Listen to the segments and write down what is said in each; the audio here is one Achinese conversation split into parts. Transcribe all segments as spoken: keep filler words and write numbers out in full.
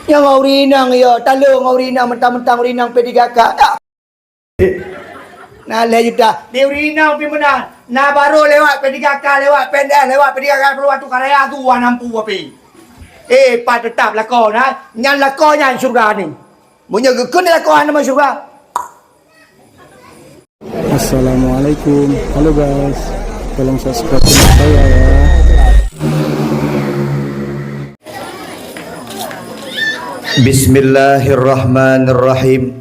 Nyang ureueng inong yo, talong ureueng inong, mentang-mentang ureueng inong P tiga K. Dak. Na lhèe juta. Di ureueng inong pih meunan. Na barô lewat P tiga K, lewat P N S, lewat P tiga K, perlu waktu karya tu wah nampu api. Eh, pat tetap lakoe na. Nyan lakoe nyan syurga ni. Meunyoe geukheun lakoe hana masuk syurga. Assalamualaikum. Halo guys. Tolong subscribe channel saya ya. Bismillahirrahmanirrahim.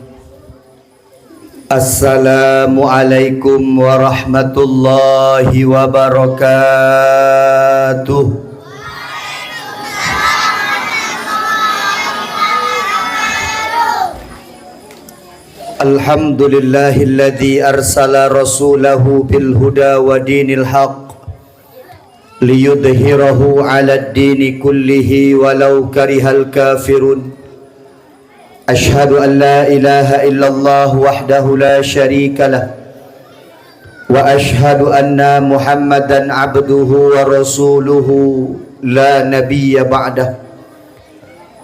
Assalamualaikum warahmatullahi wabarakatuh. Alhamdulillahilladzi arsala rasulahu bil huda wa dinil haq liyudhhirahu 'alad dini kullihi walau karihal kafirun. Asyhadu an la ilaha illallah wahdahu la syarikalah. Wa asyhadu anna Muhammadan abduhu wa rasuluhu la nabiyya ba'dah.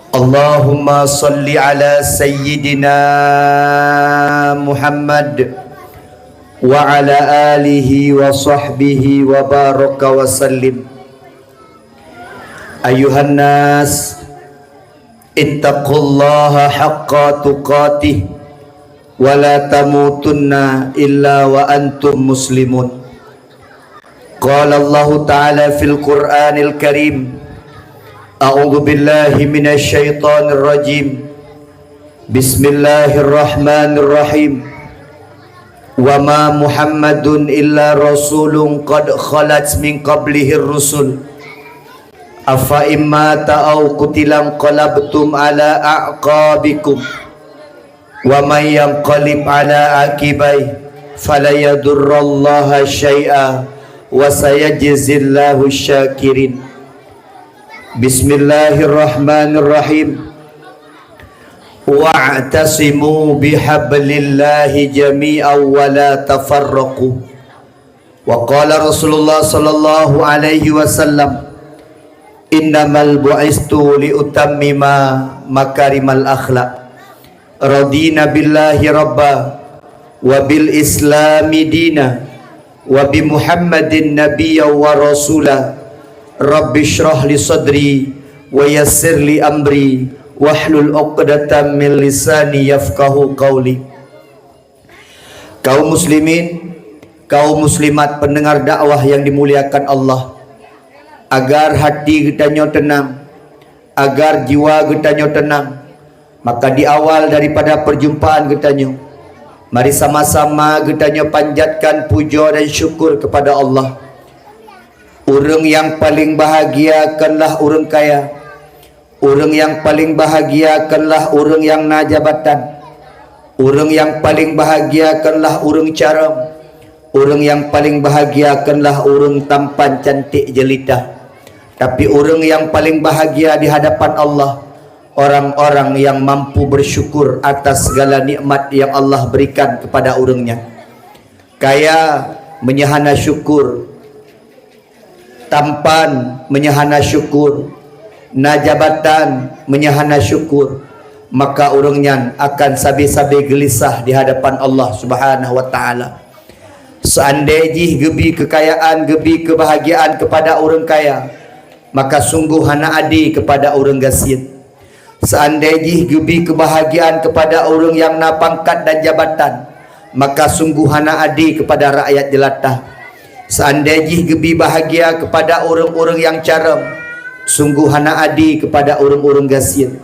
Allahumma salli ala sayyidina Muhammad wa ala alihi wa sahbihi wa baraka wa sallim. Ayuhan nas, ittaqullaha haqqa tuqatih wa la tamutunna illa wa antum muslimun. Qala Allahu Ta'ala fil Qur'anil Karim, a'udzu billahi minasy syaithanir rajim. Bismillahirrahmanirrahim. Wa ma Muhammadun illa rasulun qad khalat min qablihir rusul. Afa in mata aw qutila inqalabtum ala a'qabikum. Wa may yanqalib ala aqibai fala yadurrallaha syai'a wa sayajzillahu syakirin. Bismillahirrahmanirrahim. Wa'tasimu bihablillahi jami'an wa la tafarraqu. Wa qala Rasulullah sallallahu alaihi wasallam, "Innamal bu'istu liutammima makarimal akhlak." Radina billahi rabba, wa bil islami dina, wa bi Muhammadin nabiyya wa rasula. Rabbi shrah li sadri, wa yassir li amri, wahlul uqdatam min lisani yafqahu qauli. Kaum muslimin, kaum muslimat pendengar dakwah yang dimuliakan Allah, agar hati geutanyoe tenang, agar jiwa geutanyoe tenang, maka di awal daripada perjumpaan geutanyoe, mari sama-sama geutanyoe panjatkan puja dan syukur kepada Allah. Ureuëng nyang paleng bahagia konlah ureuëng kaya. Ureuëng nyang paleng bahagia konlah ureuëng nyang na jabatan. Ureuëng nyang paleng bahagia konlah ureuëng carông. Ureuëng nyang paleng bahagia konlah ureuëng tampan cantik jelita. Tapi ureuëng nyang paleng bahagia di hadapan Allah, orang-orang yang mampu bersyukur atas segala nikmat yang Allah berikan kepada ureuëng nyan. Kaya meunyoe hana syukur, tampan meunyoe hana syukur, na jabatan meunyoe hana syukur, maka ureuëng nyan akan sabe-sabe geulisah di hadapan Allah Subhanahu wa Ta'ala. Seandai jih geubi keukayaan, geubi keubahagiaan kepada ureuëng kaya, maka sunggoh hana adé kepada ureuëng gasien. Seandai jih geubi keubahagiaan kepada ureuëng nyang na pangkat dan jabatan, maka sunggoh hana adé kepada rakyat jeulata. Seandai jih geubi bahagia kepada ureuëng-ureuëng nyang carông, sunggoh hana adé kepada ureuëng-ureuëng gasien,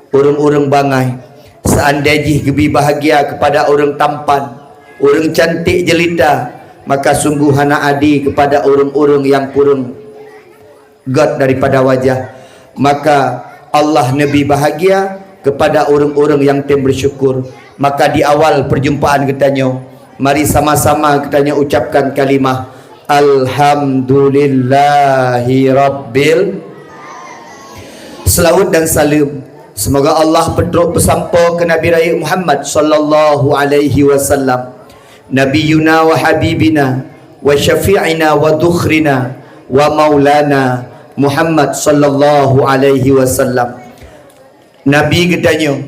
ureuëng-ureuëng bangai. Seandai jih geubi bahagia kepada ureuëng tampan, ureuëng cantik jelita, maka sunggoh hana adé kepada ureuëng-ureuëng nyang kureueng gét daripada wajah. Maka Allah neubi bahagia kepada ureuëng-ureuëng nyang tem bersyukur. Maka di awal perjumpaan geutanyoe, mari sama-sama geutanyoe ucapkan kalimah Alhamdulillahi Rabbil. Selawat dan salam semoga Allah peutrok peusampoe keu Nabi Rayeuk Muhammad sallallahu alaihi wasallam. Nabiyuna wa habibina wa syafi'ina wa dhukhrina wa maulana Muhammad sallallahu alaihi wasallam. Nabi geutanyoe,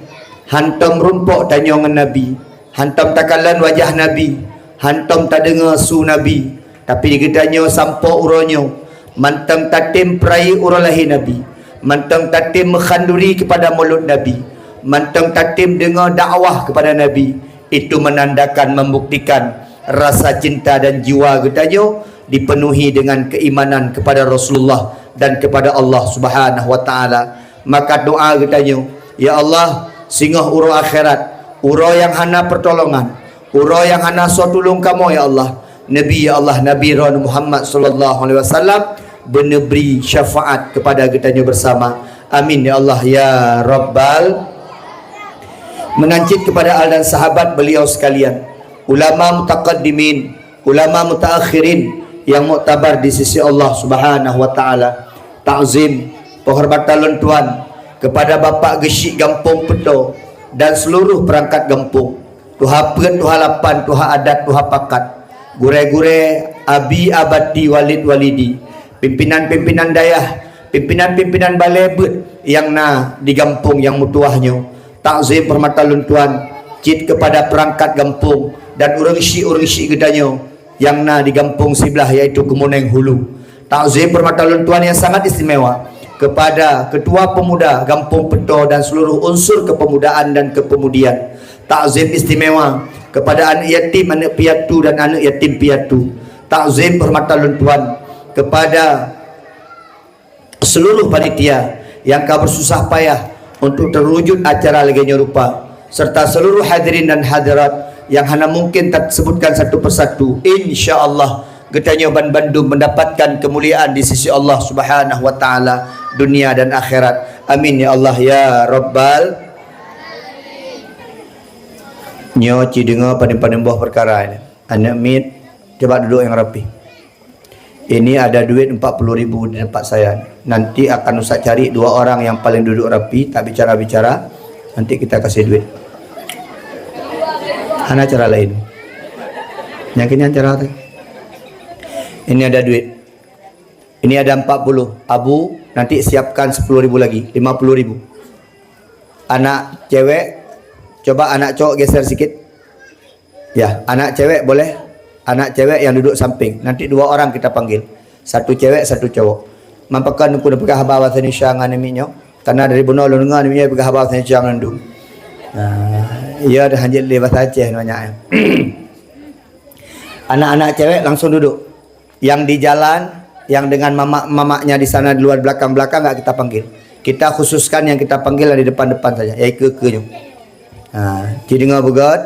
hantom rumpok tanyoe ngon Nabi, hantom takalon wajah Nabi, hantom tadeungoe su Nabi, tapi geutanyoe sampoe uroe nyoe, mantong tatem peurayeuk uroe lahé Nabi, mantong tatem meukhanduri keupada mulod Nabi, mantong tatem deungoe dakwah keupada Nabi, itu menandakan, membuktikan rasa cinta dan jiwa geutanyoe dipenuhi dengan keimanan kepada Rasulullah dan kepada Allah Subhanahu wa Taala. Maka doa geutanyoe, "Ya Allah, singoh uroe akhirat, uroe nyang hana pertolongan, uroe nyang hana soe tulông kamoe, ya Allah, Nabi, ya Allah, Nabi droeneuh Muhammad sallallahu alaihi wasallam, beuneubri syafaat kepada geutanyoe bersama. Amin, ya Allah, ya Rabbal." Meunan cit kepada al dan sahabat beliau sekalian, ulama mutaqaddimin, ulama mutaakhirin yang muktabar di sisi Allah Subhanahu wa Taala. Takzim, penghormatan lôn tuan kepada Bapak Geuchik Gampông Peutoe dan seluruh perangkat gampông, tuha peuet, tuha lapan, tuha adat, tuha pakat, gurée-gurée, abi, abati, walid, walidi, pimpinan-pimpinan dayah, pimpinan-pimpinan balée beuet nyang na di gampông nyang meutuwah nyoe. Takzim penghormatan lôn tuan cit kepada perangkat gampông dan ureuëng syik-ureuëng syik geutanyoe nyang na di gampông siblah, yaitu Kemuneng Hulu. Takzim penghormatan lôn tuan yang sangat istimewa kepada Ketua Pemuda Gampông Peutoe dan seluruh unsur kepemudaan dan kepemudian. Takzim istimewa kepada aneuk yatim, aneuk piatu dan aneuk yatim piatu. Takzim penghormatan lôn tuan kepada seluruh panitia nyang ka bersusah payah untuk terwujud acara lagée nyoe rupa, serta seluruh hadirin dan hadirat yang hana mungkin tasebutkan satu persatu. Insya Allah, geutanyoe ban bandum mendapatkan kemuliaan di sisi Allah Subhanahu wa Taala, dunia dan akhirat. Amin, ya Allah, ya Rabbal. Nyoe ci deungoe padum-padum boh perkara nyoe. Aneuk miet, coba duduk yang rapi. Ini ada duit empat puluh ribu di tempat saya. Nanti akan Ustaz cari dua orang yang paling duduk rapi, tak bicara-bicara. Nanti kita kasih duit. Hana cara lain. Yang kini cara tu. Ini ada duit. Ini ada empat puluh. Abu, nanti siapkan sepuluh ribu lagi, lima puluh ribu. Anak cewek, coba anak cowok geser sikit. Ya, anak cewek boleh. Anak cewek yang duduk samping. Nanti dua orang kita panggil. Satu cewek, satu cowok. Man pakon ku neupeugah haba bahasa Indonesia ngon aneuk miet nyoe? Karena dari bunoe lôn deungoe aneuk miet nyoe peugah haba bahasa Indonesia ngon lôn. Nah, iya dah hanjeuet lé bahasa Aceh banyak, ya. Anak-anak cewek langsung duduk. Yang di jalan, yang dengan mamak-mamaknya di sana di luar belakang-belakang nggak kita panggil. Kita khususkan yang kita panggil yang di depan-depan saja, yaitu keu nyoe. Ha, ci deungoe beugét.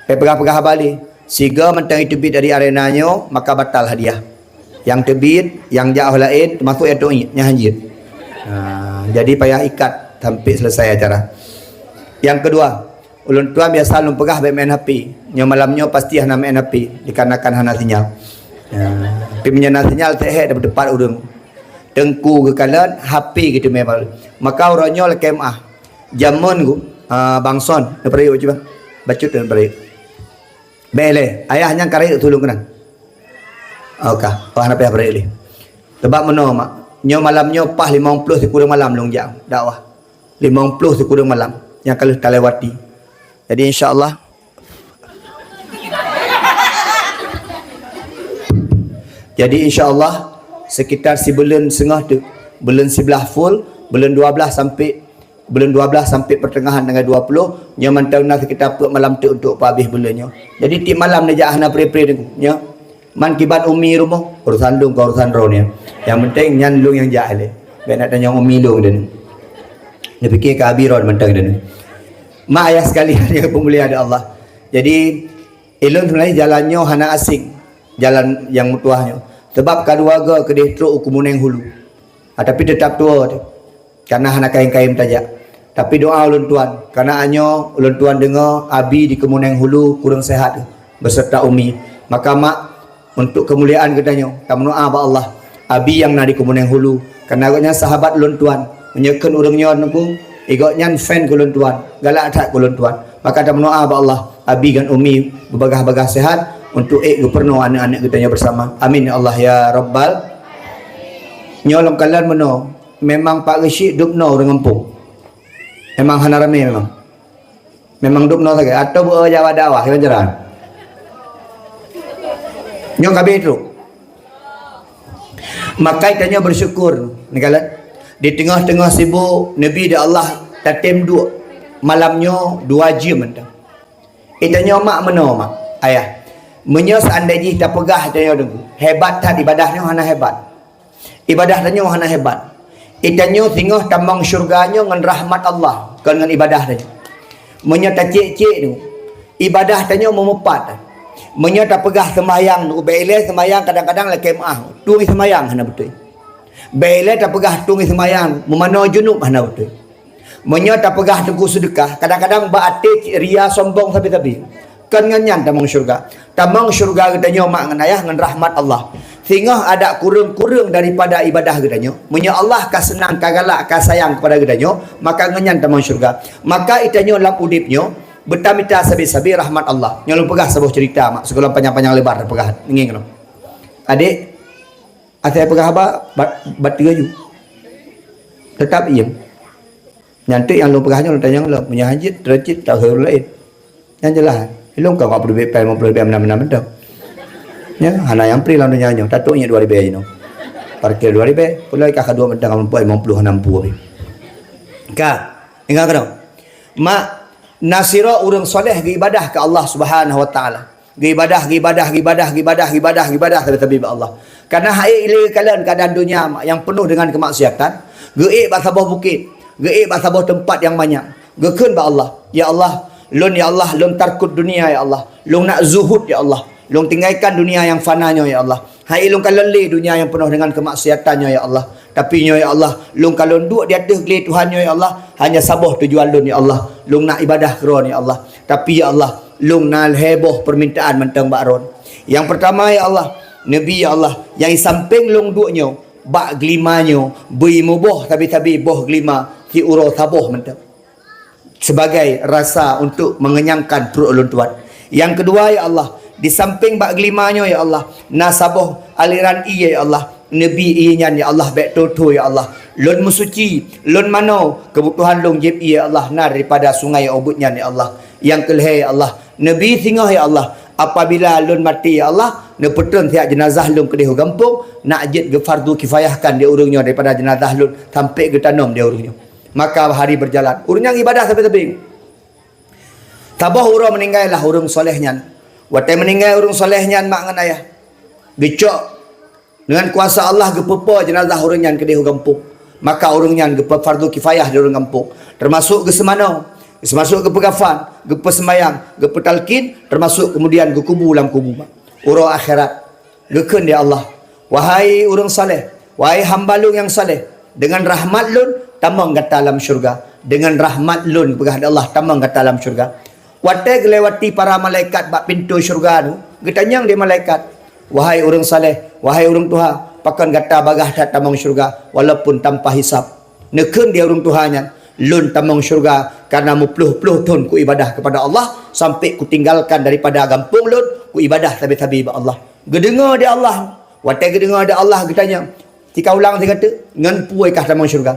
Peupeugah-peugah haba lé. Sigoe mantong teubiet dari arena nyoe, maka batal hadiah. Nyang teubiet, nyang jak laén, teumasuk nyang teuiet, nyan hanjeuet. Ha, jadi payah ikat sampai selesai acara. Yang kedua, ulôn tuan biasa lôn peugah bék main H P. Nyoe malam nyoe pasti hana main H P, dikarenakan hana sinyal. Ha, tapi meunyoe na sinyal, teuhek dapat teumpat ureuëng. Teungku geukalon, H P geuteumé baru. Maka uroe nyoe lakée meuáh. Jameun ku, ah, bangson, neupeurayeuk cuba. Bacut neupeurayeuk. Bék lé, ayah nyang ka rayeuk tulông keunan. Oka, wah na payah peurayeuk lé. Sebab meunoe mak, nyoe malam nyoe paih limong ploh sikureueng malam lôn jak dakwah. Limong ploh sikureueng malam nyang ka lheueh talewati. Jadi insya Allah, jadi insya Allah sekitar sibuleuen seungoh tu, buleuen siblah full, buleuen dua blah sampai Buleuen dua blah sampai pertengahan tanggal dua puluh, nyoe mantong na seukita peuet malam teuk untuk peuhabéh buleuen nyoe. Jadi tiep malam neujak hana pri-pri teungku, nyoe. Man kiban umi rumoh, urusan lôn kon urusan droeneuh. Nyang penting nyan lôn nyang jak lé. Bék na tanyong umi lôn deuneuh. Neupiké keu abi droeneuh mantong deuneuh. Mak ayah sekalian yang dimuliakan Allah. Jadi, ulôn sebenarnya jalan nyoe hana asing. Jalan nyang meutuwah nyoe. Sebab ka dua go keudeh trok u Kemuneng Hulu. Ah, tapi teutap tuwoe teuh. Karena hana kayém-kayém tajak. Tapi doa ulôn tuan, karena anyoe ulôn tuan deungoe abi di Kemuneng Hulu kureueng sehat beserta umi. Maka mak, untuk keumuliaan geutanyoe, tameudoa bak Allah. Abi nyang na di Kemuneng Hulu, karena gobnyan sahabat ulôn tuan. Meunyoe kheun ureuëng nyoe teungku, gobnyan fan keu ulôn tuan, galak that keu ulôn tuan. Maka tameudoa bak Allah, abi ngon umi beubagaih-bagaih sehat untuk ék geupeurunoe aneuëk-aneuëk geutanyoe bersama. Amin ya Allah ya Rabbal. Nyoe lom kalon meunoe. Memang Pak Geuchik dub noe ureuëng gampông. Memang hana ramé memang. Memang dum noe sagai atau beu jawa dakwah kiban cara. Nyoe ka habéh trok. Makai tanyoe bersyukur, neukalon. Di teungoh-teungoh sibuk, Nabi di Allah tatem duek malam nyoe dua jeuem mantong. Itanyoe mak meunoe mak, ayah. Meunyoe seandai jih tapeugah itanyoe deungoe, hebat that ibadah nyoe hana hebat. Ibadah tanyoe hana hebat. Itanyoe singoh tamong syurga nyoe ngon rahmat Allah, kon ngon ibadah tanyoe. Meunyoe tacék-cék tu, ibadah tanyoe meumeupat. Meunyoe tapeugah seumayang tu, bèk ilée seumayang kadang-kadang lakée meu'ah. Tueng seumayang hana beutôi. Bèk ilée tapeugah tueng seumayang, meumanoe junub hana beutôi. Meunyoe tapeugah teungku seudeukah, kadang-kadang bak até cit ria sombong sabe-sabe. Kon ngon nyan tamong syurga. Tamong syurga geutanyoe mak ngon ayah ngon rahmat Allah. Singoh adak kureueng-kureueng daripada ibadah geutanyoe. Meunyoe Allah ka seunang, ka galak, ka sayang kepada geutanyoe, maka ngon nyan tamong syurga. Maka itanyoe lam udeb nyoe, beutamita sabe-sabe rahmat Allah. Nyoe lôn peugah saboh cerita mak, sigohlom panyang-panyang lebar peugah. Ngieng lom. Adek, asai peugah haba, bat, bat tiga ju. Tetap iem. Nyan teuk nyang lôn peugah nyoe lôn tanyong lom, meunyoe hana jeuet, teureucit, tak ureueng laén. Nyan jeulaih. Ilôn ka empat puluh ribèe, lima puluh ribèe, enam enam mantong. Nyan, hana nyang pri lam donya nyoe, tatuk nyang dua ribèe jinoe. Parkir dua ribèe, pulai ka dua mantong, lima puluh, enam puluh habéh. Ka, ingat keunoe. Mak, na sidroe ureueng soleh geuibadah keu Allah Subhanahu wa Taala. Geuibadah, geuibadah, geuibadah, geuibadah, geuibadah, geuibadah sabe-sabe bak Allah. Kana hai ilée kalon keuadaan donya nyang peunoh deungon keumaksiatan, geuék bak saboh bukét, geuék bak saboh teumpat nyang manyang. Geukheun bak Allah, "Ya Allah, lôn, ya Allah, lôn tarkut dunia, ya Allah. Lôn nak zuhud, ya Allah. Lôn tinggalkan dunia nyang fana nyoe, ya Allah. Hai lôn kalon lé dunia nyang peunoh deungon keumaksiatan nyoe, ya Allah. Tapi nyoe, ya Allah, lôn kalon duek di ateueh glé Tuhan nyoe, ya Allah, hanya saboh tujuan lôn, ya Allah. Lôn nak ibadah keu Droen, ya Allah. Tapi, ya Allah, lôn na lhèe boh peumintaan mantong bak Droen. Nyang peurtama, ya Allah, Nabi, ya Allah, nyang di sampéng lôn duek nyoe, bak glima nyoe, bri muboh sabe-sabe boh glima siuroe saboh mantong." Sebagai rasa untuk mengenyangkan pruet ulôn tuan. Nyang keudua, ya Allah, di sampéng bak glima nyoe, ya Allah, na saboh aliran ié, ya Allah, neubi ié nyan, ya Allah, bèk thô-thô, ya Allah. Lôn meusuci, lôn manoe, keubutuhan lôn jieb ié, ya Allah, na daripada sungai ubit nyan, ya Allah. Nyang keulhèe, ya Allah, neubi singoh, ya Allah, apabila lôn maté, ya Allah, neupeutreun siat jeunazah lôn keudéh u gampông, nak jeuet geufardu kifayahkan di ureueng nyoe daripada jeunazah lôn sampai geutanom di ureueng nyoe. Maka hari berjalan. Ureueng nyang ibadah sabe-sabe. Saboh uroe meuninggai lah ureueng soleh nyan. Watèe meuninggai ureueng soleh nyan mak ngon ayah, geucok deungon kuasa Allah geupeupo jeunazah ureueng nyan keudéh u gampông. Maka ureueng nyan geupeufardu kifayah di ureueng gampông. Teumasuk geuseumanoe, teumasuk geupeukafan, geupeuseumayang, geupeutalkin, teumasuk keumudian geukubu lam kubu. Uroe akhirat. Geukheun lé Allah, "Wahai ureueng saleh, wahai hamba Lôn nyang saleh, deungon rahmat Lôn tamong gata lam syeuruga. Deungon rahmat Lôn," peugah lé Allah, "tamong gata lam syeuruga." Watèe geulewati para malaikat bak pintoe syeuruga nyoe, geutanyong lé malaikat, "Wahai ureueng saleh, wahai ureueng tuha, pakon gata bagaih that tamong syeuruga walaupun tanpa hisab?" Neukheun lé ureueng tuha nyan, "Lôn tamong syeuruga kareuna meuploh-ploh thon kuibadah keupada Allah, sampai kutinggalkan daripada gampông lôn, kuibadah sabe-sabe bak Allah." Geudeungoe lé Allah. Watèe geudeungoe lé Allah geutanyong, "Tika ulang sigoe teuk, ngon peue kah tamong syeuruga?"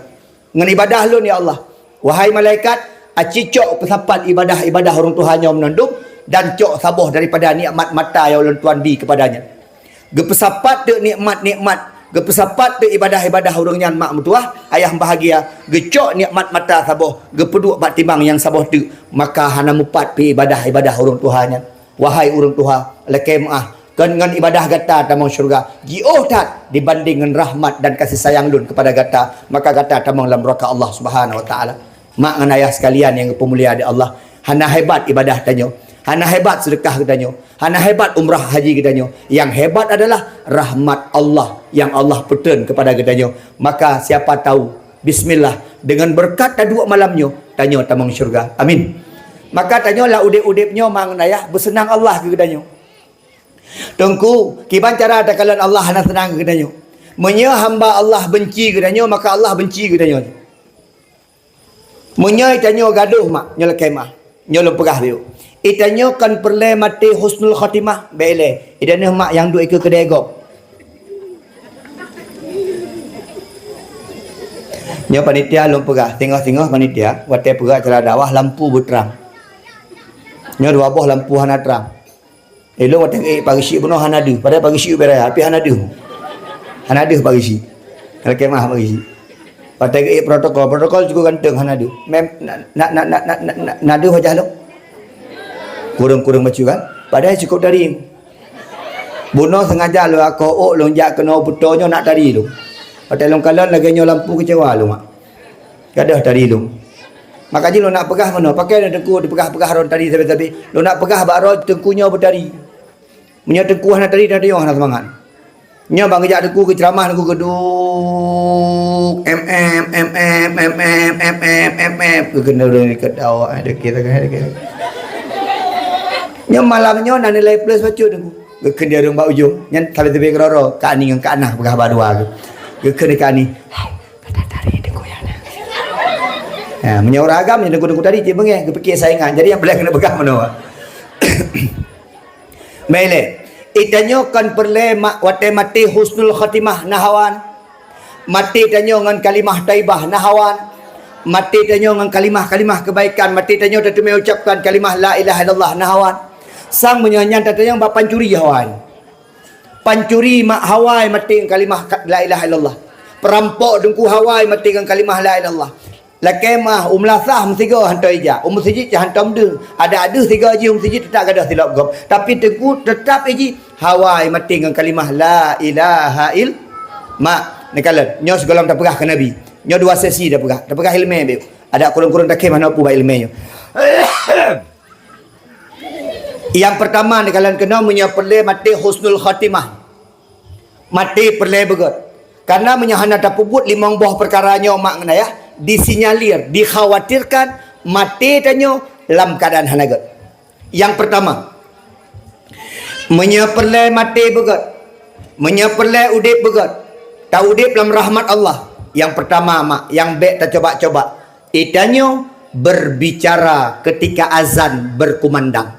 "Ngon ibadah Lôn, ya Allah." "Wahai malaikat, aci cok peusapat ibadah-ibadah ureueng tuha nyoe meunandum, dan cok saboh daripada nikmat mata nyang Lôn tuan bi keupada nyan." Geupeusapat teuk nikmat-nikmat, geupeusapat teuk ibadah-ibadah ureueng nyan mak meutuwah, ayah bahagia, geucok nikmat mata saboh, geupeuduek bak timang nyang saboh teuk, maka hana mupat pih ibadah-ibadah ureueng tuha nyan. Wahai ureueng tuha, lakèe meu'ah, kon ngon ibadah gata tamong syeuruga, jiôh that dibanding ngon rahmat dan kasih sayang Lôn keupada gata, maka gata tamong lam nuraka Allah Subhanahu wa Taala. Mak ngon ayah sekalian nyang geupeumulia di Allah, hana hebat ibadah tanyoe, hana hebat seudeukah geutanyoe, hana hebat umrah haji geutanyoe. Nyang hebat adalah rahmat Allah nyang Allah peutreun keupada geutanyoe. Maka siapa tahu, bismillah, deungon beureukat taduek malam nyoe, tanyoe tamong syeuruga. Amin. Maka tanyoe lam udeb-udeb nyoe mak ngon ayah beuseunang Allah keu geutanyoe. Teungku, kiban cara takalon Allah hana seunang keu geutanyoe? Meunyoe hamba Allah beunci keu geutanyoe, maka Allah beunci keu geutanyoe. Meunyoe itanyoe gadoh mak, nyoe lakèe meu'ah, nyoe lôn peugah bacut. Itanyoe kon peureulèe maté husnul khotimah, bèk ilèe. Itanyoe mak nyang duek ikeue keudè gob. Nyoe panitia lôn peugah, singoh-singoh panitia, watèe peugah acara dakwah lampu beutrang. Nyoe dua boh lampu hana trang. Ilôn watèe geuék pageusik bunoe hana deuh, padahai pageusik ubé raya, tapi hana deuh. Hana deuh pageusik. Lakèe meu'ah pageusik. Watèe geuék protokol, protokol cukôp ganteng hana deuh. Mem-, na, na deuh wajah lôn? Kureueng-kureueng bacut kan? Padahai cukôp tari. Bunoe sengaja lôn akoh ôk lôn jak keunoe peutoe nyoe nak tari lôn. Watèe lôn kalon lagèe nyoe lampu keucewa lôn mak. Gadôh tari lôn. Maka jih lôn nak peugah meunoe, pakè lôn teungku dipeugah-peugah droe tari sabe-sabe. Lôn nak peugah bak droe teungku nyoe beutari. Meunyoe teungku hana tari, tanyoe hana seumangat. Nyoe ban geujak teungku geuceuramah teungku geuduk, em, em, em, em, em, em, em, em, em, em. Geukeunong ureueng ikot dawa, eh, dikit, dikit, dikit. Nyoe malam nyoe na nilai plus bacut teungku. Geukheun di ureueng bak ujong, nyan sabe-sabe keudroe-droe, Kak Ani ngon Kak Nah peugah bak dua tu. Geukheun di Kak Ani, "Hai, kata tari di goyang dah." Ha, meunyoe ureueng agam, nyan deungon-deungon tari cit beungèh, geupike saingan. Jadi nyang peureulèe keuneuk peugah meunoe. Baik lé. Geutanyoe kon peureulèe ma-, watèe maté husnul khatimah na hawan. Maté tanyoe ngon kalimah thaibah na hawan. Maté tanyoe ngon kalimah-kalimah keubaikan. Maté tanyoe tateumé ucapkan kalimah la ilaha illallah na hawan. Sang meunyoe nyan tatanyong bak pancuri hawan. Pancuri mak hawan maté ngon kalimah ka-, la ilaha illallah. Peurampok teungku hawan maté ngon kalimah la ilaha illallah. Lakèe meu'ah, u meulasah meusigoe hantom ijak, u meuseujid cit hantom deuh. Adak deuh sigoe jih u meuseujid teutap gadôh silop gob. Tapi teungku teutap jih hawan maté ngon kalimah la ilaha ill-, mak, neukalon. Nyoe sigohlom tapeugah keu Nabi. Nyoe dua sesi tapeugah. Tapeugah ileumèe bèk. Adak kureueng-kureueng takhém hana peue bak ileumèe nyoe. Nyang peurtama neukalon keunoe meunyoe peureulèe maté husnul khatimah. Maté peureulèe beugöt. Kareuna meunyoe hana tapeubuet limong boh peukara nyoe mak ngon ayah, disinyalir, dikhawatirkan maté tanyoe lam keuadaan hana göt. Nyang peurtama, meunyoe peureulèe maté beugöt, meunyoe peureulèe udép beugöt, taudép lam rahmat Allah. Nyang peurtama mak, nyang bèk tacoba-coba, geutanyoe berbicara ketika azan berkumandang.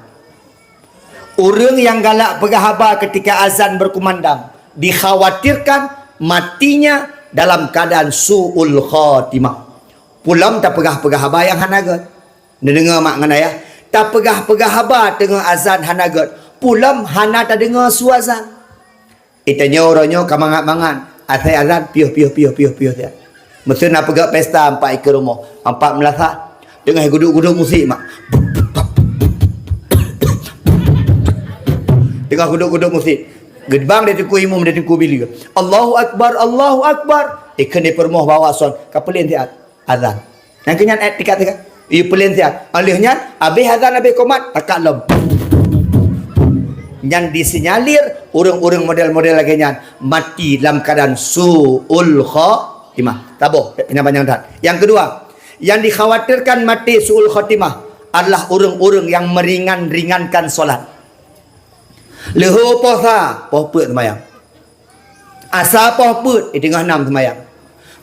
Ureueng nyang galak peugah haba keutika azan beukumandang, dikhawatirkan matinya dalam keuadaan su'ul khatimah. Peulom tapeugah-peugah haba nyang hana göt. Neudeungoe mak ngon ayah, tapeugah-peugah haba teungoh azan hana göt. Peulom hana tadeungoe su azan. Geutanyoe uroe nyoe ka mangat-mangat, asai azan piôh, piôh, piôh, piôh, piôh siat. Meuseuen na peugöt pesta empat ikeu rumoh, empat meulasah. Teungoh geuduek-geuduek musik mak. Teungoh geuduek-geuduek musik. Geubang di teungku imum, di teungku bili. Allahu Akbar, Allahu Akbar. Ikheun di peurumoh bawa son, ka peulén siat azan. Nyang keu nyan ayat tiga-tiga. Iyue peulén siat. Oleh nyan, habéh azan, habéh komat, takat lom. Nyan disinyalir ureueng-ureueng model-model lagèe nyan mati lam keuadaan su'ul khatimah. Taboh, panjang-panjang that. Nyang keudua, nyang dikhawatirkan mati su'ul khatimah adalah ureueng-ureueng nyang meringan-ringankan solat. Leuhô poh sa, poh peuet seumayang. Asa poh peuet, eh, teungoh nam seumayang.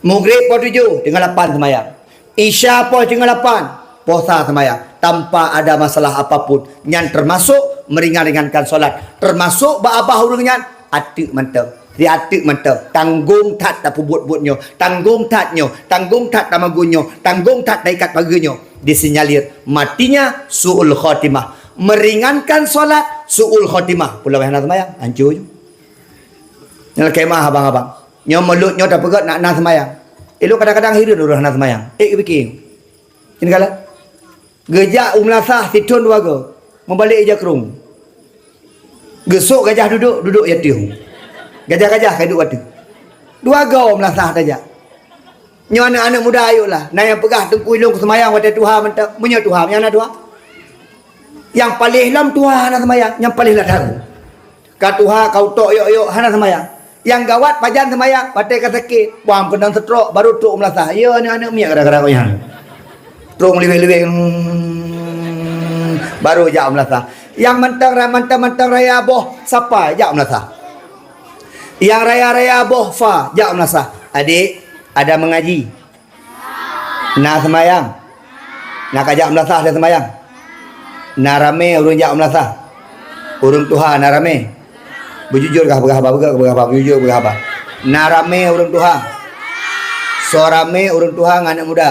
Maghrib poh tujoh, teungoh lapan seumayang. Isya poh teungoh lapan, poh sa seumayang. Tanpa ada masalah apapun. Nyan teumasok meringan-ringankan solat. Teumasok bak babah ureueng nyan, ateuk mantong. Di ateuk mantong. Tanggong that tapeubuet-buet nyoe. Tanggong that nyoe. Tanggong that tamagun nyoe. Tanggong that taikat pageue nyoe. Disinyalir matinya su'ul khatimah. Meringankan solat, su'ul khatimah. Pulo hana seumayang, hancô ju. Nyan lakèe meu'ah abang-abang. Nyoe mulod nyoe tapeugöt nak na seumayang. Ilôn kadang-kadang hireuen ureueng hana seumayang. Eh, geupike. Kheun kalon. Geujak u meulasah sithôn dua goe. Meubalek ija krueng. Geusok gajah dudoe, dudoe ija ateueh. Gajah-gajah ka duek ateueh. Dua goe u meulasah tajak. Nyoe aneuk-aneuk muda ayôklah. Na nyang peugah teungku ilôn seumayang watèe tuha mantong. Meunyoe tuha, meunyoe hana tuha. Nyang paléh lom tuha hana seumayang, nyang paléh ladang. Ka tuha, ka utok yok-yok, hana seumayang. Nyang gawat pajan seumayang, watèe ka sakét, bang keunong stroke, baru trok u meulasah. Yo, aneuk-aneuk miet kadang-kadang nyan. Trok liwet-liwet, hmm, baru jak u meulasah. Nyang mantong ra-, mantong-mantong raya boh sapa jak u meulasah. Nyang raya-raya boh fa jak u meulasah. Adik, ada mengaji? Na seumayang? Na kajak meulasah lé seumayang? Na ramé ureueng jak meulasah? Ureueng tuha na ramé? Beujujur kah peugah haba, peugah, peugah haba, beujujur peugah haba. Na ramé ureueng tuha? Soe ramé ureuëng tuha ngon aneuëk muda?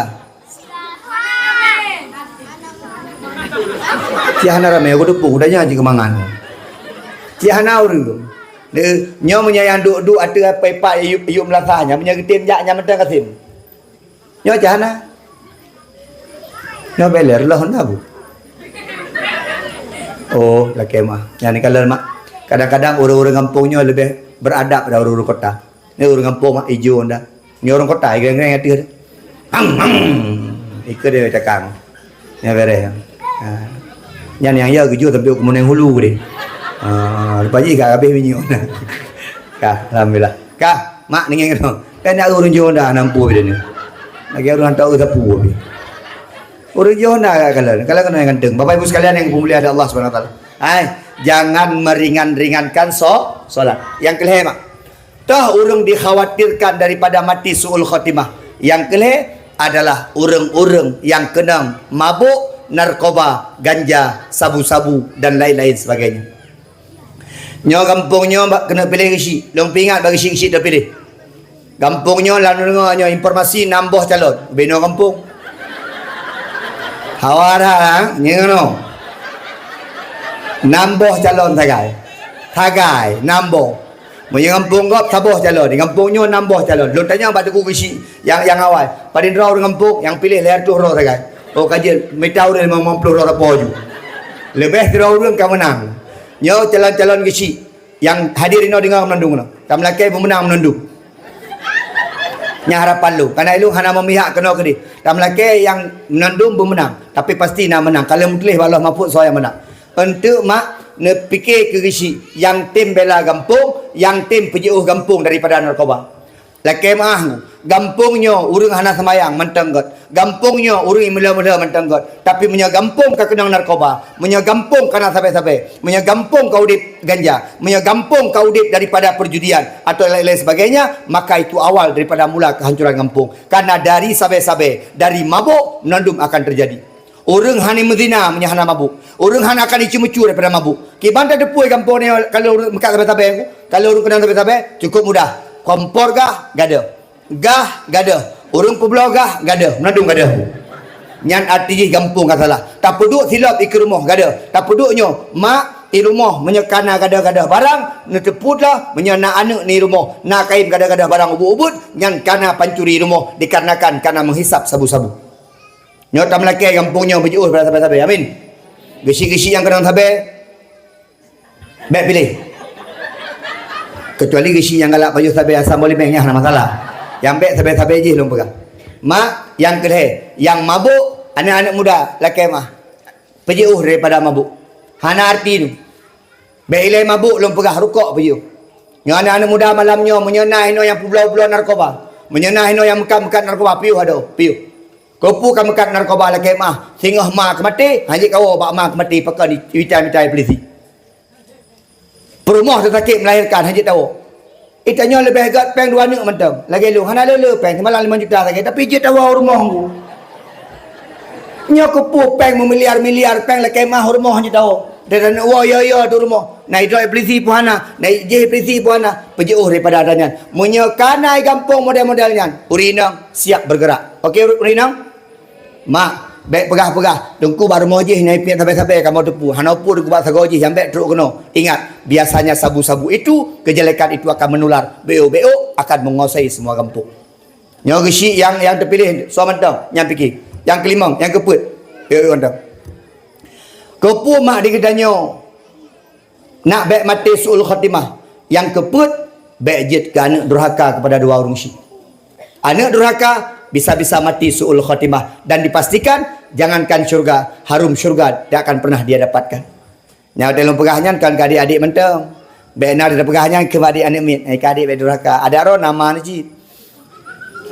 Cit hana ramé, aku teupeue, udah nyan cit keumangan. Cit hana ureuëng tu. Nyoe meunyoe nyang duek-duek ateueh pat-pat yub, yub meulasah nyan, meunyoe geutem jak nyan mantong kasem. Nyoe cit hana. Nyoe beler loh na bu. Oh, lakée mah. Nyan ni kalau mak. Kadang-kadang ureuëng-ureuëng gampông nyoe leubeh beradab daripada ureuëng kota. Ni ureuëng gampông mak ijo nda. Ni ureuëng kota igreng-greng ateueh. Ang, ang. Ikeu dia cakang. Nya beres. Ha. Nyan nyang ya geujok sampai ke Meuneng Hulu deh. Ha, lepas jih ka habéh minyeuk. Ka, alhamdulillah. Ka, mak ningeng tu. Kan nak ureuëng jo nda nampu dia ni. Lagi ureuëng hantar ureuëng sapu. Ureuëng jo nda ka kala. Kala kena yang ganteng. Bapak Ibu sekalian yang dimuliakan Allah Subhanahu Wa Taala. Hai, jangan meringan-ringankan so, solat. Yang kelima, Toh ureuëng dikhawatirkan daripada mati su'ul khotimah. Nyang keu lhée adalah ureuëng-ureuëng nyang keunong mabök, narkoba, ganja, sabu-sabu dan lain-lain sebagainya. Nyoe gampông nyoe bak keuneuk piléh geuchik, lôn peuingat bak geuchik-geuchik teupiléh. Gampông nyoe lam deungoe nyoe informasi nam boh calon, binoe gampông. Hawa rhah ha, nyoe keunoe. Nam boh calon sagai. Sagai nam boh. Meunyoe gampông gob saboh calon, di gampông nyoe nam boh calon. Lôn tanyong bak teungku geuchik nyang, nyang awai, padum droe ureuëng gampông, nyang piléh lhée reutôh droe sagai. Oh ka jeuet mita ureuëng limong ploh droe sapo ju. Leubeh sidroe ureuëng ka meunang. Nyoe calon-calon geuchik nyang hadir inoe deungoe meunandum keunoe. Tameulakée beumeunang meunandum. Nyan harapan lôn. Karena ilôn hana memihak keunoe keudeh. Tameulakée nyang meunandum beumeunang, tapi pasti na meunang. Ka lheueh meutuléh bak Lauh Mahfuz soe nyang meunang. Eunteuk mak neupike keu geuchik nyang tem bela gampông, nyang tem peujiôh gampông daripada narkoba. Lakée meuáh, gampông nyoe ureuëng hana seumayang mantong gét. Gampông nyoe ureuëng meulhö-meulhö mantong gét. Tapi meunyoe gampông ka keunong narkoba, meunyoe gampông ka na sabe-sabe, meunyoe gampông ka udeb ganja, meunyoe gampông ka udeb daripada perjudian atau lain-lain sebagainya, maka itu awal daripada mula kehancuran gampông. Karena dari sabe-sabe, dari mabök, meunandum akan terjadi. Ureuëng hana meuzina meunyoe hana mabök. Ureuëng hana akan icu-mucu daripada mabök. Kiban tateupeue gampông nyoe kalau ureuëng meukat sabe-sabe, kalau ureuëng keunong sabe-sabe, cukup mudah. Kompor gah, gadoh. Gah, gadoh. Ureuëng peubloe gah, gadoh. Meunandum gadoh. Nyan arti jih gampông ka salah. Tapeuduek silop i keu rumoh, gadoh. Tapeuduek nyoe, mak, i rumoh meunyoe ka na gadoh-gadoh barang, neuteupeue lah, meunyoe na aneuëk ni rumoh, na kayém gadoh-gadoh barang ubit-ubit, nyan ka na pancuri rumoh dikarenakan ka na meuhisab sabu-sabu. Nyoe tameulakée gampông nyoe beujiôh daripada sabe-sabe. Amin. Geuchik-geuchik nyang keunong sabe, bék piléh. Keucuali geuchik nyang galak pajoh sabe asam boh limeng, nyan hana masalah. Nyang bék sabe-sabe jih lôn peugah. Mak, nyang keu lhée, nyang mabök, aneuëk-aneuëk muda, lakée meuáh. Peujiôh daripada mabök. Hana arti nyoe. Bék ilée mabök lôn peugah, rukok peujiôh. Nyoe aneuëk-aneuëk muda malam nyoe, meunyoe na inoe nyang peubloe-bloe narkoba, meunyoe na inoe nyang meukat-meukat narkoba, piôh adoe, piôh. Keupeue ka meukat narkoba lakée meuáh, singoh ma keumaté, hana jeuet kawoe bak ma keumaté pakon i-, itai-mitai peulisi. Peurumoh teusakét meulahérkan, hana jeuet tawoe. Itanyoe leubeh gét péng dua aneuëk mantong. Lagée lôn, hana le-le péng, seumalam limong juta sagai, tapi jeuet tawoe u rumoh ngku. Nyoe keupeue péng meumiliar-miliar, péng lakée meuáh u rumoh hana jeuet tawoe. Dan aneuëk woe yo-yo teuh u rumoh. Na idroe peulisi pun hana, na ijih peulisi pun hana. Peujiôh daripada ata nyan. Meunyoe ka na i gampông model-model nyan, ureuëng inong siap bergerak. Oke, ureuëng inong? Mak, bék peugah-peugah, teungku bak rumoh jih na ipiek sabe-sabe kamoe teupeue, hana peue teungku bak sagoe jih nyang bék trok keunoe. Ingat, biasanya sabu-sabu itu, kejelekan itu akan menular, beok-beok akan menguasai semua gampông. Nyoe geuchik nyang, nyang teupiléh soe mantong, nyang pike. Nyang keulimong, nyang keupeuet, beok-beok mantong. Keupeue mak di geutanyoe? Nak bék maté su'ul khotimah. Nyang keupeuet, bék jeuet keu aneuëk durhaka keupada dua ureuëng chik. Aneuëk durhaka bisa-bisa maté su'ul khotimah dan dipastikan jangankan syurga, harum syurga tidak akan pernah dia dapatkan. Nyang lôn peugah nyan kon keu adik-adik mantong. Bék na lôn peugah nyan keu adik aneuëk miet, eh, keu adik bék durhaka. Adak droe na ma neuh cit.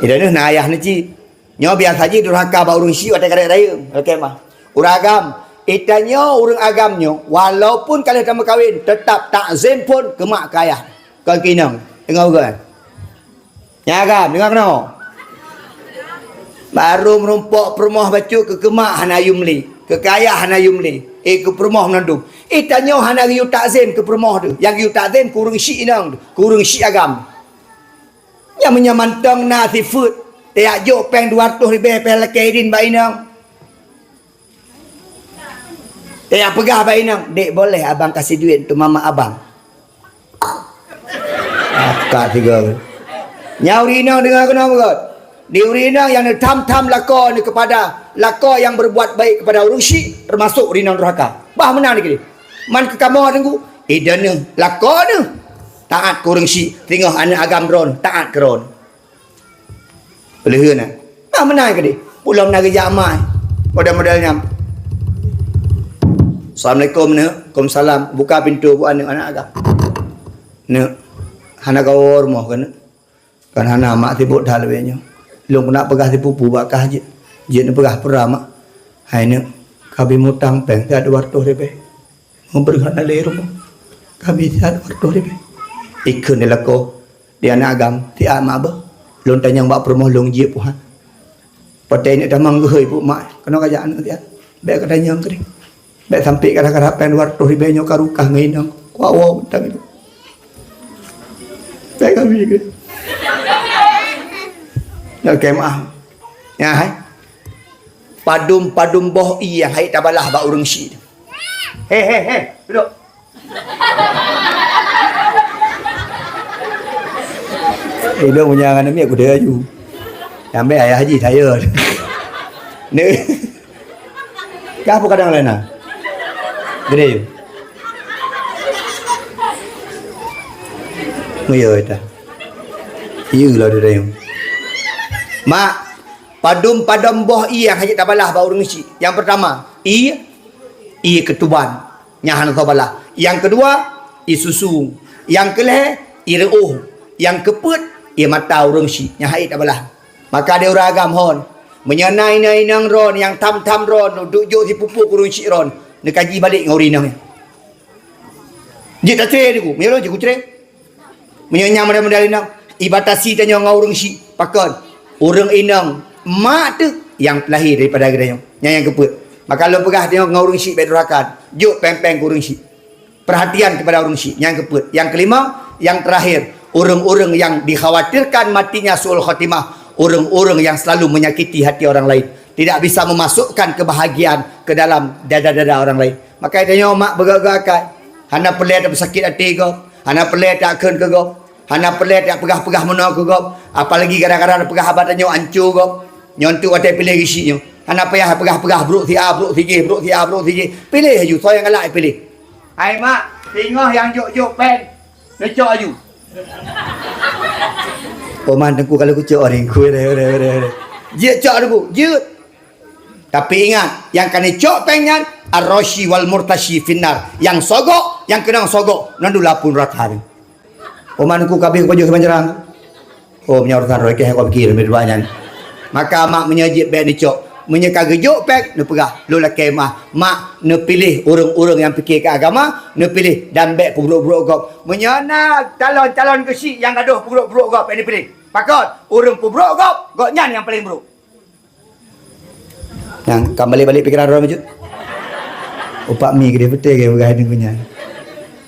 Ideh na ayah neuh cit. Nyoe biasa jih durhaka bak ureuëng chik watée karek rayeuk, lakée meuáh. Ureuëng agam, itanyoe ureuëng agam nyoe, walaupun ka lheueh tameukawen, teutap takzim phon keu mak keu ayah. Kon keu inong, deungoe beugét. Nyang agam, deungoe keunoe. Barô meurumpok peurumoh bacut keu, keu mak hana yum lé, keu ayah hana yum lé, eh, keu peurumoh meunandum. Itanyoe hana geuyue takzim keu peurumoh teuh, nyang geuyue takzim keu ureuëng chik inong teuh, keu ureuëng chik agam. Nyan meunyoe mantong na sifeuet, Tajak jok péng dua ratus ribèe péng lakèe idin bak inong. Tajak peugah bak inong, "Dek, boleh abang kasih duit untuk mama abang?" Akak tiga. Nyan ureueng inong deungoe keunoe beugöt. Di ureueng inong nyang neutham-tham lakoe neuh keupada lakoe nyang berbuat baik kepada ureueng syik, termasuk ureueng inong durhaka. Bah meunan keudéh. Man keu kamoe Teungku, ideh neuh lakoe neuh taat keu ureueng syik, singoh aneuk agam droen taat keu droen. Peuleuheuen, ah. Bah meunan keudéh. Ulôn na geujak mai. Model-model nyan. "Assalamualaikum, Neuk." "Waalaikumsalam." Buka pintoe buet aneuk, aneuk agam. "Neuk, hana kawoe rumoh keuh, Neuk?" "Kan hana, Mak, sibok that lagèe nyoe. Lôn keuneuk peugah sipupu bak kah jeuet. Jeuet neupeugah peue, Mak?" "Hai, Neuk, ka bri mutang péng siat dua ratus ribèe. Meubri hana lé rumoh. Ka bri siat dua ratus ribèe." Ikheun di lakoe, di aneuk agam, siat mak beuh. Lôn tanyong bak peurumoh lôn jeuet puhan. Watèe nyoe tamong geuhôi buet mak, keunoe kajak aneuk siat. Bèk katanyong keudéh. Bèk sampai kadang-kadang péng dua ratus ribèe nyoe ka rukah ngon inong. Kuwoe mantong itu. Bèk kami ke. Oke, maaf. Ya, hai. Padum-padum boh ié nyang hana tabalah bak ureueng syik. He, he, he, duduk. Ilôn meunyo ngon miet kuda aju. Sampai ayah haji saya. Ni. Ka apa kadang lain nah? Gede. Meuyô ita. Iya lah dia. Mak, padum-padum boh ié nyang hana tabalah bak ureueng syik. Nyang pertama, ié, ié keutuban. Nyang hana tabalah. Nyang keudua, ié susu. Nyang keulhèe, ié reuôh. Nyang keupeuet, ié mata ureueng syik. Nyang hana tabalah. Maka di ureueng agam hon. Meunyoe na inong-inong droen nyang tham-tham droen, duek jok sipupu keu ureueng syik droen, neukaji balek ngon ureueng inong nyan. Jeuet tacre Teungku, meunyoe lôn jeuet kucre. Meunyoe nyang model-model inong, ibatasi tanyoe ngon ureueng syik, pakon? Ureueng inong mak teuh nyang lahé daripada geutanyoe. Nyan nyang keupeuet. Maka lôn peugah tanyoe ngon ureueng syik bèk durhaka. Jok péng-péng keu ureueng syik. Perhatian kepada ureueng syik. Nyang keupeuet. Nyang kelima, nyang terakhir, ureueng-ureueng nyang dikhawatirkan matinya su'ul khatimah, ureueng-ureueng nyang selalu menyakiti hati orang lain, tidak bisa memasukkan kebahagiaan ke dalam dada-dada orang lain. Maka tanyoe mak beugöt-göt akai. Hana peureulèe tapeusakét até gob, hana peureulèe takheun keu gob, hana peureulèe tapeugah-peugah meunoe keu gob, apalagi gara-gara tapeugah haba tanyoe anco gob. Nyoe teuk watèe piléh geusyik nyoe. Hana payah peugah-peugah brôk si A, brôk si jih, brôk si A, brôk si jih. Piléh aju soe nyang galak piléh. Hai mak, singoh nyang jok-jok péng, neucok aju. Oh man Teungku, kalau kucok orang ku, re, re, re, re. Jeuet cok Teungku, jeuet. Tapi ingat, nyang ka neucok péng nyan, ar-rashi wal murtashi finnar. Nyang sogok, nyang keunong sogok, nan dula pun rata ni. Oh man Teungku, ka abéh kupajoh si Panjerang. Oh, meunyoe urusan roh kèe, kau pikir, lebih banyak nyan. Maka mak meunyoe jeuet bèk neucok. Meunyoe ka geujok péng, neupeugah, lôn lakèe meu'ah. Mak, neupiléh ureueng-ureueng nyang pike keu agama, neupiléh dan bèk peubrôk-brôk gob. Meunyoe na calon-calon geusyik nyang gadôh peubrôk-brôk gob, bèk neupiléh. Pakon? Ureueng peubrôk gob, gobnyan nyang paleng brôk. Nyang ka balek-balek pikeran droe bacut. Upak mi keudéh peuté keu peugah deungon nyan.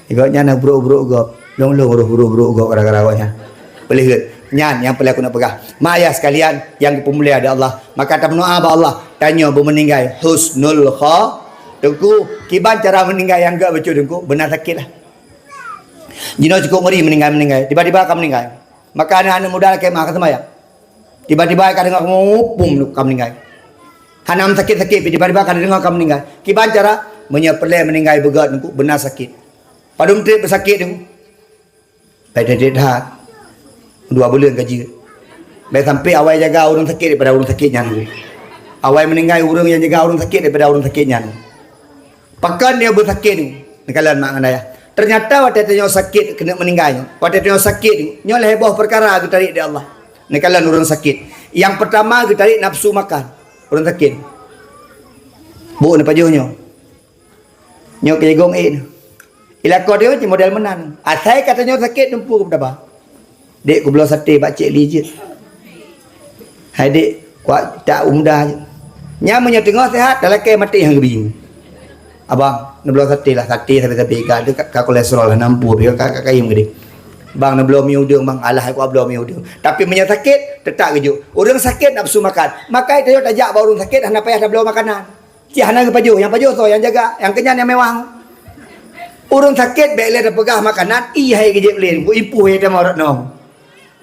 Gobnyan na brôk-brôk gob. Lôn-lôn roh brôk-brôk gob gara-gara gobnyan. Peuleuheut. Nyan nyang peureulèe keuneuk peugah. Mak ayah sekalian nyang geupeumulia di Allah, maka tameudoa bak Allah, tanyoe beumeuninggai husnul kha-, Teungku, kiban cara meuninggai nyang gèt bacut Teungku, beuna sakét lah. Jinoe cukup ngeri meuninggai-meuninggai. Tiba-tiba ka meuninggai. Maka aneuk-aneuk muda lakèe meu'ah ka seumayang. Tiba-tiba ka deungoe muphom ka meuninggai. Hana meusakét-sakét pih, tiba-tiba ka deungoe ka meuninggai. Kiban cara? Meunyoe peureulèe meuninggai beugèt Teungku, beuna sakét. Padum trép sakét Teungku? Bèk trép that. Dua buleuen ka jeuet. Bèk sampai awai jaga ureueng sakét daripada ureueng sakét nyan. Awai meuninggai ureueng nyang jaga ureueng sakét daripada ureueng sakét nyan. Pakon nyoe beusakét nyoe? Neukalon mak ngon ayah. Teunyata watèe tanyoe sakét keuneuk meuninggai nyoe, watèe tanyoe sakét nyoe, nyoe lhèe boh peukara geutarék di Allah. Neukalon ureueng sakét. Nyang peurtama geutarék nafsu makan. Ureueng sakét. Bôk neupajoh nyoe. Nyoe keu jigong ék nyoe. Ilakon nyoe cit model meunan. Asai ka tanyoe sakét, teumpu keu peutaba. Dek, kubloe saté bak Cék Li jeuet. Hai dek, kuat tak u muda jeuet. Nyan meunyoe teungoh seuhat, talakèe maté han geubri. Abang, neubloe saté lah, saté sabe-sabe ka, ka, ka kolesterol, hana mampu, ka, ka, ka kayém geudeh. Bang, neubloe mie udeueng, bang. Alah, aku bloe mie udeueng. Tapi meunyoe sakét, teutap geujok. Ureuëng sakét nafeusu makan. Maka tanyoe tajak bak ureuëng sakét, hana payah tabloe makanan. Cit hana geupajoh, nyang pajoh soe? Nyang jaga, nyang keunyan nyang mewah. Ureuëng sakét bék lé tapeugah makanan, ie hai geujép lé, ku ipuh ie tamah rot nong.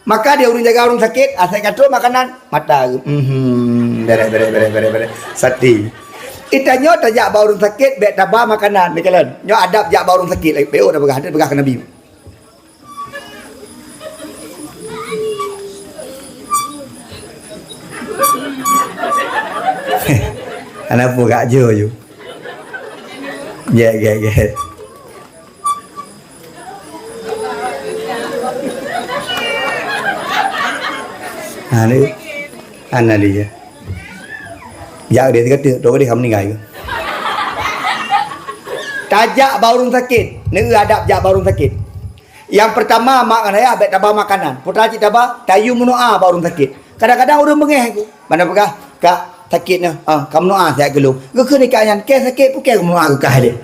Maka di ureuëng jaga ureuëng sakét, asai ka trok makanan, mata geuh. Mhm, bereh, bereh, bereh, bereh, bereh. Sati. Itanyoe tajak bak ureuëng sakét, bék taba makanan, neukalon. Nyoe adab jak bak ureuëng sakét, bék oh tapeugah, tapeugah keu Nabi. Hana peue gak jo ju. Gét, gét, gét. Ha, ni. Hana dia. Jak dia kata, dok dia ka meninggai ke? Tajak bak ureuëng sakét. Neu adab jak bak ureuëng sakét. Nyang peurtama, mak ngon ayah bék taba makanan. Putra cit taba, tayue meudoá bak ureuëng sakét. Kadang-kadang ureuëng beungéh ku. Banda peugah, "Kak, sakét nyoe. Ah, ka meudoá siat keu lôn." Geukheun keu kak nyan, "Kèe sakét, peue kèe meudoá keu kah lé?"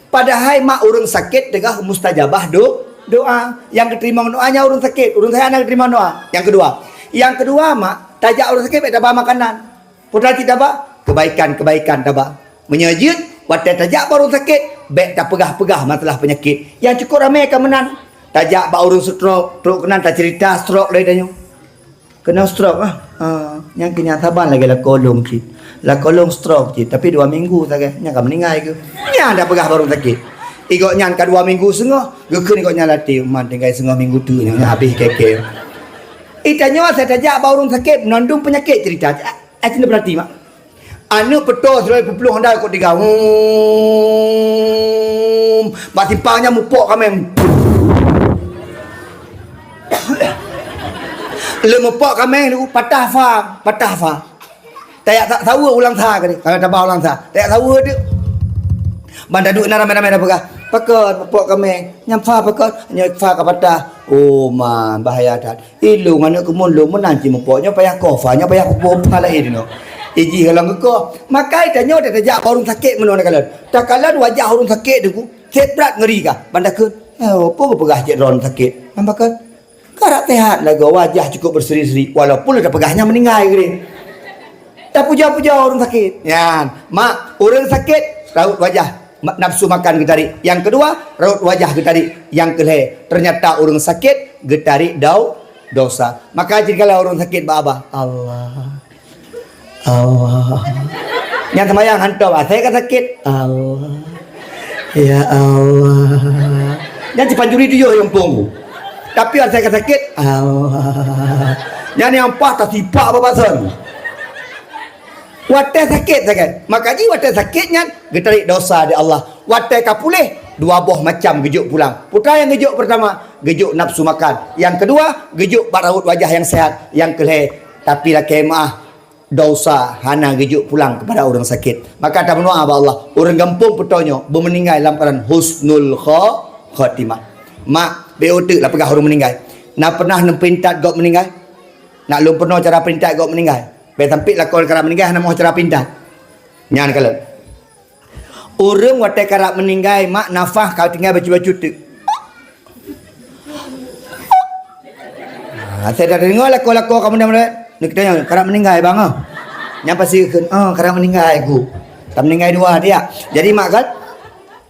Padahai mak ureuëng sakét teungoh mustajabah do-, doá. Nyang geuteurimong doá nyan ureuëng sakét, ureuëng sakét hana geuteurimong doá. Nyang keudua, nyang keudua mak, tajak ureuëng sakét bék taba makanan. Peue teuma cit taba? Kebaikan-kebaikan taba. Meunyoe jeuet, watèe tajak bak ureuëng sakét, bék tapeugah-peugah masalah peunyakét. Nyang cukôp ramé ka meunan. Tajak bak ureuëng stroke, trok keunan taceurita stroke lé tanyoe. Keunoe stroke ah. Ah, nyang keu nyan saban lagèe lakoe lôn cit. Lakoe lôn stroke cit, tapi dua minggu sagai, nyan ka meuninggai geuh. Nyan tapeugah bak ureuëng sakét. Igok nyan ka dua minggu seungoh, geukheun igok nyan latèe, man tinggai seungoh minggu teuk nyan, nyan habéh kèe-kèe. Itanyoe asai tajak bak ureuëng sakét, meunandum peunyakét ceurita. Ai, cit neupeurati mak. Aneuk peutoe sidroe peuplueng honda kot tiga. Hum. Bak simpang nyan meupok kaméng. Lé meupok kaméng tu patah fa, patah fa. Tajak sa-, saweue u Langsa keudéh. Ka taba u Langsa. Tajak saweue teuk. Ban taduek na ramé-ramé tapeugah, "Pakon meupok kaméng? Nyan fa pakon?" "Nyoe fa ka patah." "Oh man, bahaya that." Ilôn aneuk keumuen lôn meunan cit meupok, nyoe payah koh fa, nyoe payah kupoh fa laén nyoe. Ijih lom geukoh. Maka itanyoe tajak bak ureuëng sakét meunoe takalon. Takalon wajah ureuëng sakét teungku, sét brat ngeuri ka. Ban takheun, "Eh, peue geupeugah cit droe sakét?" Ban pakon, "Karap sehat lagoe, wajah cukup berseri-seri, walaupun lôn tapeugah nyan meuninggai keudéh." Tapuja-puja ureuëng sakét. Nyan, mak, ureuëng sakét raut wajah. Ma-, nafsu makan geutarék. Nyang keudua, raut wajah geutarék. Nyang keulhèe, teunyata ureuëng sakét geutarék dau-, dosa. Maka jikala ureuëng sakét bak abah, "Allah, Allah." Nyan seumayang hantom, asai ka sakét, "Allah, ya Allah." Nyan sipanjuri tujoh nyang pung. Tapi asai ka sakét, "Allah." Nyan nyang paih tasipak bak basan. Watèe sakét sagai. Maka jih watèe sakét nyan geutarék dosa di Allah. Watèe ka puléh, dua boh macam geujok pulang. Peue nyang geujok peurtama, geujok nafsu makan. Nyang keudua, geujok bak raut wajah nyang sehat. Nyang keulhèe, tapi lakèe meu'ah, dosa hana geujok pulang keupada ureuëng sakét. Maka tameudoá bak Allah, ureuëng gampông peutoe nyoe beumeuninggai lam keuadaan husnul kho-, khotimah. Mak, bék uteuk lah peugah ureuëng meuninggai. Na pernah neupeuintat gob meuninggai? Nak lôn peurunoe cara peuintat gob meuninggai. Bék sampai lakoe karap meuninggai hana moh cara peuintat. Nyan kalon. Ureuëng watèe karap meuninggai, mak, nafah ka tinggai bacut-bacut teuk. Ah, asai tadeungoe lakoe-lakoe kamoe dan mulai, "Ni kita nyoe karap meuninggai, bang, ah." Nyan pasti kheun, "Ah, karap meuninggai ku." Ka meuninggai dua dia. Jadi mak kan,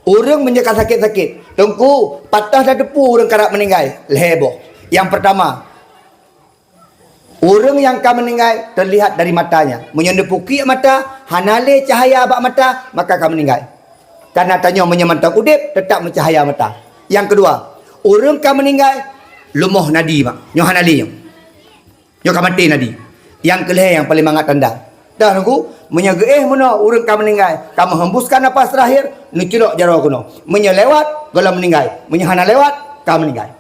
ureuëng meunyoe ka sakét-sakét, teungku, patah tateupeue ureuëng karap meuninggai, lhèe boh. Nyang peurtama, ureuëng nyang ka meuninggai teulihat dari matanya. Meunyoe neupukiek mata, hana lé cahya bak mata, maka ka meuninggai. Karena tanyoe meunyoe mantong udép, teutap meucahya mata. Nyang keudua, ureuëng ka meuninggai, leumoh nadi, mak. Nyoe hana lé nyoe. Nyoe ka maté nadi. Nyang keulhèe nyang paleng mangat tanda. Dah nunggu, meunyoe geuéh meunoe ureuëng ka meuninggai, ka meuhembuskan nafas terakhir, neuculok jaroe keunoe. Meunyoe lewat, gohlom meuninggai. Meunyoe hana lewat, ka meuninggai.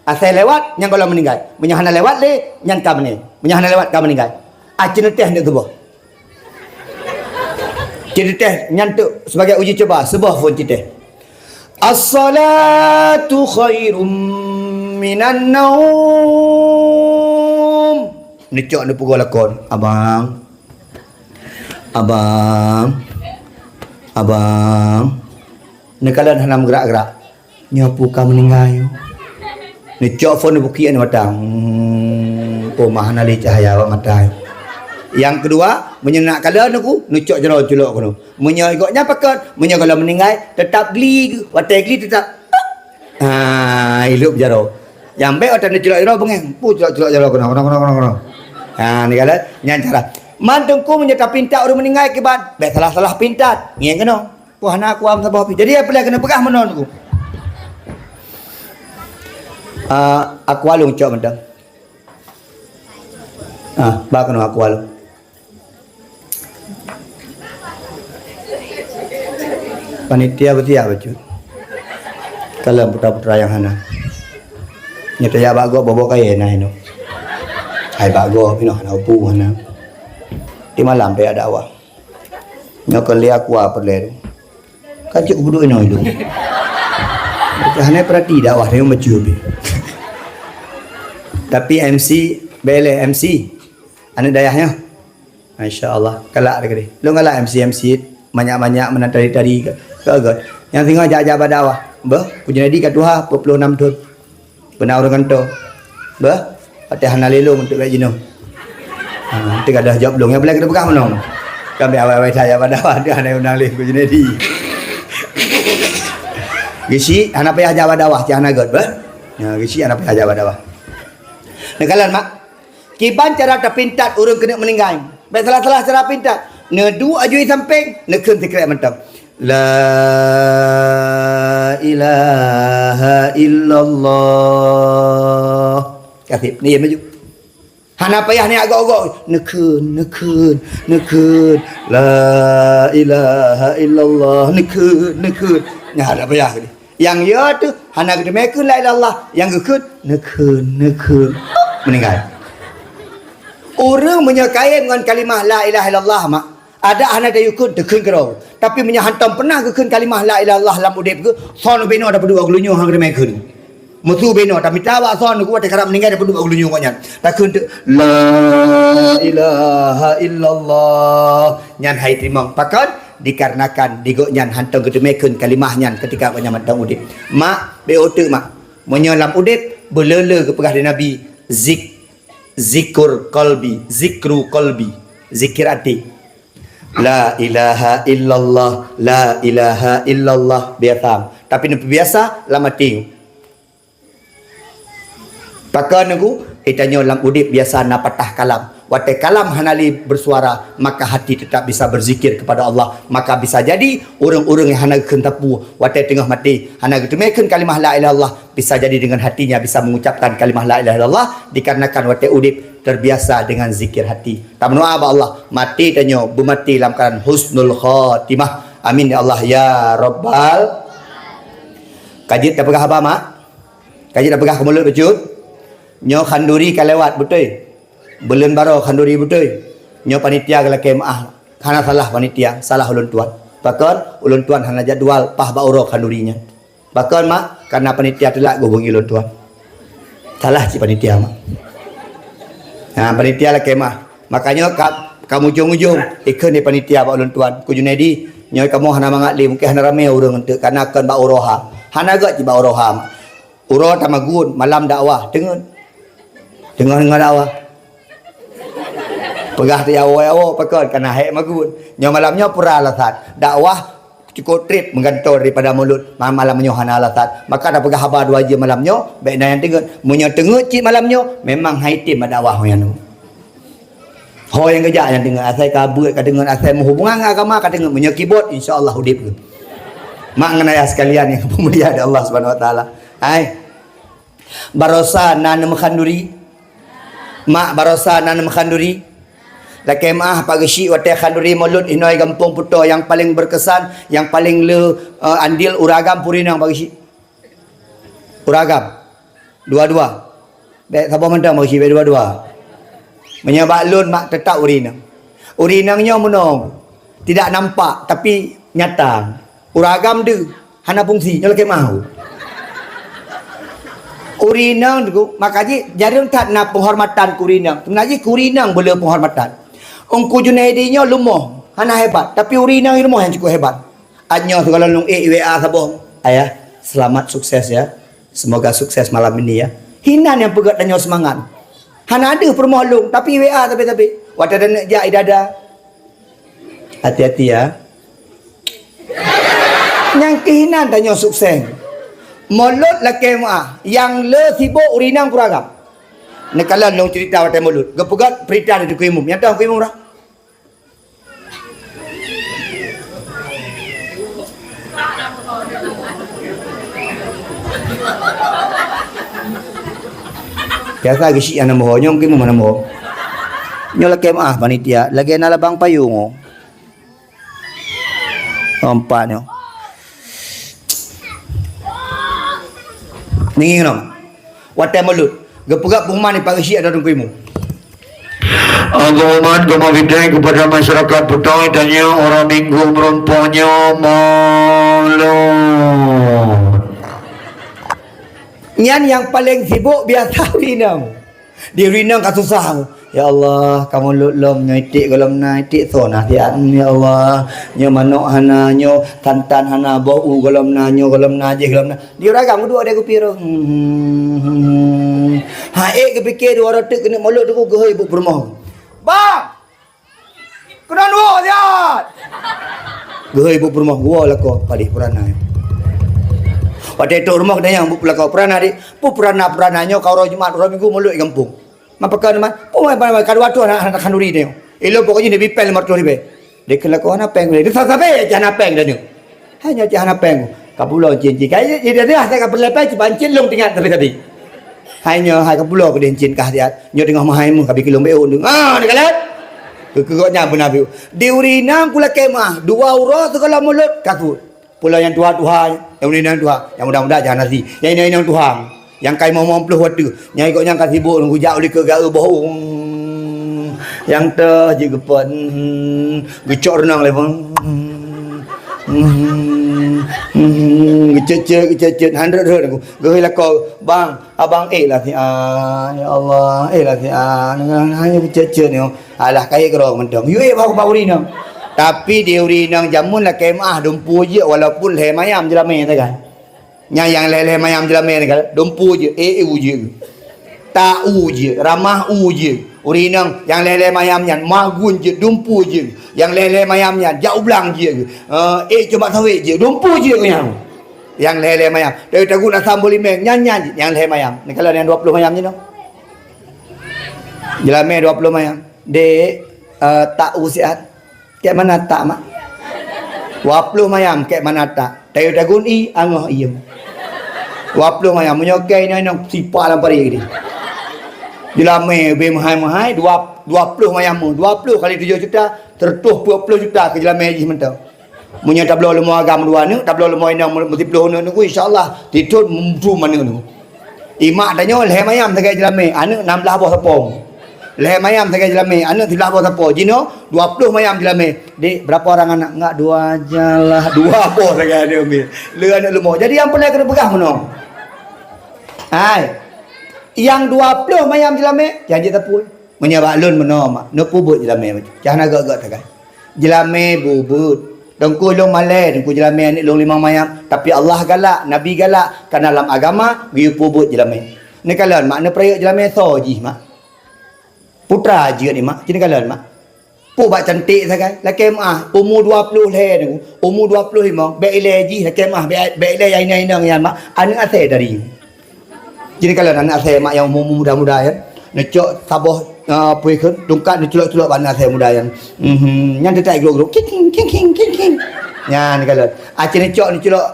Asai lewat, nyan gohlom meuninggai. Meunyoe hana lewat lé, nyan ka meuninggai. Meunyoe hana lewat, ka meuninggai. Ah, ceuneuteh nyoe tuboh. Ceuneuteh nyan tu sebagai uji cuba, seuboh phôn ceuneuteh. As-salatu khairum minan naum. Neucok neupeugoe lakoe, "Abang, abang, abang." Neukalon hana meugerak-gerak. Nyoe peue ka meuninggai. Neucok phon neubukik aneuk mata. Hmm, oh, mah hana lé cahya bak mata. Nyang keudua, meunyoe nak kalon aku, neucok jaroe culok keunoe. Meunyoe gobnyan pakon, meunyoe gohlom meuninggai, teutap gli geuh. Watèe gli teutap. Ha, ilop jaroe. Nyang bèk watèe neuculok jaroe beungèh. Pu culok-culok jaroe keunoe, keunoe, keunoe, keunoe, keunoe. Ha, ni kalon, nyan cara. Man teungku meunyoe tapintat ureueng meuninggai kiban, bèk salah-salah pintat. Ngieng keunoe. Wah, na aku am saboh pi. Jadi, apa lagi kena peugah meunoe niku? Ah, aku along cok mantong. Ah, ba keunoe aku along. Panitia beusiap bacut. Kalon putra-putra nyang hana. Nyoe tajak bak gob boh-boh kayèe na inoe. Hai bak gob inoe hana upu hana. Di malam payah dakwah. Nyoe keu lé aku apa lé tu. Kan cit kuduek inoe ilong. Hana perhati dakwah nyoe macam ni. Tapi M C, beleh M C. Aneuk dayah nyoe. Masya Allah, galak deh. Lôn galak M C, M C. Banyak-banyak meunan tadi-tadi ke. Ke, ke. Nyang singoh jak-jak bak dakwah. Beuh, ku jadi ka tuha, dua puluh enam thon. Beuna ureueng kanto. Beuh, watèe hana lé lôn untuk bèk jinoe. Ha, teuka dah jaweueb lôn. Nyang boleh kita peugah meunoe. Kan bèk awai-awai that jak bak dakwah, teuh hana undang lé ku Junaidi. Geuchik, hana payah jak bak dakwah, cit hana göt, beuh. Ya, geuchik hana payah jak bak dakwah. Neukalon, mak. Kiban cara tapintat ureueng keuneuk meuninggai. Bèk salah-salah cara pintat. Neuduek aju di sampéng, neukheun sikrek mantong. La ilaha illallah. Kaseb, nyan maju. Hana payah niat gok-gok. Neukheun, neukheun, neukheun. La ilaha illallah. Neukheun, neukheun. Nyan hana payah. Nyang ya teuh hana geuteumé kheun la ilaha illallah. Nyang geukheun, neukheun, neukheun. Meuninggai. Ureueng meunyoe kayém ngon kalimah la ilaha illallah, mak, adak hana tayue kheun, teukheun keudroe. Tapi meunyoe hantom peunah geukheun kalimah la ilaha illallah lam udép geuh, son ubé noe tapeuduek bak geulinyueng hana geuteumé kheun. Meusu ubé noe, tamita bak son geuh watèe karab meuninggai tapeuduek bak geulinyueng gobnyan. Takheun teuk, "La ilaha illallah." Nyan han jiteurimong. Pakon? Dikarenakan di gobnyan hantom geuteumé kheun kalimah nyan keutika gobnyan mantong udép. Mak, bèk uteuk, mak. Meunyoe lam udép, beuleu-leu geupeugah lé Nabi, zik-, zikur qalbi, zikru qalbi, zikir até. La ilaha illallah, la ilaha illallah, biasa. Tapi neupeubiasa lam até. Pakon Teungku, geutanyoe lam udép biasa na patah kalam. Watèe kalam hana lé bersuara, maka hati tetap bisa berzikir kepada Allah. Maka bisa jadi ureueng-ureueng nyang hana geukheun sapeue, watèe teungoh maté, hana geuteumé kheun kalimah la ilaha illallah, bisa jadi dengan hatinya bisa mengucapkan kalimah la ilaha illallah, dikarenakan watèe udép terbiasa dengan zikir hati. Tameudoa bak Allah, maté tanyoe beumaté lam keuadaan husnul khatimah. Amin ya Allah ya rabbal. Ka jeuet tapeugah haba, mak? Ka jeuet tapeugah keu mulod bacut? Nyoe khanduri ka lewat, beutôi? Buleuen baroe khanduri, beutôi? Nyoe panitia geulakèe meu'ah. Hana salah panitia, salah ulôn tuan. Pakon? Ulôn tuan hana jadwal paih bak uroe khanduri nyan. Pakon, mak? Karena panitia teulat geuhubungi ulôn tuan. Salah cit panitia, mak. Ha, panitia lakèe meu'ah. Makanya ka, ka mujông-ujông, ikheun di panitia bak ulôn tuan. Ku Junaidi, nyoe kamoe hana mangat lé, mungken hana ramé ureueng eunteuk, karena kon bak uroe ha. Hana göt cit bak uroe ha, mak. Uroe tamagun, malam dakwah, teungeut. Teungoh-teungoh dakwah. Peugah teuyawo-yawo, pakon, kana hék magun. Nyoe malam nyoe pura alasan. Dakwah cukôp trép meugantoe daripada mulod. Ma-, malam nyoe hana alasan. Maka tapeugah haba dua jeuem malam nyoe, bèk na nyang teungeut. Meunyoe teungeut cit malam nyoe, memang han item bak dakwah nyan. Ho nyang geujak nyang teungeut, asai ka beuet ka teungeut, asai meuhubungan ngon agama ka teungeut. Meunyoe kibot, insya Allah udép geuh. Mak ngon ayah sekalian nyang dimuliakan Allah Subhanahu Wa Taala. Hai. Barosa na neumeuh khanduri? Mak, barosa na neumeuh khanduri? Lakèe meu'ah, Pak Geuchik, watèe khanduri mulod inoe gampông Putoe nyang paleng berkesan, nyang paleng le, eh, andil ureueng agam peue ureueng inong, Pak Geuchik? Ureueng agam. Dua-dua. Bèk saboh mantong, Pak Geuchik, bèk dua-dua. Meunyoe bak lôn, mak, teutap ureueng inong. Ureueng inong nyoe meunoe, tidak nampak, tapi nyata. Ureueng agam deuh, hana fungsi, nyoe lakèe meu'ah. Ureueng inong tu, maka jih jareueng that na penghormatan keu ureueng inong. Seubeuna jih keu ureueng inong beu le penghormatan. Teungku Junaidi nyoe leumoh, hana hebat, tapi ureueng inong leumoh nyang cukup hebat. Nyoe sigohlom lôn ék W A saboh. Ayah, selamat sukses ya. Semoga sukses malam ini ya. Inan nyang peugöt tanyoe seumangat. Hana deuh peurumoh lôn, tapi W A sabe-sabe. Watèe taneuk jak idada. Hati-hati ya. Nyang keuh inan tanyoe sukses. Mulod lakèe meu'ah, nyang le sibok ureueng inong peuragam. Neukalon lôn ceurita watèe mulod. Geupeugöt peurintah di Teungku Imum. Nyang toh Teungku Imum dah. Biasa geusyik hana moho, nyoe mungkin mana moho. Nyoe lakèe meu'ah panitia, lagèe na labang payong, oh. Empat nyoe. Ninging nong. Watèe mulod, geupeugah pengumuman di pageusyik atau Teungku Imum. Pengumuman kami berikan kepada masyarakat petang tanya orang minggu merumpok nyoe mulod. Nyan nyang paleng sibok biasa ureueng inong. Di ureueng inong ka susah. Ya Allah, kamoe lhok lom nyoe iték gohlom na, iték soe na siat, ya Allah. Nyoe manok hana, nyoe santan hana, boh u gohlom na, nyoe gohlom na, jih gohlom na. Di ureueng agam geuduek di kupi roh. Hmm. Ha ék geupike dua uroe teuk keuneuk mulod teuk geuhôi buet peurumoh. Bang! Keunan woe siat! Geuhôi buet peurumoh, woe lakoe padeh purana. Watèe trôk rumoh geutanyoe buet lakoe purana di, peue purana-purana nyoe ka uroe Jumat, uroe Minggu mulod di gampông. Mapakon man, peue man, man, man, ka dua ratus aneuk, aneuk khanduri tanyoe. Ilôn pokok jih neubri péng lima ratus ribèe. Dikheun lakoe hana péng, di sabe-sabe cit hana péng tanyoe. Hai nyoe cit hana péng. Ka pulo cien-cien. Ka, jadi, jadi, asai ka peureulèe péng, cit ban cien lôn teuingat sabe-sabe. Hai nyoe, hai ka pulo keudeh cien kah siat. Nyoe teungoh meuhai meuh ka bikeu lôn B O nyoe. Ah, neukalon. Keu, keu gobnyan beuna B O. Di ureueng inong kulakèe meu'ah, dua uroe sigohlom mulod, ka kheun. Pulo nyang tuha-tuha, nyang muda-muda tuha, nyang muda-muda jan hana sie. Nyang inong-inong tuha, nyang ka limong, limong ploh watèe. Nyang ikot nyan ka sibok nunggu jak u likot geu boh. Nyang teuh jeuet geupeuen, geucok reunong lé. Geucet-cet, geucet-cet, han rhot-rhot. Geuhôi lakoe, "Bang, abang ék lah siat, ya Allah, ék lah siat." Hanya geucet-cet nyoe. Alah, kayèe keudroe mantong. Yue ék bak, bak ureueng inong. Tapi di ureueng inong jameun lakèe meu'ah dumpeue jeuet walaupun lhèe mayam jeulamèe sagai. Nyan nyang lhèe-lhèe mayam jeulamèe sagai, dumpeue jeuet, ék, ék u jeuet. Ta u jeuet, ramah u jeuet. Ureueng inong nyang lhèe-lhèe mayam nyan, magun jeuet, dumpeue jeuet. Nyang lhèe-lhèe mayam nyan, jak u blang jeuet. Eh, ék cuma sawét jeuet, dumpeue jeuet nyan. Nyang lhèe-lhèe mayam. Dari tagut asam bulimeng, nyan, nyan, nyang lhèe mayam. Neukalon nyang dua ploh mayam jinoe. Jeulamèe dua ploh mayam. Dek, eh, tak u siat. Kek mana tak, mak? Dua ploh mayam, kek mana tak? Tayu tagun i, angoh iem. Dua ploh mayam, meunyoe kei inong-inong sipak lam parit geude. Jeulamèe ubé meuhai-meuhai, dua, dua ploh mayam mu. Dua ploh kali tujoh juta, seratus dua puluh juta keu jeulamèe jih mantong. Meunyoe tabloe leumo agam dua aneuk, tabloe leumo inong meusiplôh aneuk nunggu, insya Allah, titot mutu aneuk nunggu. Imak tanyoe lhèe mayam sagai jeulamèe, aneuk nam blah boh sapo. Lhèe mayam sagai jeulamèe, aneuk siblah boh sapo. Jinoe dua ploh mayam jeulamèe. Dek, berapa orang anak? Enggak, dua aja lah. Dua boh sagai aneuk ambil. Le aneuk leumo. Jadi nyang peureulèe keuneuk peugah meunoe. Hai. Nyang dua ploh mayam jeulamèe, janji tapui. Meunyoe bak lôn meunoe, mak, neupeubuet jeulamèe bacut. Cah na gèt-gèt sagai. Jeulamèe beubuet. Teungku lôn malèe, teungku jeulamèe aneuk lôn limong mayam. Tapi Allah galak, Nabi galak, karena lam agama geuyue peubuet jeulamèe. Neukalon, mak, neupeurayeuk jeulamèe soe jih, mak? Putra jeuet ni, mak. Ci neukalon, mak. Peue bak cantik sagai. Lakèe meu'ah, umu dua ploh lhèe teungku. Umu dua ploh limong, bèk ilèe jih, lakèe meu'ah, bèk, bèk ilèe nyang inong-inong nyan, mak. Aneuk asèe tadi. Jadi kalau aneuk asèe mak nyang umur muda-muda nyan, neucok saboh, ah, peue kheun, tungkat neuculok-culok bak aneuk asèe muda nyan. Mhm, nyan teutai grok-grok, king, king, king, king, king, king. Nyan kalau. Aci neucok neuculok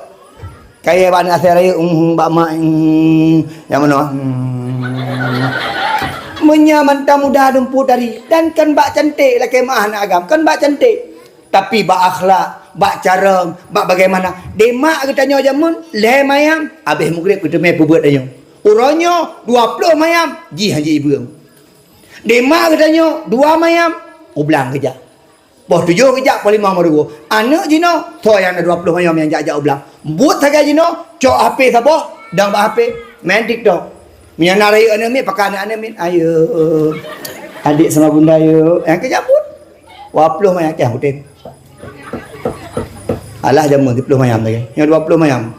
kayèe bak aneuk asèe rayeuk, mhm, bak mak, mhm, nyang meunoe. Mhm. Meunyoe mantong muda dumpeue tadi, dan kan bak cantik lakèe meu'ah aneuk agam, kan bak cantik. Tapi bak akhlak, bak carông, bak bagaimana. Demak geutanyoe jameun, lhèe mayam, abéh mugreb geuteumé peubuet tanyoe. Uroe nyoe dua ploh mayam, jih han jeuet ibeueng. Demak geutanyoe dua mayam, u blang geujak. Poh tujoh geujak, poh limong baru. Aneuk jinoe, soe nyang na dua ploh mayam nyang jak-jak u blang. Buet sagai jinoe, cok H P saboh, dong bak H P, main TikTok. Meunyoe na rayeuk aneuk miet, pakai aneuk-aneuk miet. Ayo. Adik sama bunda yuk. Nyang keu jabut. Dua ploh mayam keu udeb. Alah jameun siplôh mayam lagèe. Nyoe dua ploh mayam.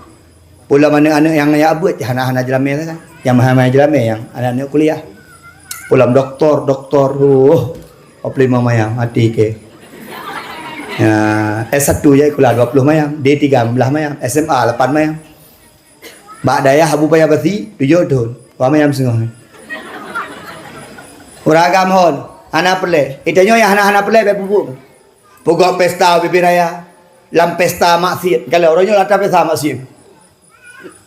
Pula mana aneuk nyang ya buet hana-hana jeulamèe kan. Nyang mahai-mahai jeulamé nyang aneuk-aneuk kuliah. Pulang doktor, doktor, uh, dua puluh lima mayang, mati ke. Ya, S satu je kuliah dua puluh mayang, D tiga lima belas mayang, S M A lapan mayang. Bak dayah Abu Paya Basi, tujoh thon, dua mayang seungoh. Ureueng agam hon, hana peureulèe. Ita nyoe nyang hana-hana peureulèe bèk peubuet. Peugah pesta ubé-ubé raya, lam pesta maksiet. Kalau uroe nyoe lam pesta maksiet.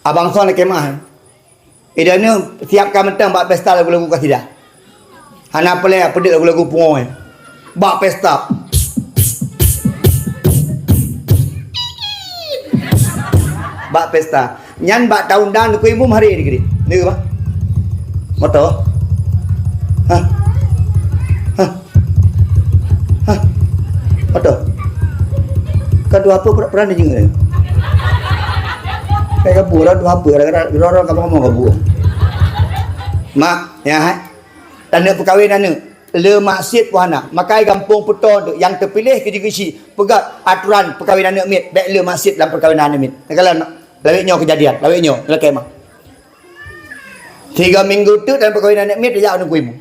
Abang Son lakèe meu'ah. Idéh nyoe siapkan mantong bak pesta lagu-lagu kasidah. Hana peureulèe peudeuh lagu-lagu pungo. Bak pesta. Bak pesta. Nyan bak taun dang Teungku Imum haré di keudéh. Ni, Bang. Moto. Hah? Hah? Hah? Moto. Ka dua apa pura-pura ni jeung. Kayak kabur dua apa, kadang-kadang orang kamu ngomong kabur. Mak, ya, hai. Tanda peukawen aneuk. Le maksiet pun hana. Makai gampông peutoe tu, nyang teupiléh keu jigeushi. Peugah aturan peukawen aneuk miet, bèk le maksiet lam peukawen aneuk miet. Kalau lawét nyoe keujadian, lawét nyoe, lakèe meu'ah. Tiga minggu teuk dalam peukawen aneuk miet, jak Teungku Imum.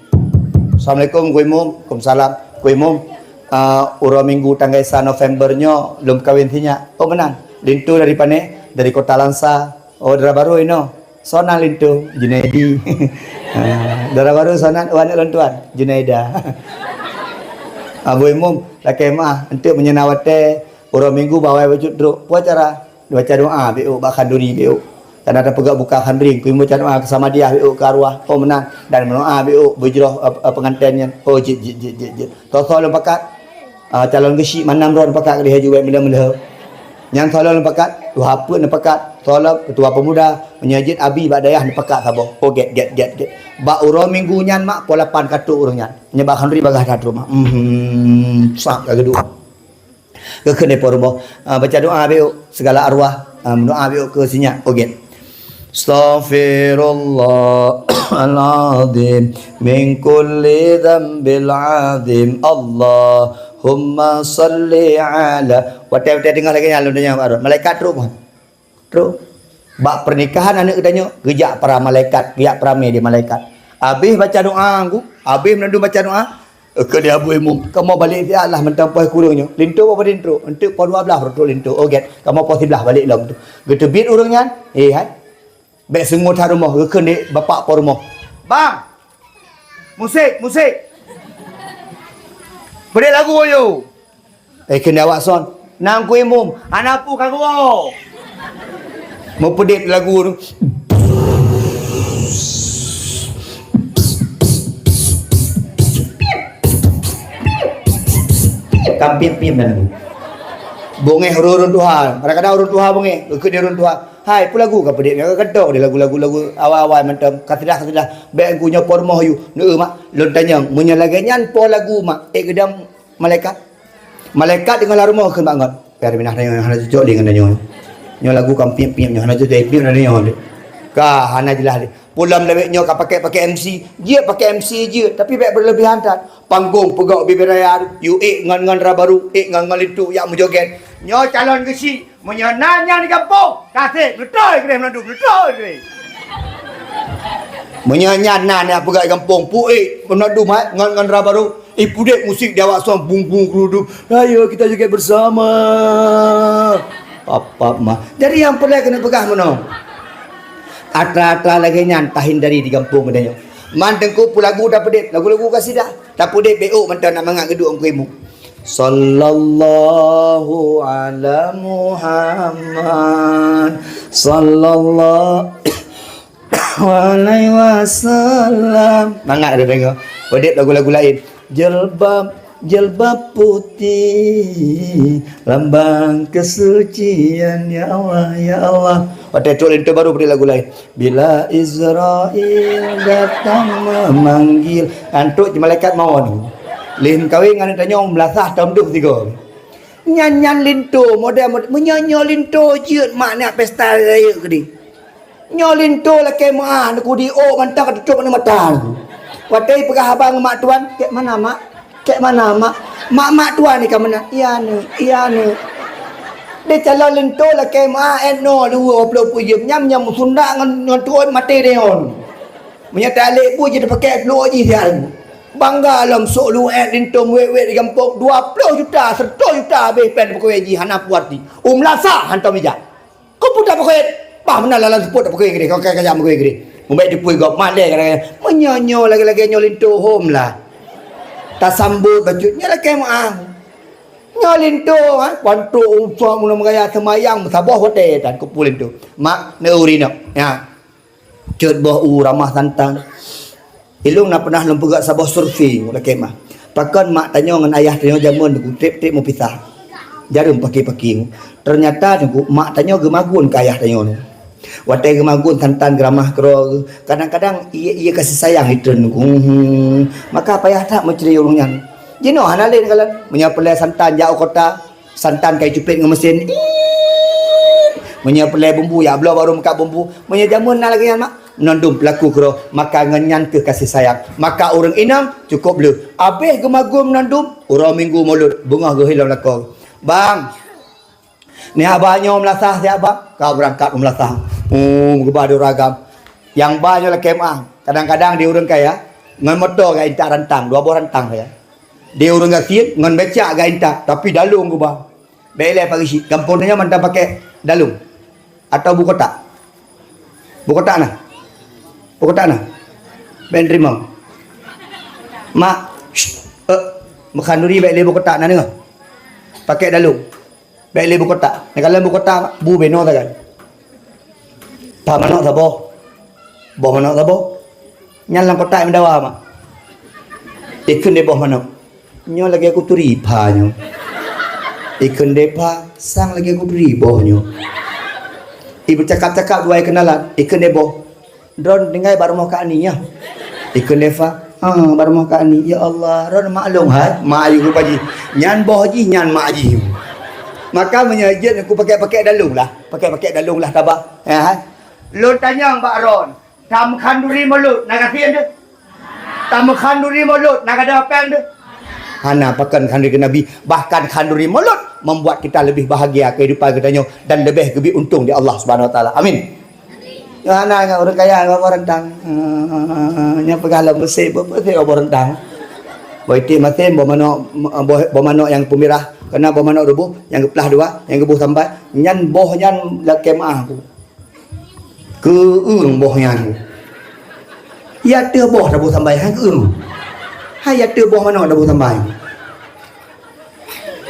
Assalamualaikum, Teungku Imum. Waalaikumsalam. Teungku Imum, ah, uroe Minggu tanggai sa November nyoe lôn peukawen sinyak. Oh, meunan. Linto dari pane? Dari Kota Langsa. Oh, dara barô inoe. Soe nan linto? Junaidi. Ah, dara barô soe nan? Oh, aneuk lôn tuan. Junaida. Abu Imum, lakèe meu'ah. Enteuk meunyoe na watèe, uroe Minggu bawai bacut trok. Peue cara? Baca doa, B O, bak khanduri, B O. Kana tapeugah buka khanduri, kui baca doa keu Samadiyah, B O, keu arwah, oh, meunan. Dan meudoa, B O, beujroh, eh, eh, peungantén nyan. Oh, jeuet, jeuet, jeuet, jeuet, jeuet. Soe-soe lôn pakat, ah, calon geuchik, mandum droe lôn pakat keudéh aju bèk meulhö-meulhö. Nyang soe lôn pakat, tuha peuet lôn pakat, soe lom ketua pemuda, meunyoe jeuet abi bak dayah lôn pakat saboh. Oh, gèt, gèt, gèt, gèt. Bak uroe Minggu nyan, mak, poh lapan ka trok ureueng nyan. Nyoe bak khanduri bagaih that trok, mak. Mhm, sah ka geuduek. Geukheun di po rumoh, ah, baca doa, B O, segala arwah, ah, meudoa, B O, keu sinyak, oh, gèt. Astaghfirullahalazim min kulli dzambil azim. Allahumma shalli ala. Watèe-watèe teungoh lagèe nyan lôn tanyong bak droe. Malaikat trok, Bang. Trok. Bak pernikahan aneuk geutanyoe, geujak para malaikat, geujak peurami di malaikat. Abéh baca doa, Teungku, abéh meunandum baca doa, keu di Abu Imum, kamoe balek siat lah mantong poh kureueng nyoe. Linto bak padum trok, enteuk poh dua blaih baru trok linto. Oh, gèt, kamoe poh siblaih balek lom tu. Geuteubiet ureueng nyan, eh, hai. Bèk seungue that rumoh, geukheun di bapak po rumoh. Bang! Musik, musik! Peudeh lagu, yo! Eh, kheun di awak son, "Na Teungku Imum, hana peue ka geuwoe." Meupeudeh lagu tu. Kan piem-piem dan. Beungèh ureueng tuha. Kadang-kadang ureueng tuha beungèh, geukheun di ureueng tuha. "Hai, peue lagu ka peudeh nyan, ka keudok di lagu-lagu, lagu awai-awai mantong, kasidah-kasidah. Bèk Teungku nyoe po rumoh yu." "Neu, Mak, lôn tanyong, meunyoe lagèe nyan po lagu, Mak, eh, geudong malaikat?" Malaikat deungon lam rumoh kheun bak ngon. Pèh minah tanyoe hana cocok lé ngon tanyoe. Nyoe lagu kan piep-piep nyoe hana cocok, piep na tanyoe lé. Ka hana jeulaih lé. Pulam lawét nyoe ka pakai-pakai M C. Jeuet pakai M C jeuet, tapi bèk berlebihan that. Panggong peugah ubé-ubé raya, yue ék ngon-ngon dara barô, ék ngon-ngon linto jak meujogét. Nyoe calon geuchik, meunyoe na nyang di gampông, ka sép, neutroi keudéh meunandum, neutroi keudéh. Meunyoe nyan na nyang peugah di gampông, puék, meunandum hai, ngon, ngon dara barô, eh, pudek musik di awak song, bung, bung, kerudu. Ayo kita joget bersama. Pap, pap, mah. Jadi nyang peureulèe keuneuk peugah meunoe. Atra-atra lagèe nyan tahindari di gampông geutanyoe. Man teungku peulagu tapeudeh, lagu-lagu kasidah. Tapeudeh B O mantong na mangat geuduek Teungku Imum. Sallallahu ala Muhammad. Sallallahu alaihi wasallam. Mangat ada dengar. Peudeh lagu-lagu lain. Jilbab, jilbab putih, lambang kesucian, ya Allah, ya Allah. Watèe trok linto baru peudeh lagu lain. Bila Israel datang memanggil. Nyan trok cit malaikat mawön. Lheuh meukawen ngon tanyoe meulasah tom deuh tiga. Nyan, nyan linto, model, model. Meunyoe nyoe linto jeuet mak nyak pesta rayeuk keudeh. Nyoe linto lakèe meu'ah, neukudi ôk mantong ka tutôp aneuk mata. Watèe peugah haba ngon mak tuan, "Kèk mana, Mak? Kèk mana, Mak?" "Mak, mak tuan ni ka meunan." "Iya, neuk. Iya, neuk." Deh calon linto lakèe meu'ah, eh, noe dua ploh peuet jeuem. Nyam, nyam meusundak ngon, ngon tuôn maté deh ngon. Meunyoe talét bu jih tapakèk pluek jih siat. Bangga lom sôk luwét linto wét-wét di gampông, dua ploh juta, seratus juta habéh pèng tapakawén jih hana puas até. U meulasah hantom ijak. Keupeue tapakawén? Bah meunan lam seupôt tapakawén keudéh, ka kajak tapakawén keudéh. Mubaik teupeu gob malèe kadang-kadang. Meunyoe nyoe lagèe-lagèe nyoe linto hom lah. Tasambot bacut nyoe lakèe meu'ah. Nyoe linto, ha, pantok usah meunan meugaya seumayang meusaboh watèe tan keupeue linto. Mak, neu urinok. Ya. Cot boh u ramah santan. Ilong na pernah lôn peugah saboh survei ngon lakèe mah. Pakon mak tanyoe ngon ayah tanyoe jameun nyoe trép-trép meupisah. Jareueng paki-paki. Ternyata nyoe mak tanyoe geumagun keu ayah tanyoe nyoe. Watèe geumagun santan geuramah keudroe, kadang-kadang ie-ie kasih sayang itreun nyoe. Hmm. Maka payah that meucre ureueng nyan. Jinoe hana lé neukalon. Meunyoe peureulèe santan jak u kota, santan ka icupet ngon meusén. Meunyoe peureulèe bumbu, ya bloe barô meukat bumbu. Meunyoe jameun na lagèe nyan mak, meunan dum peulaku keudroe, maka ngon nyan keuh kasih sayang. Maka ureueng inong cukôp lheueh. Abéh geumagum meunan dum, uroe Minggu Molot, beungoh geuhilong lakoe. Bang, nyoe haba nyoe meulasah siat bang, ka beurangkat u meulasah. Oh, geuba di ureueng agam. Nyang ba nyoe lakèe meu'ah. Kadang-kadang di ureueng kaya, ngon moto ka intat rantang, dua boh rantang saja. Di ureueng gasien ngon becak ka intat, tapi dalông geuba. Bèk ilèe Pak Geuchik, gampông tanyoe mantong pakèk dalông. Atau bu kotak? Bu kotak na? Bu kotak na? Bèk teurimong. Mak, syt, eh, meukhanduri bèk ilèe bu kotak na deungö. Pakèk dalông. Bèk ilèe bu kotak. Neukalon bu kotak, bu beno sagai. Pha manok saboh. Boh manok saboh. Nyan lam kotak meudawa mak. Ikheun deh boh manok. Nyoe lagèe kuturi pha nyoe. Ikheun deh pha, sang lagèe kuturi boh nyoe. Ibu cakap-cakap dua keunalan, ikheun deh boh. Droen tinggai bak rumoh Kak Ani nyoe. Ikheun deh pha, ha, bak rumoh Kak Ani. Ya Allah, droen maklum hai, mak ayue geuba jih. Nyan boh jih, nyan mak jih. Maka meunyoe jeuet ku pakèk-pakèk dalông lah. Pakèk-pakèk dalông lah taba. Ya, hai. Lôn tanyong bak droen. Tameukhanduri Molot na gasien deuh? Tameukhanduri Molot na gadôh péng deuh? Hana, pakon khanduri keu Nabi, bahkan khanduri Molot membuat kita lebih bahagia kehidupan kita nyoe dan leubeh geubri untông di Allah Subhanahu Wa Taala. Amin. Hana ngon ureueng kaya boh rantang. Nyan peugah lom beusép, beusép boh rantang. Boh iték masén, boh manok, boh, boh manok nyang peumirah, keunan boh manok ruboh, nyang geuplah dua, nyang geuboh sambai, nyan boh nyan lakèe meu'ah ku. Keueung boh nyan. Ya teuh boh taboh sambai, hai keueung. Hai ya teuh boh manok taboh sambai.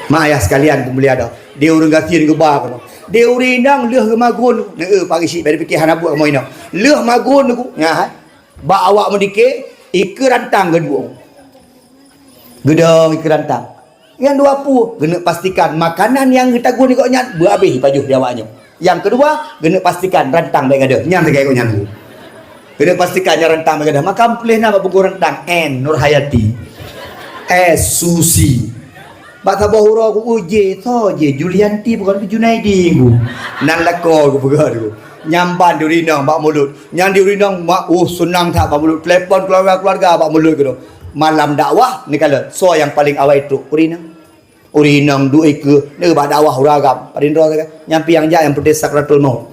Mak ayah sekalian peumulia dah. Di ureueng gasien geuba keunoe. Di ureueng inong lheueh geumagun. Neu, Pak Geuchik, bèk pike hana buet kamoe inong. Lheueh magun nyoe, nya hai. Bak awak meudike, ikeue rantang geuduek. Geudong ikeue rantang. Nyang dua pu, geuneuk pastikan makanan nyang geutagun di gobnyan beuhabéh pajoh di awak nyoe. Nyang keudua, geuneuk pastikan rantang bèk gadôh. Nyan sagai gobnyan pu. Geuneuk pastikan nyan rantang bèk gadôh. Maka puléh na bak bungkôh rantang, N Nurhayati. S Susi. Bak saboh uroe ku, "Oh, J, soe J? Julianti bukan, Junaidi ku." Nan lakoe ku peugah tu. Nyang ban di ureueng inong bak Molot. Nyan di ureueng inong mak, oh, seunang that bak Molot. Telepon keluarga-keluarga bak Molot keunoe. Malam dakwah, neukalon, soe nyang paleng awai trok? Ureueng inong. Ureueng inong duek ikeue, neu bak dakwah ureueng agam. Padum droe sagai. Nyang piang jak nyang peuté sakratul maut.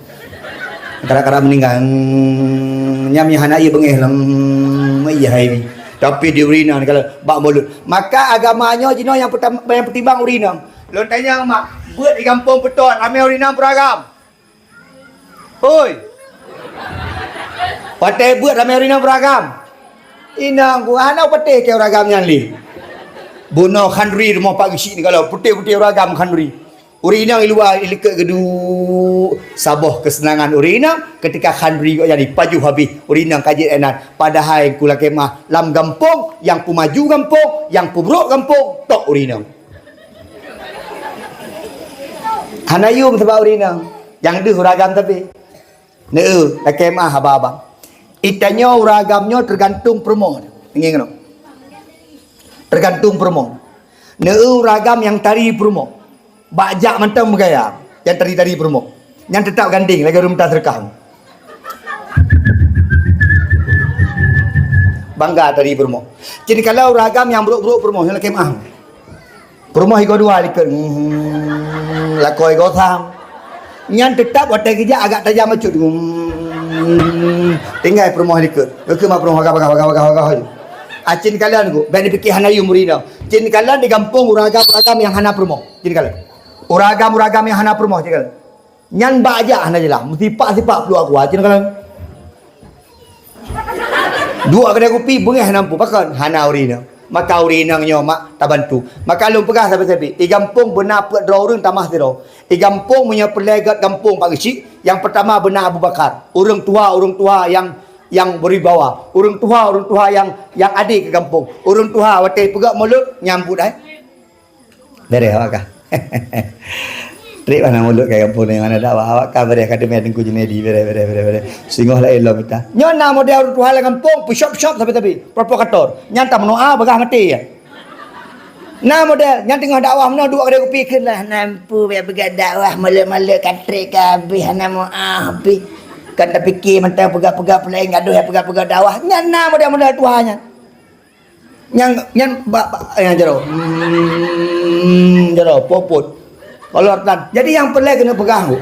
Kadang-kadang meuninggai. Hmm, nyang hana ie beungéh lom. Hmm, iya hai. Tapi di ureueng inong neukalon bak Molot. Maka agama nyoe jinoe nyang peutam-, nyang peutimbang ureueng inong. Lôn tanyong mak, beuet di gampông peuton, ramé ureueng inong peuragam? Hôi! Watèe beuet ramé ureueng inong peuragam. Inong ku hana patéh keu ureueng agam nyan lé. Bunoe khanduri rumoh Pak Geuchik nyoe, kalau putéh-putéh ureueng agam khanduri. Ureueng inong i luwa ilikot geuduek, saboh keuseunangan ureueng inong keutika khanduri gobnyan ipajoh habéh. Ureueng inong ka jeuet inan. Padahai ku lakèe meu'ah lam gampông, nyang peumaju gampông, nyang peubrôk gampông, tok ureueng inong. Hana yum sabab ureueng inong. Nyang deuh ureueng agam tapi. Neu, lakèe meu'ah abang-abang. Itanyoe ureueng agam nyoe teugantung peurumoh. Ingat keunoe. Teugantung peurumoh. Neu ureueng agam nyang tari peurumoh. Bak jak mantong meugaya. Nyang tari-tari peurumoh. Nyan teutap gandéng lagèe ureueng meuta seudeukah. Bangga tari peurumoh. Jadi kalau ureueng agam nyang brôk-brôk peurumoh, nyan lakèe meu'ah. Peurumoh igoe dua likot, hmm, lakoe igoe sam. Nyan teutap watèe geujak agak tajam bacut. Hmm. Hmm, tinggai peurumoh likot. Geukheun ma peurumoh bagah, bagah, bagah, bagah, bagah. Acin kalon ku, bèk neupike hana yum ureueng inong. Cin kalon di gampông ureueng agam, ureueng agam nyang hana peurumoh. Cin kalon. Ureueng agam, ureueng agam nyang hana peurumoh, cin kalon. Nyan bak jak hana jeulaih, meusipak-sipak pluek aku, cin kalon. Duek keudè kupi beungèh hana mampu, pakon? Hana ureueng inong. Maka ureueng inong nyoe mak tabantu. Maka lôn peugah sabe-sabe, di gampông beuna peuet droe ureueng tamah sidroe. Di gampông meunyoe peureulèe göt gampông bak geuchik, nyang peurtama beuna Abu Bakar. Ureueng tuha, ureueng tuha nyang, nyang beribawa. Ureueng tuha, ureueng tuha nyang, nyang adé keu gampông. Ureueng tuha watèe peugöt mulod nyambut ai. Beureh awak kah? Trép hana mulod ka gampông nyoe, hana dakwah. Awak kah beureh ka teumé Teungku Junaidi, beureh, beureh, beureh, beureh. Singoh laén lom ita. Nyoe na model ureueng tuha lam gampông, peusyop-syop sabe-sabe, provokator. Nyan tameudoa bagah maté ya. Na model, nyan teungoh dakwah meunoe duek keudè kupi kheun lah, hana mampu bèk peugah dakwah, mulod-mulod ka trép ka habéh, hana meuah habéh. Kan tapike mantong peugah-peugah peulaén gadoh nyang peugah-peugah dakwah. Nyan na model-model tuha nyan. Nyang, nyan bak, bak, eh, jaroe. Hmm, jaroe, popot. Kolor tan. Jadi nyang peureulèe keuneuk peugah, Bu.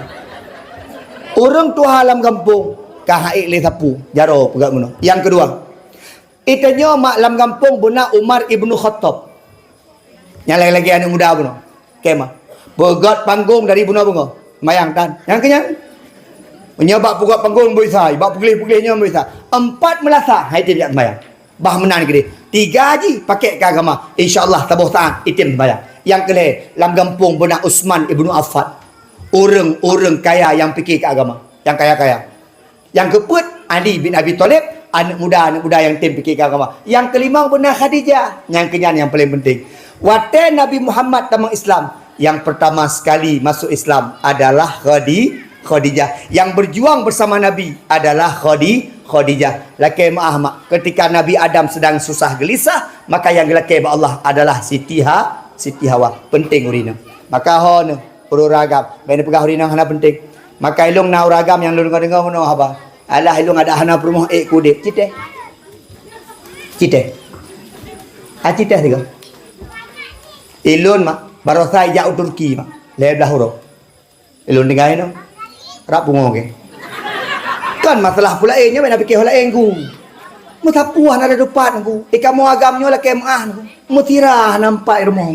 Ureueng tuha lam gampông, ka hana ék lé sapeue. Jaroe peugah meunoe. Nyang keudua, di tanyoe mak lam gampông beuna Umar Ibnu Khattab. Nyang lagèe-lagèe aneuk muda bunoe. Kemah. Peugöt panggong dari bunoe beungoh. Seumayang tan. Nyang keu nyan. Meunyoe bak peugöt panggong beu isai, bak peugleh-peugleh nyoe beu isai. Empat meulasa, hai tem jak seumayang. Bah meunan keudéh. Tiga jih pakèk keu agama. Insya Allah saboh saat item seumayang. Nyang keu lhèe, lam gampông beuna Utsman Ibnu Affan. Ureueng-ureueng kaya nyang pike keu agama. Nyang kaya-kaya. Nyang keupeuet, Ali bin Abi Thalib, aneuk muda-aneuk muda nyang tem pike keu agama. Nyang keulimong beuna Khadijah, nyang keunyan nyang paleng penting. Watèe Nabi Muhammad tamong Islam, nyang peurtama sekali masuk Islam adalah Khadi-, Khadijah. Nyang berjuang bersama Nabi adalah Khadi-, Khadijah. Lakèe meuah mak, ketika Nabi Adam sedang susah gelisah, maka nyang geulakèe bak Allah adalah Siti Ha-, Siti Hawa. Penting ureueng inong. Maka ho neuh, ureueng agam, bèk neupeugah ureueng inong hana penting. Maka ilôn na ureueng agam nyang lôn deungoe-deungoe meunoe haba. Alah ilôn adak hana peurumoh ék keu udép. Cit teh. Cit teh. Ah, cit teh sigoe. Ilôn mak, barosa ijak u Turki mak. Lhèe blah uroe. Ilôn tinggai nyoe. Rab pungo ke. Kan masalah peue laén nyoe, bèk na pike ho laén ku. Meusapeue hana ada dupat ku. Di kamoe agam nyoe lakèe meuah ku. Meusira hana meupat rumoh.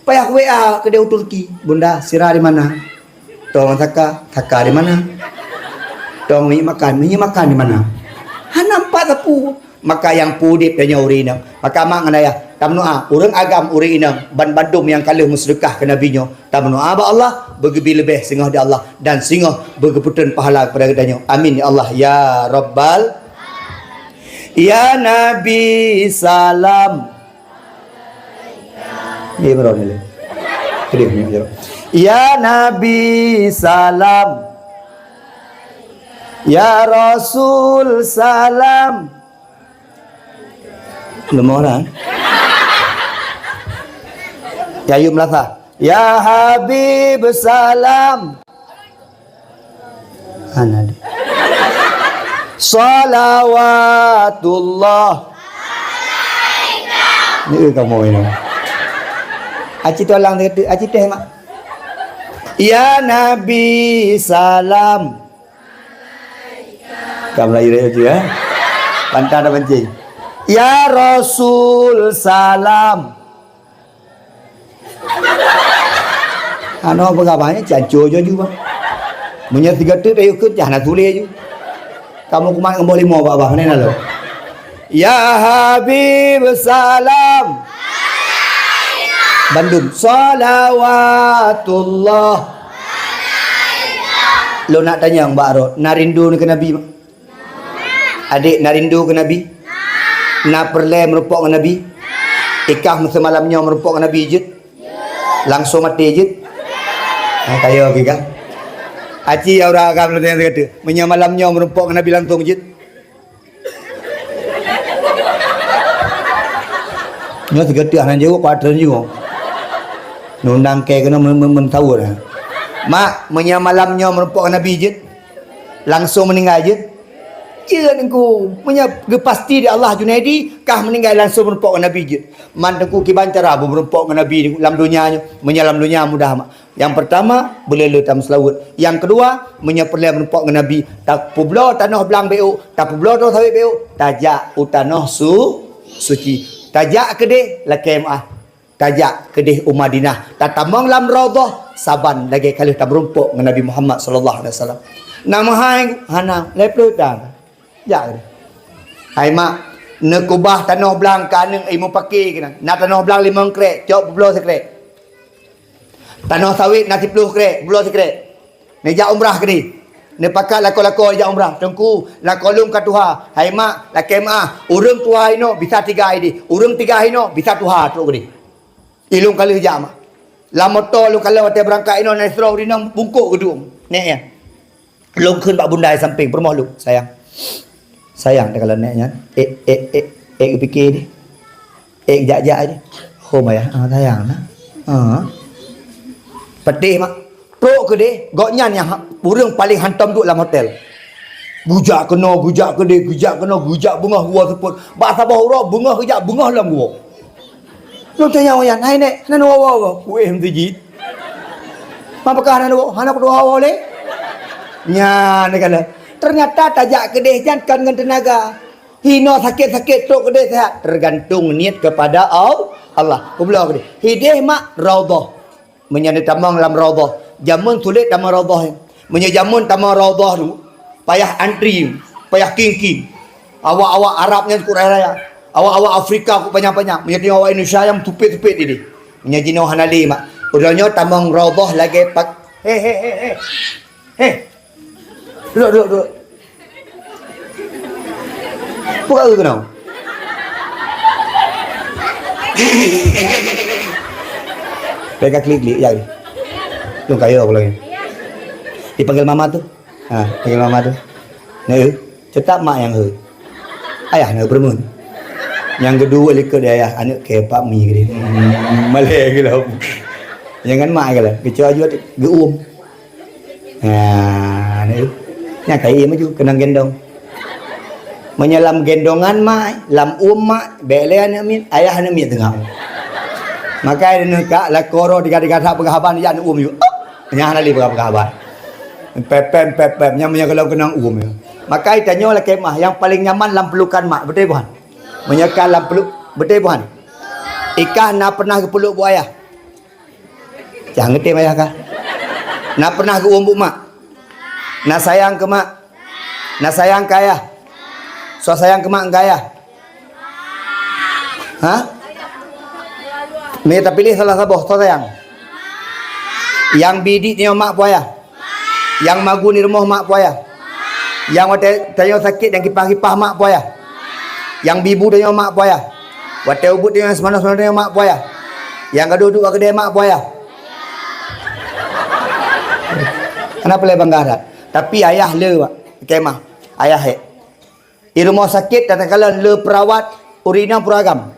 Payah WA keudéh u Turki, "Bunda, sira di mana? Tong saka, saka di mana? Tong minyeuk makan, minyeuk makan di mana?" Hana meupat sapeue. Maka nyang peuudép tanyoe ureueng inong. Maka mak ngon ayah, tameudoa, ureueng agam, ureueng inong, ban bandum nyang ka lheueh meuseudeukah keu Nabi nyoe, tameudoa bak Allah, beugeubri leubeh singoh di Allah, dan singoh beugeupeutrön pahala keupada geutanyoe. Amin ya Allah, ya Rabbal. Ya Nabi, salam. Dia baru ni. Kedih ni, ya. Ya Nabi, salam. Ya Rasul, salam. Lemah orang. Ya Ayub Melasa. Ya Habib, salam. Hana lé. Salawatullah. Ni, eh, kamoe ni. Aci tulang teuka, aci teh mak. Ya Nabi salam. Ka Melayu raya tu, eh. Pantang dah pancing. Ya Rasul salam. Hana peugah banyak, cancur jaju, bang. Meunyoe sigoe teuk tayue kheun, cah na sulet ju. Kamoe kumat ngon boh limo bak bah, meunan lom. Ya Habib salam. Bandum salawatullah. Lôn nak tanyong bak rot, na rindu keu Nabi? Adék na rindu keu Nabi? Na peureulèe meurumpok ngon Nabi? Ikah meuseumalam nyoe meurumpok ngon Nabi jeuet? Langsong maté jeuet? Ha, kaya pih kan? Aci ya ureueng agam lôn tanyong sigoe teuk. Meunyoe malam nyoe meurumpok ngon Nabi langsong jeuet? Nyoe sigoe teuk hana jaweueb, kuat teunjung. Nundang kèe keunoe men-, men-, meusaweue. Mak, meunyoe malam nyoe meurumpok ngon Nabi jeuet? Langsong meuninggai jeuet? Jeuet Teungku, meunyoe geupasti di Allah Junaidi, kah meuninggai langsung meurumpok ngon Nabi jeuet. Man Teungku kiban cara beumeurumpok ngon Nabi lam donya nyoe, meunyoe lam donya mudah mak. Nyang peurtama, beuleueh-leueh tameuseulaweuet. Nyang keudua, meunyoe peureulèe meurumpok ngon Nabi, tapeubloe tanoh blang beuh, tapeubloe tanoh sawét beuh, tajak u tanoh su-, suci. Tajak keudeh lakèe meu'ah. Tajak keudeh u Madinah, tatamong lam Raudhah, saban lagèe ka lheueh tameurumpok ngon Nabi Muhammad sallallahu alaihi wasallam. Na meuhai hana, lhèe plôh tan. Jak keudeh. Hai mak, neukubah tanoh blang keu aneuk, eh, mupake keunan. Na tanoh blang limong krek, cok peubloe sikrek. Tanoh sawét na siplôh krek, peubloe sikrek. Neujak umrah keudeh. Neupakat lakoe-lakoe jak umrah. Teungku, lakoe lôn ka tuha. Hai mak, lakèe meu'ah. Ureueng tuha inoe bisa tiga ideh. Ureueng tiga inoe bisa tuha trok keudeh. Ilôn ka lheueh jak mak. Lam moto lôn kalon watèe beurangkat inoe na sidroe ureueng inong bungkôk geuduek. Nèk nyan. Lôn kheun bak bunda sampéng, peurumoh lôn, sayang. Sayang takalon nèk nyan. Eh, eh, eh, eh, geupike deh. Eh, jak-jak deh. Hom ayah, ah, sayang na. Ah. Peudeh mak. Trok keudeh, gobnyan nyang ha-, ureueng paleng hantom duek lam hotel. Geujak keunoe, geujak keudeh, geujak keunoe, geujak beungoh geuwoe seupôt. Bak saboh uroe beungoh geujak, beungoh lom geuwoe. Lôn tanyong nyan, "Hai nèk, hana neuwoe-woe?" "Wéh meuseujid." "Ma peugah hana neuwoe?" "Hana kuwoe-woe lé." Nyan neukalon. Teunyata tajak keudeh nyan kon ngon teunaga. Hinoe sakét-sakét trok keudeh seuhat, teugantung niet keupada Al-, Allah. Peubloe keudeh. Hideh mak Raudhah. Meunyoe neutamong lam Raudhah, jameun sulet tamong Raudhah nyan. Meunyoe jameun tamong Raudhah tu, payah antri, payah king-king. Awak-awak Arab nyan cukôp raya-raya. Awak-awak Afrika cukôp panyang-panyang. Meunyoe tanyoe awak Indonesia nyang supet-supet ideh. Meunyoe jinoe hana lé mak. Uroe nyoe tamong Raudhah lagèe pak-, he, he, he, he. He. Duek, duek, duek. Peue ka keunoe? Bèk ka klik-klik, ya. Lôn kayô aku lagi. Dipanggil mama tu. Ha, panggil mama tu. Nah, eh, tetap mak nyang heu. Ayah na peurumoh. Nyang keudua likot di ayah, aneuk keu pak mi geude. Hmm, malèe geuh lom. Jangan mak geuh lah. Kecuali geuum. Ha, ni. Nyan kayém laju keunong gendong. Meunyoe lam gendongan mak, lam uem mak, bèk lé aneuk miet, ayah aneuk miet teungoh. Makai deungon kak lakoe roh tiga-tiga that peugah haba, jak aneuk uem yue. Nyan hana lé peugah-peugah haba. Pep, pep, pep, pep. Nyan meunyoe golom keunong uem yue. Makai tanyoe lakèe meu'ah, nyang paleng nyaman lam pelukan mak, beutôi bukan? Meunyoe ka lam pelu-, beutôi bukan? Ikah na pernah geupeluk bu ayah? Cah ngeutém ayah kah? Na pernah geuuem bu mak? Na sayang keu mak? Na sayang keu ayah? Soe sayang keu mak ngon keu ayah? Ha? Meunyoe tapiléh salah saboh, soe sayang? Nyang bi diet nyoe mak peue ayah? Nyang magun di rumoh mak peue ayah? Nyang watèe tanyoe sakét nyang kipah-kipah mak peue ayah? Nyang bi bu tanyoe mak peue ayah? Watèe ubit tanyoe seumanoe-seumanoe tanyoe mak peue ayah? Nyang gadôh duek bak keudè mak peue ayah? Kenapa lé bangga that? Tapi ayah le, Mak. Kemah. Ayah hek. Di rumoh sakét takalon le peurawat ureueng inong peuruagam.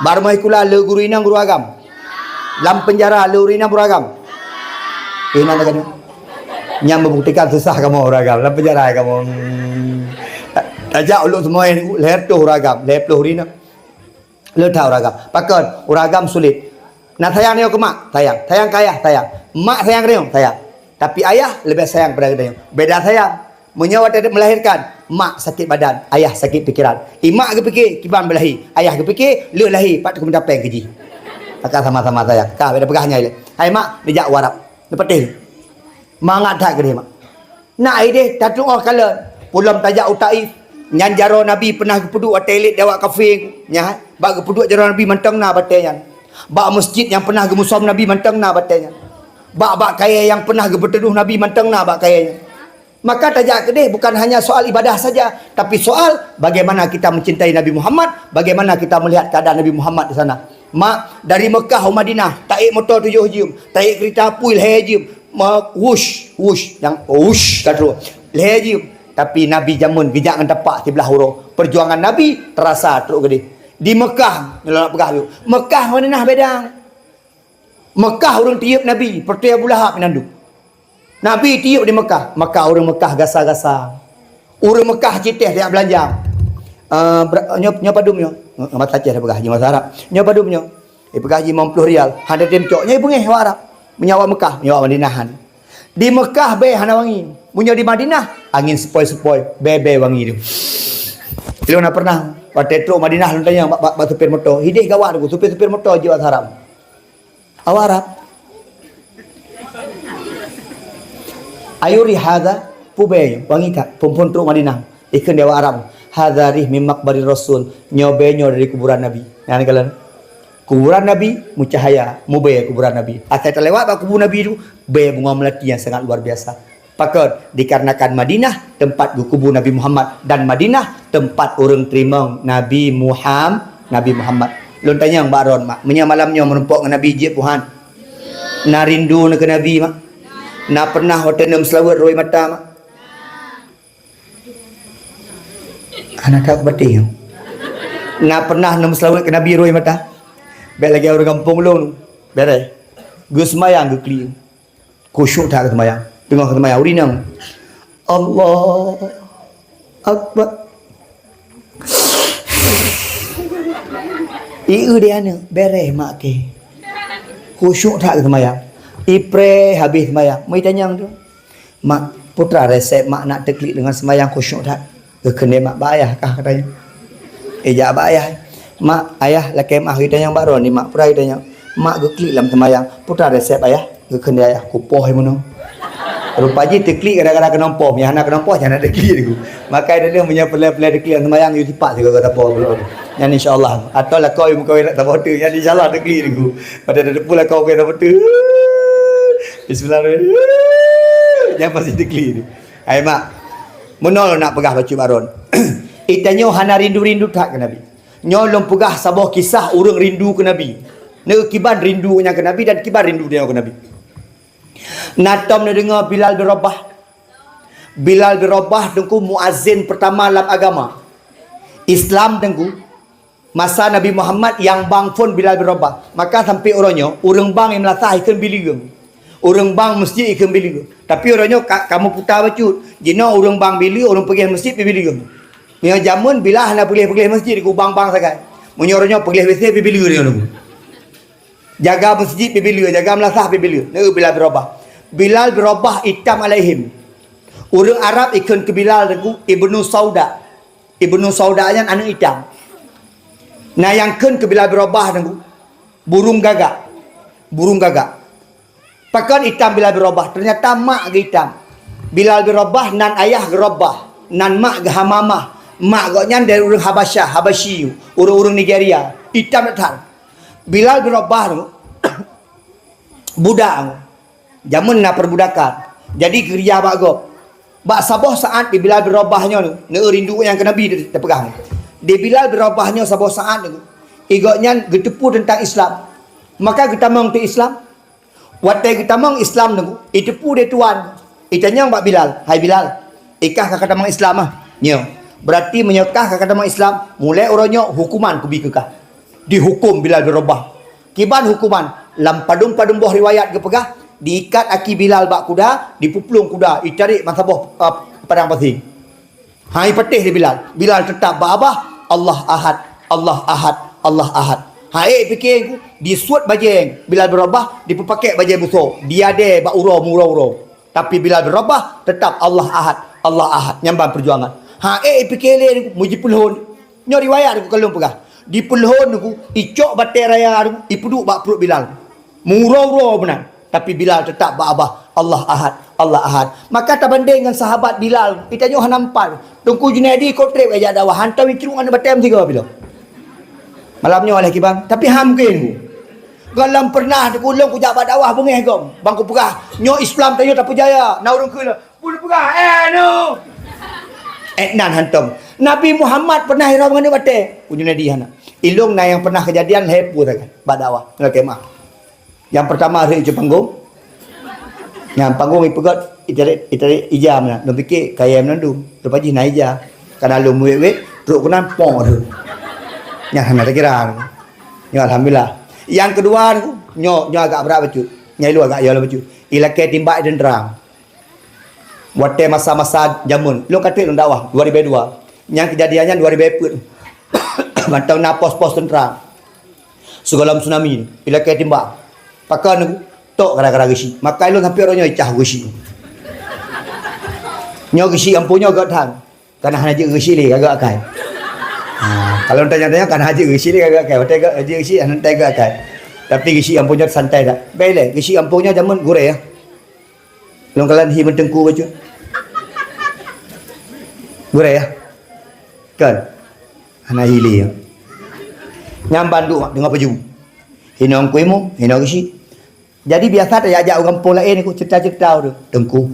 Bak rumoh sikula le guru inong guru agam. Lam peunjara le ureueng inong peuruagam. Inan kan. Nyang membuktikan susah kamoe ureueng agam. Lam peunjara kamoe. Hmm. Ta-, tajak uluk semuanya lhèe reutôh ureueng agam, lhèe plôh ureueng inong. Le that ureueng agam. Pakon? Ureueng agam sulit. Na sayang nyoe keu mak? Sayang. Sayang keu ayah? Sayang. Mak sayang keu nyoe? Sayang. Tapi ayah leubeh sayang pada geutanyoe. Beda sayang. Meunyoe watèe melahirkan, mak sakit badan, ayah sakit pikiran. I mak geupike, kiban beulahé. Ayah geupike, le lahé, pat teukeu meutapèng keu jih. Maka sama-sama sayang. Ka, beda peugah nyan lé. Hai mak, neujak u Arab. Neupatéh. Mangat that keudeh mak. Na idéh tatu'oh kalon, peulom tajak u Taif. Nyan jaroe Nabi peunah geupeuduek watèe lét di awak kafé. Nyan, bak geupeuduek jaroe Nabi mantong na batèe nyan. Bak meuseujid nyang peunah geumusom Nabi mantong na batèe nyan. Bak, bak kayèe nyang peunah geupeuteuduh Nabi mantong na bak kayèe nyan. Maka tajak keudéh bukan hanya soal ibadah saja, tapi soal bagaimana kita mencintai Nabi Muhammad, bagaimana kita melihat keadaan Nabi Muhammad di sana. Mak, dari Mekah u Madinah, taék moto tujoh jeuem, taék keurita apui lhèe jeuem, ma-, wush, wush, nyang wush ka trôk. Lhèe jeuem. Tapi Nabi jameun geujak ngon tapak siblah uroe. Perjuangan Nabi terasa trôk keudéh. Di Mekah, nyoe peugah yuk. Mekah ngon Madinah beda. Mekah ureueng tiyeub Nabi, peureuté Abu Lahab inan duek. Nabi tiyeub di Mekah, maka ureueng Mekah gasa-gasa. Ureuëng Meukah cit teh tajak beulanja. Eh, bra-, nyoe, nyoe padum nyoe? Ngon bahasa Aceh dah peugah, nyoe bahasa Arab. Nyoe padum nyoe? Ipeugah jih limong ploh rial. Hana tem cok, nyan ibeungéh awak Arab. Meunyoe awak Meukah, meunyoe awak Madinah han. Di Meukah bèe hana wangi. Meunyoe di Madinah, angén sepoi-sepoi, bèe-bèe wangi tu. Lôn na pernah, watèe trok Madinah lôn tanyong bak, bak, bak supir moto. Hideh gawat tu, supir-supir moto jih awak Arab. Awak Arab. Ayu rih hadha, peue bèe nyoe, wangi that. Phon-phon trok Madinah. Ikheun di awak Arab, "Hadza rih min maqbarir Rasul." Nyoe bèe nyoe dari kuburan Nabi. Nyan kalon. Kuburan Nabi meucahaya, mubèe kuburan Nabi. Asai talewat bak kubu Nabi tu, bèe bunga melati nyang sangat luar biasa. Pakon? Dikarenakan Madinah tempat geukubu Nabi Muhammad dan Madinah tempat ureuëng teurimong Nabi Muham-, Nabi Muhammad. Lôn tanyong bak droen, mak, meunyoe malam nyoe meurumpok ngon Nabi jeuet peue han? Na rindu neuh keu Nabi, mak? Na pernah watèe neuh meuseulaweuet rhoi mata, mak? Hana that kupatéh nyoe. Na pernah neuh meuseulaweuet keu Nabi rhoi mata? Bèk lagèe ureuëng gampông lôn. Bèrèh. Geuseumayang geuklik. Khusyuk that geuseumayang. Teungoh geuseumayang, ureuëng inong. Allahu Akbar. Ieu dia aneuk, bèrèh mak kèe. Khusyuk that geuseumayang. Ipreh habéh seumayang. Meutanyong tu. Mak, peue teuma resep mak nak teuklik deungon seumayang khusyuk that? Geukheun lé mak bak ayah kah katanya. Ijak bak ayah. Mak, ayah, lakèe mak geutanyong bak droeneuh, mak, peue teuma geutanyong. Mak geuklik lam seumayang, peue teuma resep ayah? Geukheun lé ayah, kupoh meunoe. Rupa jih teuklik gara-gara keunong poh, nyang hana keunong poh, nyang hana teuklik tu. Maka itu dia punya peulai-peulai teuklik lam seumayang, yue sipak sigoe gata poh. Nyan insya Allah. Atau lakoe meukawen nak saboh teuk, nyan insya Allah teuklik tu. Pada ada pula kau kena betul. Bismillahirrahmanirrahim. Nyan pasti teuklik tu. Hai mak, meunoe lôn nak peugah bacut bak droen. Geutanyoe hana rindu-rindu that keu Nabi. Nyoe lôn peugah saboh kisah ureuëng rindu keu Nabi. Neukiban rindu nyang keu Nabi dan kiban rindu nyoe keu Nabi. Na tom neudeungoe Bilal bin Rabah? Bilal bin Rabah teungku muazin pertama lam agama Islam teungku. Masa Nabi Muhammad nyang bang phon Bilal bin Rabah. Maka sampai uroe nyoe, ureuëng bang nyang meulasah ikheun bileue. Ureuëng bang meuseujid ikheun bileue. Tapi uroe nyoe ka, kamoe puta bacut. Jinoe ureuëng bang bileue, ureuëng peugléh meuseujid pih bileue. Meunyoe jameun Bilal hana peugléh-peugléh meuseujid, ku bang-bang sagai. Meunyoe uroe nyoe peugléh WC pih bileue dia nunggu. Jaga meuseujid pih bileue, jaga meulasah pih bileue. Neu Bilal bin Rabah. Bilal bin Rabah itam alaihim. Ureuëng Arab ikheun keu Bilal teungku Ibnu Sauda. Ibnu Sauda nyan aneuk itam. Na nyang kheun keu Bilal bin Rabah teungku, burung gagak. Burung gagak. Pakon itam Bilal bin Rabah? Ternyata mak geuh itam. Bilal bin Rabah nan ayah geuh Rabah, nan mak geuh Hamamah. Mak gobnyan dari ureuëng Habasyah, Habasyi, ureuëng-ureuëng Nigeria. Itam that. Bilal bin Rabah tu budak. Jameun na perbudakan. Jadi geurija bak gob. Bak saboh saát di Bilal bin Rabah nyoe, neu rindu nyang keu Nabi teupeugah. Di Bilal bin Rabah nyoe saboh saát nyoe, gobnyan geuteupeue teuntang Islam. Maka geutamong teu Islam. Watée geutamong Islam nyoe, iteupeue lé tuan. Itanyong bak Bilal, "Hai Bilal, ikah ka katamong Islam, ah?" "Nyoe." "Berarti meunyoe kah ka katamong Islam, mulai uroe nyoe hukuman kubi keu kah." Dihukum Bilal bin Rabah. Kiban hukuman, lam padum-padum boh riwayat geupeugah, diikat aki Bilal bak kuda, dipeuplueng kuda, itarek masa boh, ah, padang pasé. Hai patéh di Bilal. Bilal teutap bak babah, "Allah Ahad, Allah Ahad, Allah Ahad." Hai pike ku, disuet bajée Bilal bin Rabah, dipeupakek bajée buso, diadée bak uroe meurua-rua. Tapi Bilal bin Rabah teutap, "Allah Ahad, Allah Ahad." Nyan ban peujuangan. Hai pike lé meujipeulhon. Nyoe riwayat ku ka lôn peugah. Dipeulhon ku, icok batée raya ku, ipeuduek bak pruet Bilal. Meurua-rua meunan. Tapi Bilal teutap bak babah, "Allah Ahad, Allah Ahad." Maka tabandeng ngon sahabat Bilal, itanyoe hana meupat. Teungku Junaidi kot treb jak dakwah, hantom icruk aneuk batée meusigoe pih lom. Malam nyoe lé kiban, tapi han mungken ku. Gohlom pernah teungku lôn kujak bak dakwah beungéh gob. Ban kupeugah, nyoe Islam tanyoe tapeujaya. Na ureuëng kheun, "Peue neupeugah, eh, nu?" Eh, nan hantom. Nabi Muhammad pernah ira ngon aneuk batée. Ku Junaidi hana. Ilôn na nyang pernah keujadian lhée peue sagai bak dakwah. Ngon kemah. Nyang peurtama rhot ijak panggong. Nyang panggong ipeugot, itarek, itarek ija meunan. Lôn pike kayée meunan dum. Leupah jih na ija. Kana lôn wét-wét, trok keunan, pong tu. Nyan hana takira. Nyoe alhamdulillah. Nyang keudua tu, nyoe, nyoe agak brat bacut. Nyang ilôn agak yo bacut. Ilakée timbak teuntara. Watèe masa-masa jameun, lôn ka trép lôn dakwah dua ribu dua. Nyang keujadian nyan dua ribu peuet. Mantong na pos-pos teuntra. Sigohlom tsunami, ilakèe timbak. Pakon tok gara-gara geusyik. Maka lôn sampoe uroe nyoe icah geusyik. Nyoe geusyik ampoe nyoe göt that. Kana hana jeuet geusyik lé, ka göt akai. Ha, kalau tanya-tanya, kana hana jeuet geusyik lé, ka göt akai. Watèe göt, jeuet geusyik, hana göt akai. Tapi geusyik ampoe nyoe santai that. Bèk lé, geusyik ampoe nyoe jameun gurèe, ya. Lôn kalon hi meuteungku bacut. Gurèe, ya? Kan? Hana hi lé, ya. Nyan bandum mak teungoh peujeuet. Hinoe Teungku Imum, hinoe geusyik. Jadi biasa tajak-jak u gampông laén, Teungku, cerita-cerita tu. Teungku,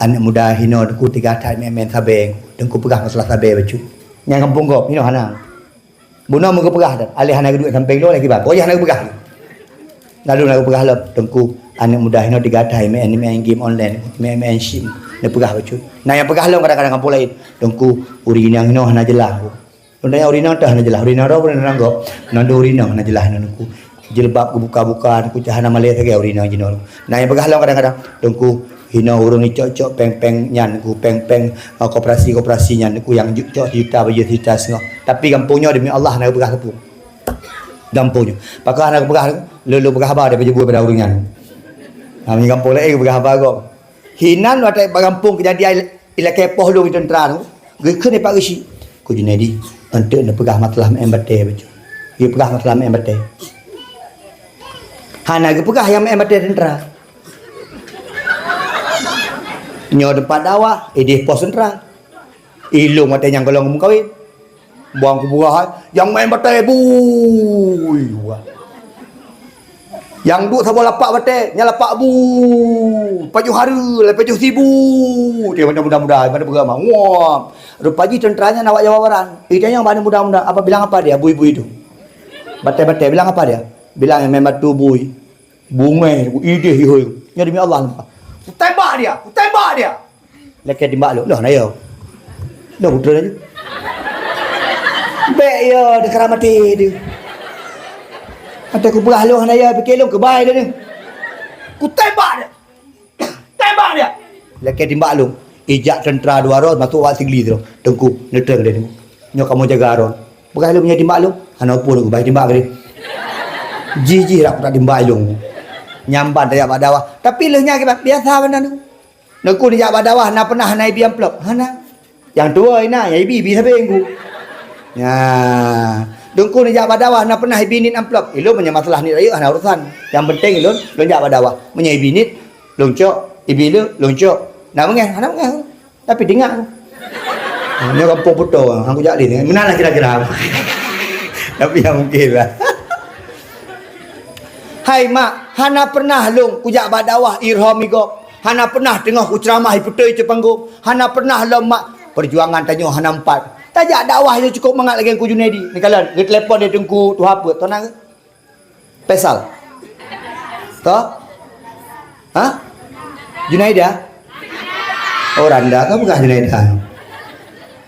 aneuk muda hinoe, Teungku, teuga that meu'en-meu'en sabé. Teungku peugah masalah sabé bacut. Nyan gampông gob, hinoe hana. Bunoe meugeupeugah that, aléh hana geuduek sampéng lôn, aléh kiban. Pokoknya hana geupeugah. Lalu hana geupeugah lom, Teungku, aneuk muda hinoe teuga that meu'en-meu'en game online, meu'en-meu'en sim, neupeugah bacut. Na nyang peugah lom kadang-kadang gampông laén, Teungku, ureueng inong hinoe hana jeulaih. Lôn tanya ureueng inong teuh hana jeulaih, ureueng inong droe, ureueng inong gob. Nyan dua ureueng inong hana jeulaih nyan, Teungku. Jilbab geubuka-buka, Teungku, cit hana malèe sagai ureueng inong jinoe. Na nyang peugah lom kadang-kadang, Teungku, hinoe ureueng icok-cok péng-péng nyan, Teungku, péng-péng, eh, koperasi-koperasi nyan, Teungku, nyang ju-, cok sijuta, bajèe sijuta singoh. Tapi gampông nyoe demi Allah hana geupeugah sapeue. Gampông nyoe. Pakon hana geupeugah, lôn, lôn peugah haba daripada jibui pada ureueng nyan. Ha, meunyoe gampông laén geupeugah haba gob. Hinan watèe bak gampông keujadian ilakèe poh lôn teuntra tu, geukheun nibak geusyik. Teungku Junaidi, eunteuk neupeugah masalah meu'en batèe bacut. Geupeugah masalah meu'en batèe. Hana geupeugah nyang meu'en batèe teuntra. Nyoe teumpat dakwah, idéh pos teuntra. Ilôn watèe nyan gohlom meukawen. Bang kupeugah hai, nyang meu'en batèe bui. Nyang duek saboh lapak batèe, nyan lapak bui. Pajoh hareuem, pajoh sibu. Dia mana muda-muda, mana peugah mah. Wah. Rupa jih teuntra nyan awak Jawa barat. Ih, dia nyang mana muda-muda, apa bilang apa dia, bui-bui tu? Batèe-batèe, bilang apa dia? Bilang meu'en batu bui. Bungéh, idéh ihôi. Nyoe demi Allah leumpah. Kutembak dia, kutembak dia. Lakèe timbak lôn, loh, na yo. Loh, putra laju. Bèk yo, deuh kara maté deuh. Watèe kupeugah lôn hana yo, pike lôn keubai deuh. Kutembak dia. Tembak dia. Lakèe timbak lôn. Ijak teuntra dua ros, masôk bak Sigli tu. Teungku, neutrang dia, Teungku. Nyoe kamoe jaga ron. Peugah lôn meunyoe timbak lôn, hana peue lôn, bah timbak keu dia. Jih-jih rak kutak timbak lôn. Nyan ban tajak bak dakwah. Tapi lheueh nyan kiban, biasa bana tu. Teungku neujak bak dakwah, na pernah na ibi amplop? Hana. Nyang tuwoe na, nyang ibi, ibi sabe Teungku. Nya. Teungku neujak bak dakwah, na pernah ibi nit amplop? Ilôn meunyoe masalah nit rayeuk hana urusan. Nyang penting ilôn, lôn jak bak dakwah. Meunyoe ibi nit, lôn cok, ibi le, lôn cok. Na beungèh, hana beungèh. Tapi tingak. Nyoe gampông Puto, aku jak lé. Meunan lah kira-kira. Tapi ya mungkin lah. Hai mak, hana pernah lôn kujak bak dakwah irhom igob. Hana pernah teungoh kuceuramah ipeutôi ceupanggong. Hana pernah lom mak, perjuangan tanyoe hana meupat. Tajak dakwah nyoe cukôp mangat lagèe Teungku Junaidi. Neukalon, geutelepon lé Teungku tuha peuet, toh na? Faisal. Toh? Ha? Junaida? Oh, Randa, ka peugah Junaida.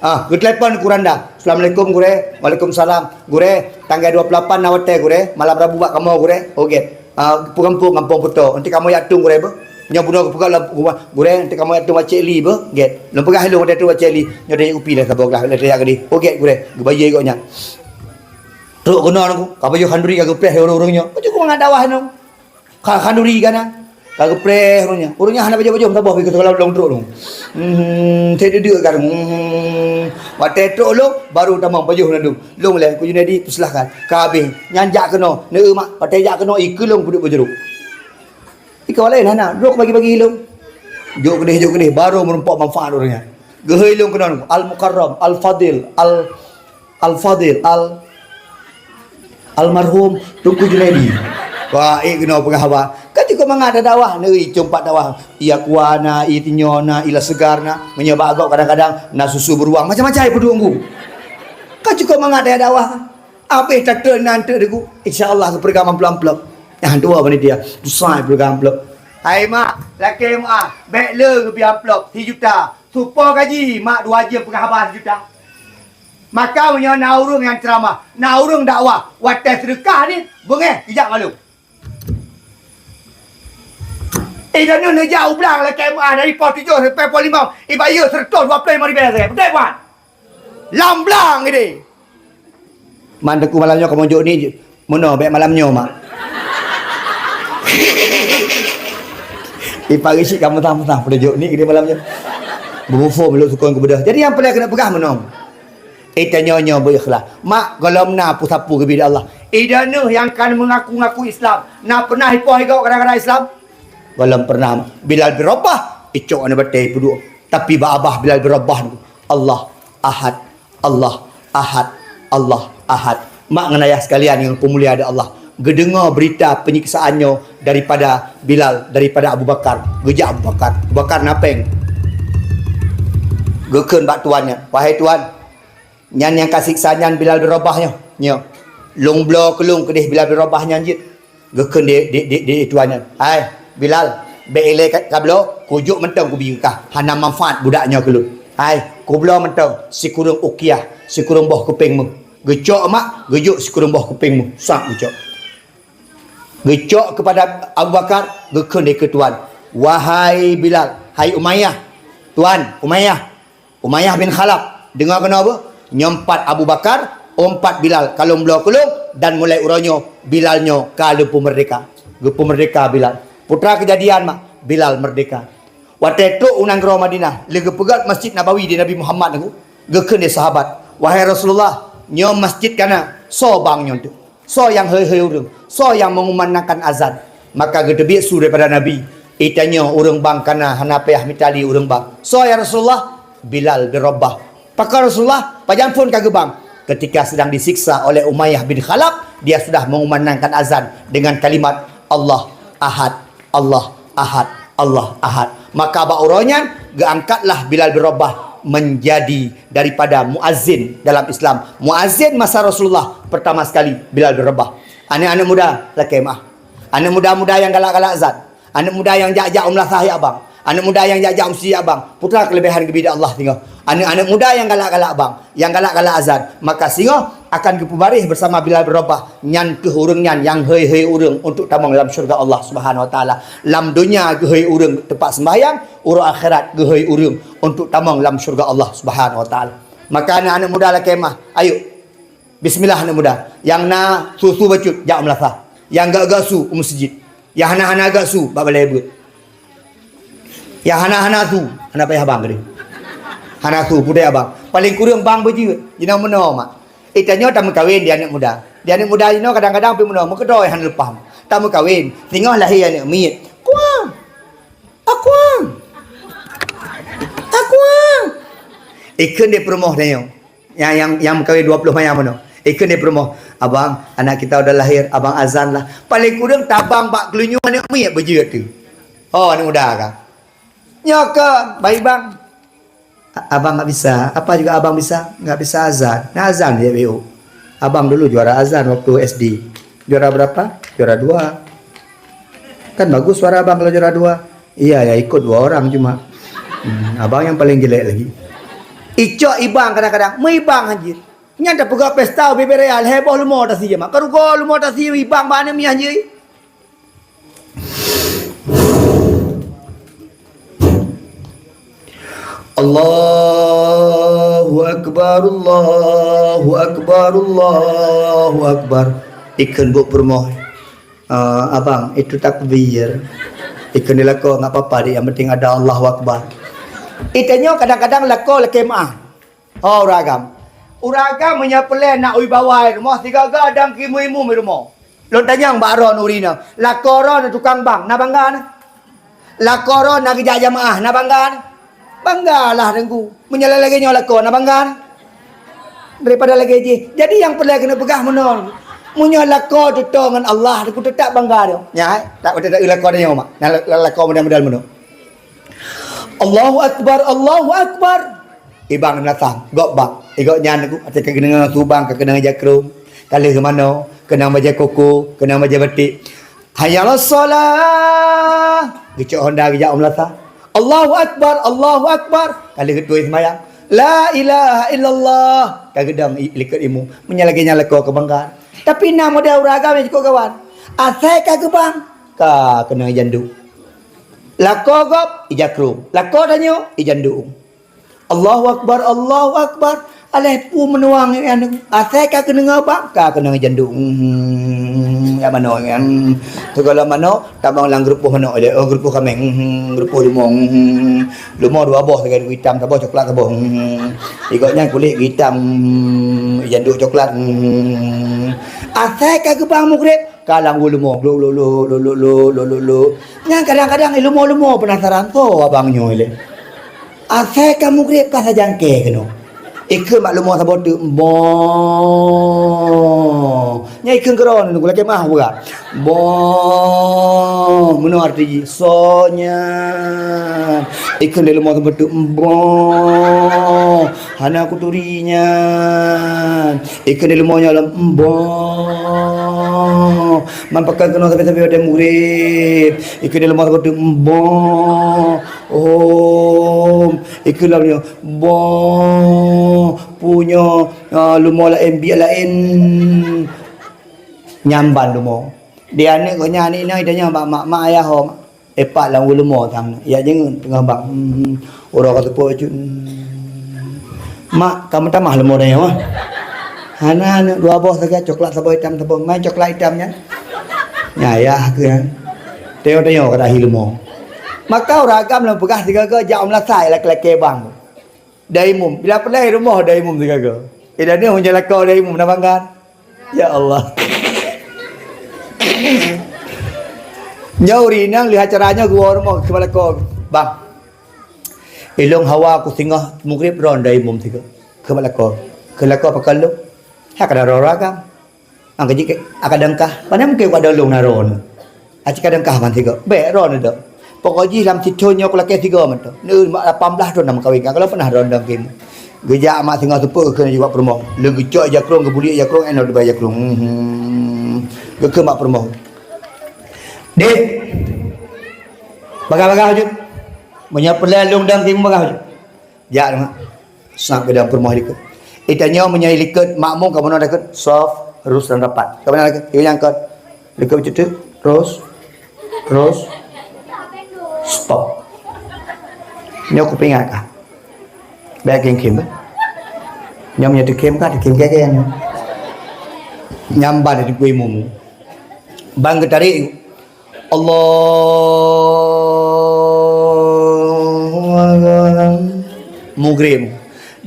Ah, geutelepon Teungku Randa. Assalamualaikum, Gurèe. Waalaikumsalam. Gurèe, tanggai dua puluh lapan na watèe, Gurèe. Malam Rabu bak kamoe, Gurèe. Oh, gèt. Ah, peue gampông, gampông Puto. Nanti kamoe jak tueng, Gurèe, beuh. Nyoe bunoe geupeugah lam rumah, Gurèe, nanti kamoe jak tueng bak Cik Li, beuh. Gèt. Lôn peugah lôn watèe tueng bak Cik Li. Nyoe tajak kupi lah saboh glah, lôn tajak keudéh. Oh, gèt, Gurèe. Geubayeue gobnyan. Trok keunoe Teungku, ka pajoh khanduri ka geupreh lé ureueng-ureueng nyoe. Pajoh keu mangat dakwah nyoe. Ka khanduri ka na. Ka geupreh ureueng nyoe. Ureueng nyoe hana pajoh-pajoh meusaboh, bèk keu seugala lôn trok Teungku. Hmm, saya duduk ka Teungku. Hmm. Watèe trok lôn, baru tamong pajoh ladôm. Lôn lé, Teungku Junaidi, peusilahkan. Ka habéh. Nyan jak keunoe. Neu mak, watèe jak keunoe, ikeue lôn peuduek beujeuruk. Ikeue laén hana. Droe bagi-bagi lôn. Jok keudéh, jok keudéh. Baru meurumpok manfaat ureueng nyan. Geuhôi lôn keunoe Teungku. Al-Mukarram, Al-Fadil, Al- Al-Fadil, Al-, Almarhum Teungku Junaidi. Wah, ék keunoe peugah haba. Ka cukôp mangat dakwah, neuri cumpat dakwah. Iya kuah na, iya tinyoe na, iya segar na. Meunyoe bak gob kadang-kadang na susu beruang, macam-macam peuduek Teungku. Ka cukôp mangat dakwah. Abéh tateun nan teuk Teungku. Insya Allah geupeureuga amplop-amplop. Nyang dua panitia, susah peureuga amplop. Hai mak, lakèe mak, bèk le geubri amplop sijuta. Supo gaji mak dua jeuem peugah haba sijuta. Maka meunyoe na ureueng nyang ceuramah, na ureueng dakwah, watèe seudeukah nit, beungèh ijak malu. Eh, dan neujak u blang lakée meu'ah dari poh tujoh sampai poh limong, ibayeue seratus dua puluh lima ribée sagai. Beutôi, Puan? Lam blang ideh. Man Teungku malam nyoe kamoe jok ni, meunoe bék malam nyoe, mak. Iparit cit ka meuntah-meuntah peudeh jok ni ideh malam nyoe. Beubufom lôn sukon keubeudôh. Jadi nyang peureulée keuneuk peugah meunoe. Ita nyoe nyoe beu ikhlas. Mak, gohlom na peusapu geubi di Allah. Ida neuh nyang kan mengaku-ngaku Islam. Na pernah ipoh igoe gara-gara Islam? Gohlom pernah, Mak. Bilal bin Rabah, icok aneuk batée peuduek. Tapi bak babah Bilal bin Rabah nyoe, Allah Ahad, Allah Ahad, Allah Ahad. Mak ngon ayah sekalian nyang peumulia di Allah, geudeungoe beurita penyiksaan nyoe daripada Bilal, daripada Abu Bakar. Geujak Abu Bakar. Abu Bakar na péng. Geukheun bak tuan nyan, "Wahai tuan, nyan nyang ka siksa nyan Bilal bin Rabah nyoe. Nyoe. Lôn bloe keu lôn keudeh Bilal bin Rabah nyan jeuet." Geukheun di, di, di, di tuan nyan, "Hai, Bilal, bék ilée ka, ka bloe, kujok mantong kubi kah. Hana manfaat budak nyoe keu lôn. Hai, kubloe mantong sikureueng ukiah, sikureueng boh kupéng méuh." Geucok mak, geujok sikureueng boh kupéng méuh. Sak geucok. Geucok keupada Abu Bakar, geukheun di keu tuan, "Wahai Bilal, hai Umayyah, tuan, Umayyah, Umayyah bin Khalaf, deungoe keunoe beuh, nyoe pat Abu Bakar, ôn pat Bilal ka lôn bloe keu lôn, dan mulai uroe nyoe Bilal nyoe ka lôn peumeurdeka." Geupeumeurdeka Bilal. Putra keujadian mak, Bilal meurdeka. Watée trok u nanggroe Madinah, lheueh geupeugét Masjid Nabawi di Nabi Muhammad nyoe, geukheun di sahabat, "Wahai Rasulullah, nyoe masjid ka na, soe bang nyoe teuk? Soe nyang hôi-hôi ureuëng? Soe nyang meumandangkan azan?" Maka geuteubiet su daripada Nabi, "Itanyoe ureuëng bang ka na, hana payah mita lé ureuëng bang." "Soe ya Rasulullah?" "Bilal bin Rabah." "Pakon Rasulullah? Pajan phon ka geubang?" "Ketika sedang disiksa oleh Umayyah bin Khalaf, dia sudah mengumandangkan azan dengan kalimat, 'Allah Ahad, Allah Ahad, Allah Ahad.'" Maka bak uroe nyan geuangkatlah Bilal bin Rabah menjadi daripada muazin dalam Islam. Muazin masa Rasulullah pertama sekali Bilal bin Rabah. Aneuk-aneuk muda lakée meu'ah. Aneuk muda-muda nyang galak-galak azan. Aneuk muda nyang jak-jak u meulasah jak bang. Aneuk muda nyang jak-jak u meuseujid jak bang. Peue teuma keuleubehan geubi di Allah singoh. Aneuk-aneuk muda nyang galak-galak bang, nyang galak-galak azan, maka singoh akan geupeubaréh beusama Bilal bin Rabah. Nyan keuh ureuëng nyan nyang hôi-hôi ureuëng untuk tamong lam syurga Allah Subhanahu Wa Taala. Lam donya geuhôi ureuëng teumpat seumbahyang, uroe akhirat geuhôi ureuëng untuk tamong lam syurga Allah Subhanahu Wa Taala. Maka aneuk-aneuk muda lakée meu'ah, ayo. Bismillah aneuk muda. Nyang na su-su bacut jak u meulasah. Nyang gét-gét su u meuseujid. Nyang hana-hana gét su bak balée beuet. Nyang hana-hana su, hana payah abang keudeh. Hana su, peue teuma abang. Paléng kureueng bang beujeuet. Jinoe meunoe mak. Itanyoe tameukawen di aneuk muda. Di aneuk muda jinoe kadang-kadang pih meunoe, meukeudroe hana leupah. Tameukawen, singoh lahé aneuk miet. Kuang! Akuang! Akuang! Ikheun di peurumoh tanyoe. Nyang, nyang, nyang meukawen dua ploh manyam meunoe. Ikheun di peurumoh, "Abang, anak kita udah lahir, abang azan lah." Paléng kureueng tabang bak keulinyueng aneuk miet beujeuet tu. Oh, aneuk muda ka. Nyoe keuh, baik bang. "A-, abang nggak bisa." "Apa juga abang bisa?" "Nggak bisa azan." "Nah, azan ya, B O." "Abang dulu juara azan waktu S D." "Juara berapa?" "Juara dua." "Kan bagus suara abang kalau juara dua." "Iya, ya ikut dua orang cuma." "Hmm, abang yang paling jelek lagi." Icok ibang kadang-kadang, meubang hanjeuet. Nyan tapeugah pesta bibit raya, lhée boh leumo tasi mak. Karu go leumo tasi ibang bak aneuk miet hanjeuet. Allahu Akbar, Allahu Akbar, Allahu Akbar. Ikheun buet peurumoh. "Ah, abang, itu takbir." Ikheun di lakoe, "Nggak apa-apa, Dek, yang penting ada Allahu Akbar." Itanyoe kadang-kadang lakoe lakée meu'ah. Oh, ureuëng agam. Ureuëng agam meunyoe peureulée na wibawa rumoh sigoe-goe dong keu imeum-imeum rumoh. Lôn tanyong bak droeneuh ureuëng inong, lakoe droeneuh tukang bang, na bangga na? Lakoe droeneuh geujak jamaah, na bangga na? Bangga lah Teungku. Meunyoe lagée nyoe lakoe, na bangga na? Daripada lagée jih. Jadi nyang peureulée keuneuk peugah meunoe. Meunyoe lakoe tutoe ngon Allah, Teungku, teutap bangga dong. Nyan, eh? Tak, tak, tak, lakoe tanyoe mak. Nah, la-, la-, lakoe model-model meunoe. Allahu Akbar, Allahu Akbar. Ibang na sang, gop bang. Igop nyan ku, até ka keuneuk subang, ka keuneuk jakrong. Ka lheueh mano, keuneuk bajée koko, keuneuk bajée batik. Hayya 'alas shalah. Geucok honda geujak u meulasah. Allahu Akbar, Allahu Akbar. Ka lheueh geutôi seumayang. La ilaha illallah. Ka geudong i-, likot imeum. Meunyoe lagée nyan lakoe keubanggaan. Tapi na model ureuëng agam nyang jikuk kawan. Asai ka geubang, ka keuneuk janduk. Lakoe gob, ija krông. Lakoe tanyoe, ija ndông. Allahu Akbar, Allahu Akbar. Alah peue meunuang nyan. Asai ka keuneuk bang, ka keuneuk ija ndông. Hmm, ya manok nyan. Segala manok, tamong lam geureupoh manok ilèe. Oh, geureupoh kaméng. Hmm, geureupoh leumo. Hmm, leumo dua boh, sagai itam, saboh coklat, saboh. Hmm, igok nyan kulét itam. Hmm, ija ndông coklat. Hmm. Asai ka geubang mugreb, ka lam leumo. Lo, lo, lo. Nyan kadang-kadang ileumo-leumo peunasaran, "Soe abang nyoe lé?" Asai ka mugreb ka sajan kèe keunoe. Ikheun bak leumo saboh teuk, "Boh." Nyan ikheun keudroe nyoe, lakèe meu'ah peugah. "Boh." Meunoe arti jih, "Soe nyan?" Ikheun lé leumo saboh teuk, "Boh. Hana kuturi nyan." Ikheun lé leumo nyoe lom, "Boh." Man pakat keunoe sabe-sabe watèe mugreb. Ikheun lé leumo saboh teuk, "Boh." Om. Ikheun lom nyoe, "Boh." Peue nyoe, ah, leumo laén, biet laén. Nyan ban leumo. Di aneuk geuh nyan, aneuk inong, itanyong bak mak, "Mak, ayah ho, Mak?" Ipat lam leumo sang, ijak jeungeut teungoh bang. Hmm, uroe ka teupok cut. Hmm. "Mak, ka meutamah leumo tanyoe, ah?" "Hana, aneuk, dua boh sagai, coklat saboh, itam saboh." "Man coklat itam nyan?" "Nyan ayah keuh nyan." Tanyoe-tanyoe ka tahi leumo. Maka ureueng agam lôn peugah sigoe-goe jak u meulasai lakèe-lakèe bang. Daimum. Bila peureulèe rumoh daimum sigoe-goe. Eh, dan nyoe meunyoe lakoe daimum na bangga. Ya Allah. Nyoe ureueng inong lheueh acara nyoe geuwoe rumoh keu bak lakoe, "Bang, ilôn hawa kusingoh mugreb, droen daimum sigoe keu bak lakoe." Keu lakoe pakon lôn? Hai ka droe agam. Angka jih ka dangkah. Pane mungken ka ada lôn na droeneuh. Aci ka dangkah ban sigoe. Bèk droeneuh dok. Pokok jih lam sithon nyoe kulakèe sigoe mantong. Neu mak lapan blah thon na meukawen ka. Kalau pernah droeneuh dong kim. Geujak mak singoh teupeu keu neujak peurumoh. Lé geucok ija krông, geubuliek ija krông, enot dibai ija krông. Hmm. Geukheun mak peurumoh. "Dek. Bagah-bagah jeuet. Meunyoe peureulèe lôn dong kim bagah jeuet." Jak teuma. Sab geudong peurumoh likot. Itanyoe meunyoe likot makmum ka meunoe likot, sof, rus dan rapat. Ka meunoe likot, nyang kot. Likot beucutuk, rus, rus, stop. Nyoe kupeuingat kah. Bèk khém-khém, bah. Nyoe meunyoe teukhém kah, teukhém gègèe nyoe. Nyang ban di kui mumu. Ban geutarek. Allahu Akbar. Mugrib.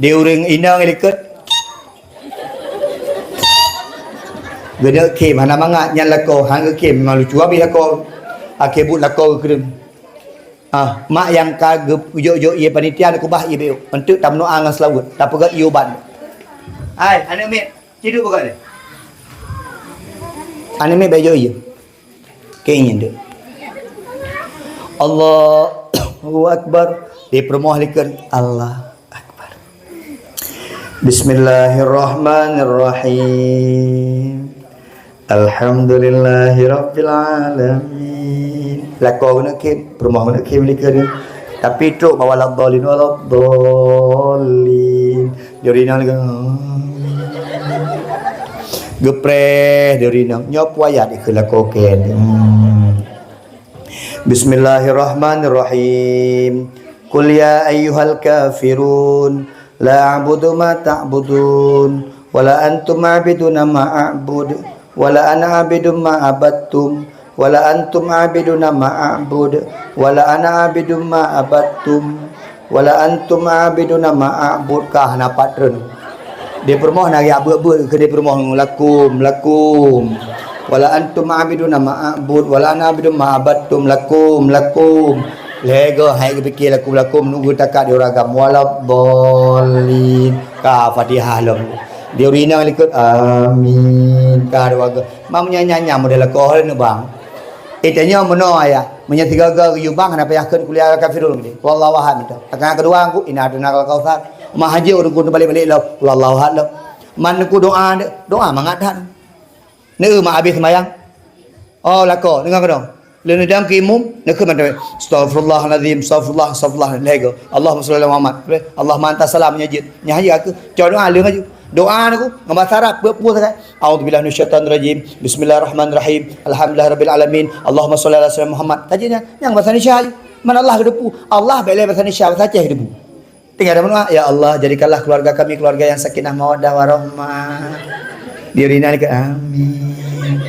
Di ureueng inong likot. Geuneuk khém, hana mangat, nyan lakoe, han geukhém, memang lucu abéh lakoe. Akhé buet lakoe geukreueng. Ah, mak nyang ka geujok-jok ié panitia, neukubah ié beu. Enteuk tameunoe ngon seulaweuet, tapeugöt ié ubat. Hai, aneuk miet, ci duek peugöt lé. Aneuk miet bèk jok ié. Keu nyan tu. Allahu Akbar. Di peurumoh likot. Allahu Akbar. Bismillahirrahmanirrahim. Alhamdulillahirabbil alamin. Lakoe keuneuk khém, peurumoh keuneuk khém likot. Tapi trok bak waladhdhallin, waladhdhallin. Di ureueng inong lagèe, geupreh di ureueng inong. Nyoe peue ayat ikheun lakoe kèe. Hmm. Bismillahirrahmanirrahim. Qul ya ayyuhal kafirun, la a'budu ma ta'budun, wa la antum 'abiduna ma a'bud, wa la ana 'abidun ma 'abadtum, wa la antum 'abiduna ma a'bud, wa la ana 'abidun ma 'abadtum, wa la antum 'abiduna ma a'bud. Ka hana pat treun. Di peurumoh na geujak beuet-beuet keu di peurumoh, lakum, lakum. Wa la antum 'abiduna ma a'bud, wa la ana 'abidun ma 'abadtum, lakum, lakum. Lhèe goe hai geupike lakum, lakum, nunggu takat di ureueng agam. Waladhdhallin. Ka Fatihah lom. Di ureueng inong likot, amin. Ka dua goe. Mak meunyan-nyan model lakoe lé neubang. Eh, tanyoe meunoe ayah. Meunyoe sigoe-goe geuyue bang, hana payah kheun qul ya ayyuhal kafirun geude. Wallahu ahad mantong. Rakaat keudua engku, inna a'tainakal kautsar. Mak hajeut ureueng keu balek-balek lom. Wallahu ahad lom. Man engku doa, doa mangat that. Neu mak abéh seumayang. Oh, lakoe, deungoe keudong. Lheuh neudong keu imum, neukheun mantong. Astaghfirullahalazim, astaghfirullah, astaghfirullah. Lhèe goe. Allahumma shalli ala Muhammad. Allahumma antas salam, nyan jeuet. Nyan hajeut aku. Cok doa lheuh laju. Doa aku ngon bahasa Arab, peue-peue sagai. A'udzubillahi minasyaitonirrajim. Bismillahirrahmanirrahim. Alhamdulillahirabbil alamin. Allahumma shalli ala sayyidina Muhammad. Tajak nyan, nyan bahasa Indonesia laju. Man Allah geuteupeue, Allah bèk lé bahasa Indonesia, bahasa Aceh geuteupeue. Tinggai meudoa, "Ya Allah, jadikanlah keluarga kami keluarga yang sakinah mawaddah warahmah." Di ureueng inan ka, "Amin."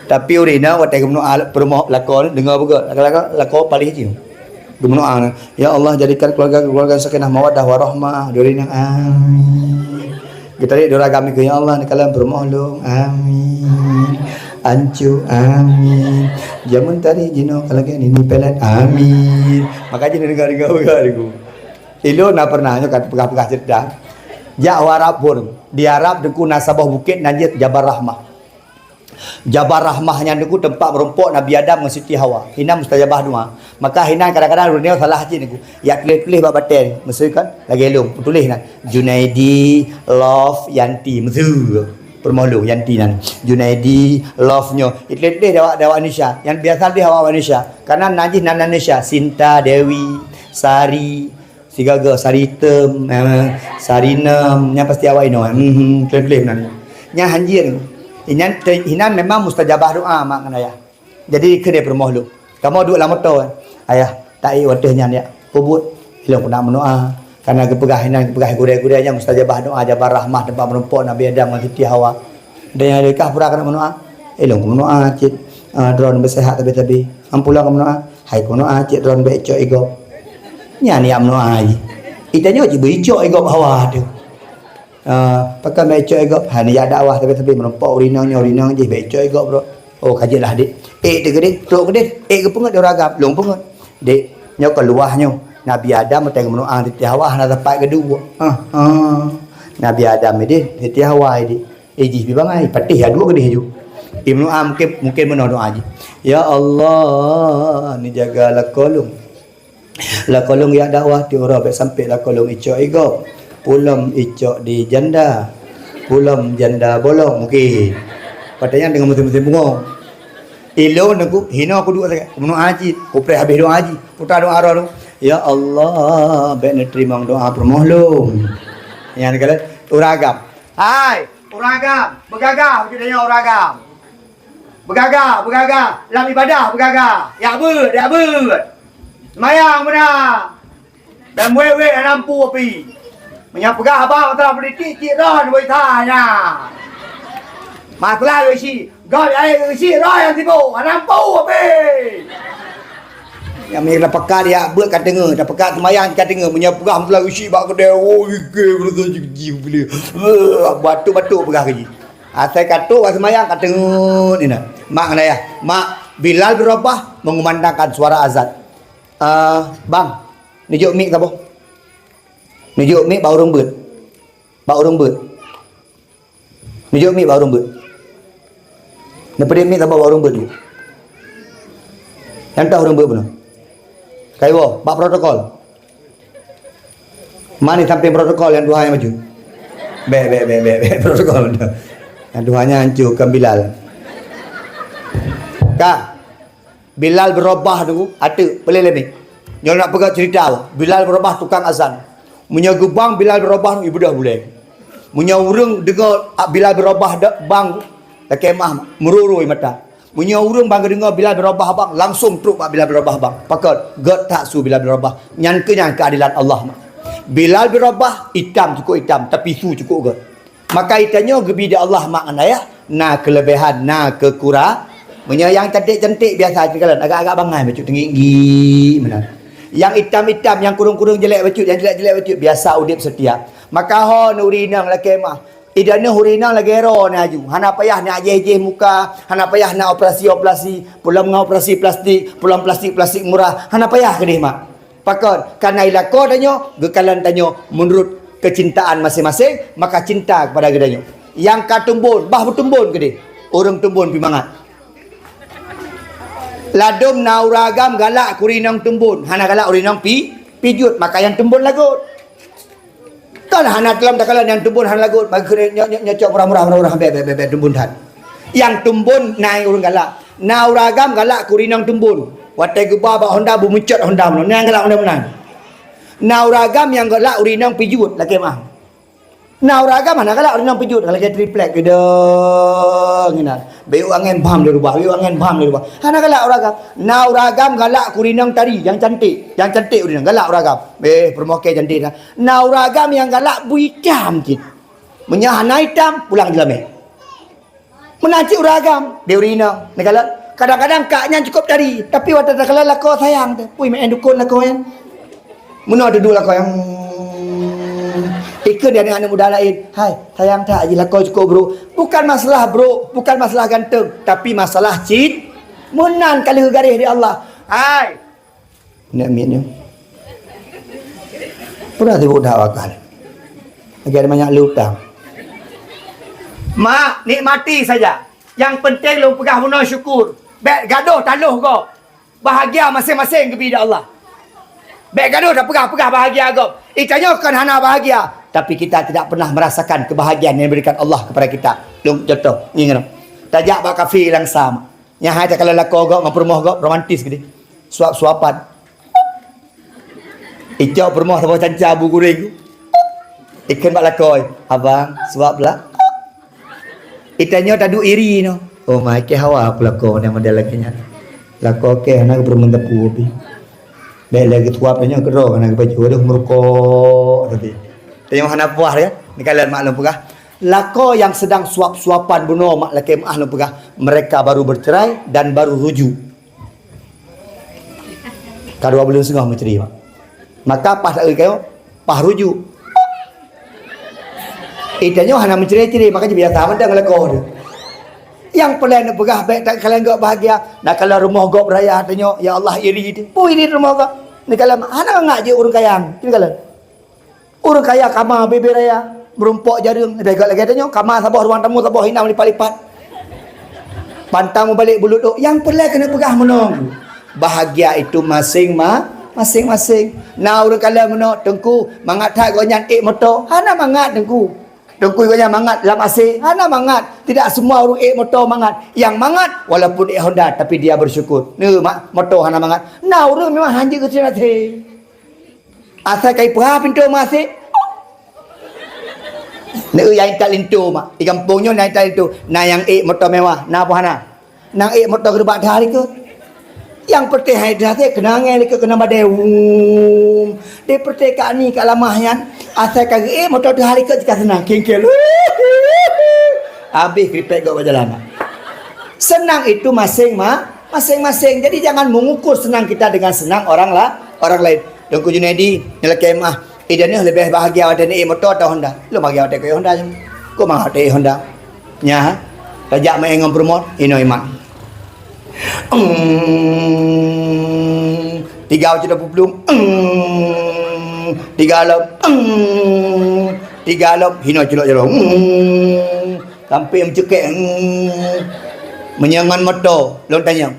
Tapi ureueng inan watèe geumeudoa peurumoh lakoe, deungö beugöt, lakoe, lakoe paléh jih. Geumeudoa, "Ya Allah, jadikan keluarga keluarga yang sakinah mawaddah warahmah." Di ureueng inan, "Amin." Geutarek di ureueng agam, "Ya Allah, neukalon peurumoh lôn." "Amin." "Ancu." "Amin." "Jameun tarek jinoe ka lagèe nini pelet." "Amin." Maka jih neudeungö-deungö beugöt, Teungku. Ilôn na pernah nyoe ka peugah-peugah ceurita. Jak u Arab phôn. Di Arab, Teungku, na saboh bukét nan jih Jabal Rahmah. Jabal Rahmah nyan, Teungku, teumpat meurumpok Nabi Adam ngon Siti Hawa. Hinan mustajabah doa. Maka hinan kadang-kadang ureueng nyoe salah cit, Teungku. Jak tuléh-tuléh bak batèe, meuseu kan? Lagèe lôn, tuléh nan. Junaidi, love, Yanti, meuseu. Peurumoh lôn, Yanti nan. Junaidi, love nyoe. Tuléh-tuléh di awak, di awak Indonesia. Nyang biasa tuléh awak Indonesia. Karena nan jih nan Indonesia. Sinta, Dewi, Sari, Sigoe-goe Sari Item, eh, Sari Enem, nyan pasti awak inoe. Hmm, tuléh-tuléh meunan. Nyan hanjeuet. Inan, inan memang mustajabah doa mak ngon ayah. Jadi kheun lé peurumoh lôn, "Kamoe duek lam moto, eh. Ayah, taék watèe nyan ya. Peubuet, ilôn keuneuk meudoa." Karena geupeugah inan, geupeugah gurèe-gurèe nyan mustajabah doa, Jabal Rahmah, teumpat meurumpok Nabi Adam ngon Siti Hawa. Dan nyang lé kah pura keuneuk meudoa, "Ilôn keuneuk meudoa cit, eh, droeneuh beuseuhat sabe-sabe." "Ampu lôn keuneuk meudoa." "Hai keuneuk meudoa cit, droeneuh bèk icok igop." Nyan jak meudoa jih. Itanyoe cit beu icok igop hawa teuh. Ah, pakon bèk icok igop? Hai neujak dakwah sabe-sabe meurumpok ureueng inong nyoe, ureueng inong jih bèk icok igop droe. Oh, ka jeuet lah, Dek. Ék teuh keudéh, trok keudéh, ék geupeungeut di ureueng agam, lôn peungeut. Dek, nyoe ka luwah nyoe. Nabi Adam watèe geumeudoa Siti Hawa hana sapat geuduek. Ha, ha. Nabi Adam idéh, Siti Hawa idéh. Eh, jih pih bangai, patéh ya duek keudéh ju. Imeudoa mungken, mungken meunoe doa jih. "Ya Allah, neujaga lakoe lôn." Lakoe lôn jak dakwah tiep uroe bèk sampoe lakoe lôn icok igop. Pulom icok di janda. Pulom janda bolong mungken. Padahai nyan deungon musém-musém bungo. Ilôn Teungku, hinoe kuduek sagai. Kumeunoe haji, kupreh habéh doa haji. Puta doa roh lôn. Ya Allah, bèk neuteurimong doa peurumoh lôn. Nyan keuh ureueng agam. Hai, ureueng agam, beugagah, beujeuet nyoe ureueng agam. Beugagah, beugagah. Lam ibadah beugagah. Jak beuet, jak beuet. Seumayang beuna. Dan wèt-wèt hana mampu pi. Meunyoe peugah haba masalah politik, cit droen boi sa nyan. Masalah geusi, gob aé geusi droen nyang sibok, hana mampu pi. Nyang meunan tapeugah jak beuet ka teungeut, tapeugah seumayang ka teungeut. Meunyoe peugah masalah geusi bak keudè, oh, ike beureusa jih-jih bile. Batuk-batuk peugah keu jih. Asai ka trok bak seumayang ka teungeut inan. Mak ngon ayah, mak, Bilal bin Rabah mengumandangkan suara azan. Ah, bang, neujok mik saboh. Neujok mik bak ureueng beuet. Bak ureueng beuet. Neujok mik bak ureueng beuet. Neupeudeuh mik saboh bak ureueng beuet. Nyang toh ureueng beuet bunoe. Kaiwoe, bak protokol. Mani sampéng protokol nyang tuha nyang maju. Bèk, bèk, bèk, bèk, bèk, protokol. Nyang tuha nyan hanco, kon Bilal. Ka. Bilal bin Rabah tu, ateuk, peuleueh lé mik. Nyoe nak peugah ceurita, Bilal bin Rabah tukang azan. Meunyoe geubang Bilal bin Rabah, ibeudôh bulèe. Meunyoe ureueng deungö Bilal bin Rabah da-, bang, lakèe meu'ah, meururôi mata. Meunyoe ureueng ban geudeungö Bilal bin Rabah bang, langsông trok bak Bilal bin Rabah bang. Pakon? Gèt that su Bilal bin Rabah. Nyan keuh nyan keuadilan Allah, mak. Bilal bin Rabah itam, cukôp itam, tapi su cukôp gèt. Maka geutanyoe geubi di Allah, mak ngon ayah, na keuleubehan, na keukura-, meunyoe nyang cantik-cantik biasa teukalon, agak-agak bangai bacut, teunggi-nggi meunan. Nyang itam-itam, nyang kurông-kurông jelek bacut, nyang jelek-jelek bacut, biasa udép seutia. Maka ho ureueng inong lakèe meu'ah, idanoh ureueng inong lagèe droeneuh aju, hana payah neujéh-jéh muka, hana payah na operasi-operasi, pulom ngon operasi plastik, pulom plastik-plastik murah, hana payah keudéh, mak. Pakon? Karena i lakoe tanyoe, geukalon tanyoe meunurot keucintaan maséng-maséng, maka cinta keupada geutanyoe. Nyang ka teumbon, bah beuteumbon keudéh. Ureueng teumbon pih mangat. Ladôm na ureueng agam galak keu ureueng inong teumbon, hana galak ureueng inong pi-, pijuet, maka nyang teumbon lagot. Kan hana teulam takalon nyang teumbon hana lagot, bagi keuneuk nyo-, nyo-, nyocok murah-murah, murah-murah, bèk, bèk, bèk, bèk, teumbon that. Nyang teumbon na ureueng galak. Na ureueng agam galak keu ureueng inong teumbon. Watèe geuba bak honda, beumeucot honda meunan. Nyang galak honda meunan. Na ureueng agam nyang galak ureueng inong pijuet, lakèe meu'ah. Na ureueng agam hana galak ureueng inong peujeuet, lagèe triplek keudong inan. Bèk angén bam lé rubah, bèk angén bam lé rubah. Hana galak ureueng agam. Na ureueng agam galak keu ureueng inong tari nyang cantik, nyang cantik ureueng inong galak ureueng agam. Eh, peurumoh kèe cantik dah. Na ureueng agam nyang galak bui itam cit. Meunyoe hana itam, pulang jeulamèe. Meunan cit ureueng agam, di ureueng inong. Neukalon, kadang-kadang kak nyan cukup tari, tapi watèe takalon lakoe sayang teuh. Pui meu'en dukon lakoe nyan. Meunoe dudoe lakoe nyan. Ikheun di aneuk-aneuk muda laén, "Hai, sayang that jih lakoe cukup brôk." Bukan masalah brôk, bukan masalah ganteng, tapi masalah cit. Meunan ka lheueh garéh di Allah. Hai, Nek miet nyoe. Peue sibuk that wakal. Lagi ada banyak lé utang. Mak, nikmati saja. Yang penting lôn peugah bunoe syukur. Bèk gadoh taloh gob. Bahagia masing-masing geubri di Allah. Bèk gadoh tapeugah-peugah bahagia gob. Itanyoe kon hana bahagia, tapi kita tidak pernah merasakan kebahagiaan yang diberikan Allah kepada kita. Lôn contoh, ngieng. Tajak bak kafe Langsa. Nyan hai takalon lakoe gob ngon peurumoh gob romantis keudéh. Suap-suapan. Icok peurumoh saboh canca bu guréng. Ikheun bak lakoe, "Abang, suap lah." Itanyoe taduek iri noh. Oh, makai hawa aku lakoe nyang model lagèe nyan. Lakoe kèe hana geupeurumeun teupeu pih. Bèk lé geusuap tanyoe keudroe hana geupajoh, aduh meurukok tapi. Tanyoe hana puas ya. Neukalon mak lôn peugah. Lakoe nyang sedang suap-suapan bunoe mak lakèe meu'ah lôn peugah, mereka baru bercerai dan baru rujuk. Ka dua buleuen seungoh meucre mak. Maka paih taeu kayong, paih rujuk. Itanyoe hana meucre-cre, maka jibiasa mantong lakoe teuh. Nyang peureulèe neupeugah bèk takalon gob bahagia, na kalon rumoh gob raya tanyoe, ya Allah iri teuh. Peue iri rumoh gob? Neukalon hana mangat jeuet ureueng kaya. Neukalon. Ureueng kaya kama bèe-bèe raya, meurumpok jareueng, leubeh gèt lagèe tanyoe, kama saboh ruang tamu saboh inong lipat-lipat. Pantang mubalek bulut ôk, nyang peureulèe keuneuk peugah meunoe. Bahagia itu masing ma-, masing-masing. Na ureueng kalon meunoe, "Teungku, mangat that gobnyan ék moto." Hana mangat, Teungku. Teungku gobnyan mangat lam A C, hana mangat. Tidak semua ureueng ék moto mangat. Nyang mangat, walaupun ék Honda, tapi dia bersyukur. Neu mak, moto hana mangat. Na ureueng memang hanjeuet geuseunang. Asai ka ipeuha pintoe meuasék. Neu nyang intat linto mak. Di gampông nyoe na intat linto. Na nyang ék moto mewah, na boh hana. Nyang ék moto geureubak teuhah likot. Nyang peureuteh hai teuhah likot, keunong angèn likot, keunong badée. Wum. Di peureuteh kak ni kak lamah nyan. Asai ka geuék moto teuhah likot jika seunang. Kengkel. Habéh kripek gok bak jalan mak. Senang itu masing ma-, masing-masing. Jadi jangan mengukur senang kita dengan senang orang la-, orang lain. Teungku Junaidi, nilakée meu'ah. Idaneuh leubeh bahagia watée neuék moto atau Honda? Lôn bahagia watée keu Honda nyoe. Kok mangat watée ék Honda? Nya, ha? Tajak meu'en ngon peurumot, inoe iman. Eng, tiga ucit puplueng. Eng, tiga lom. Eng, tiga lom. Hinoe culok-culok. Eng, sampai meucukek. Eng. Meunyoe ngon moto, lôn tanyong.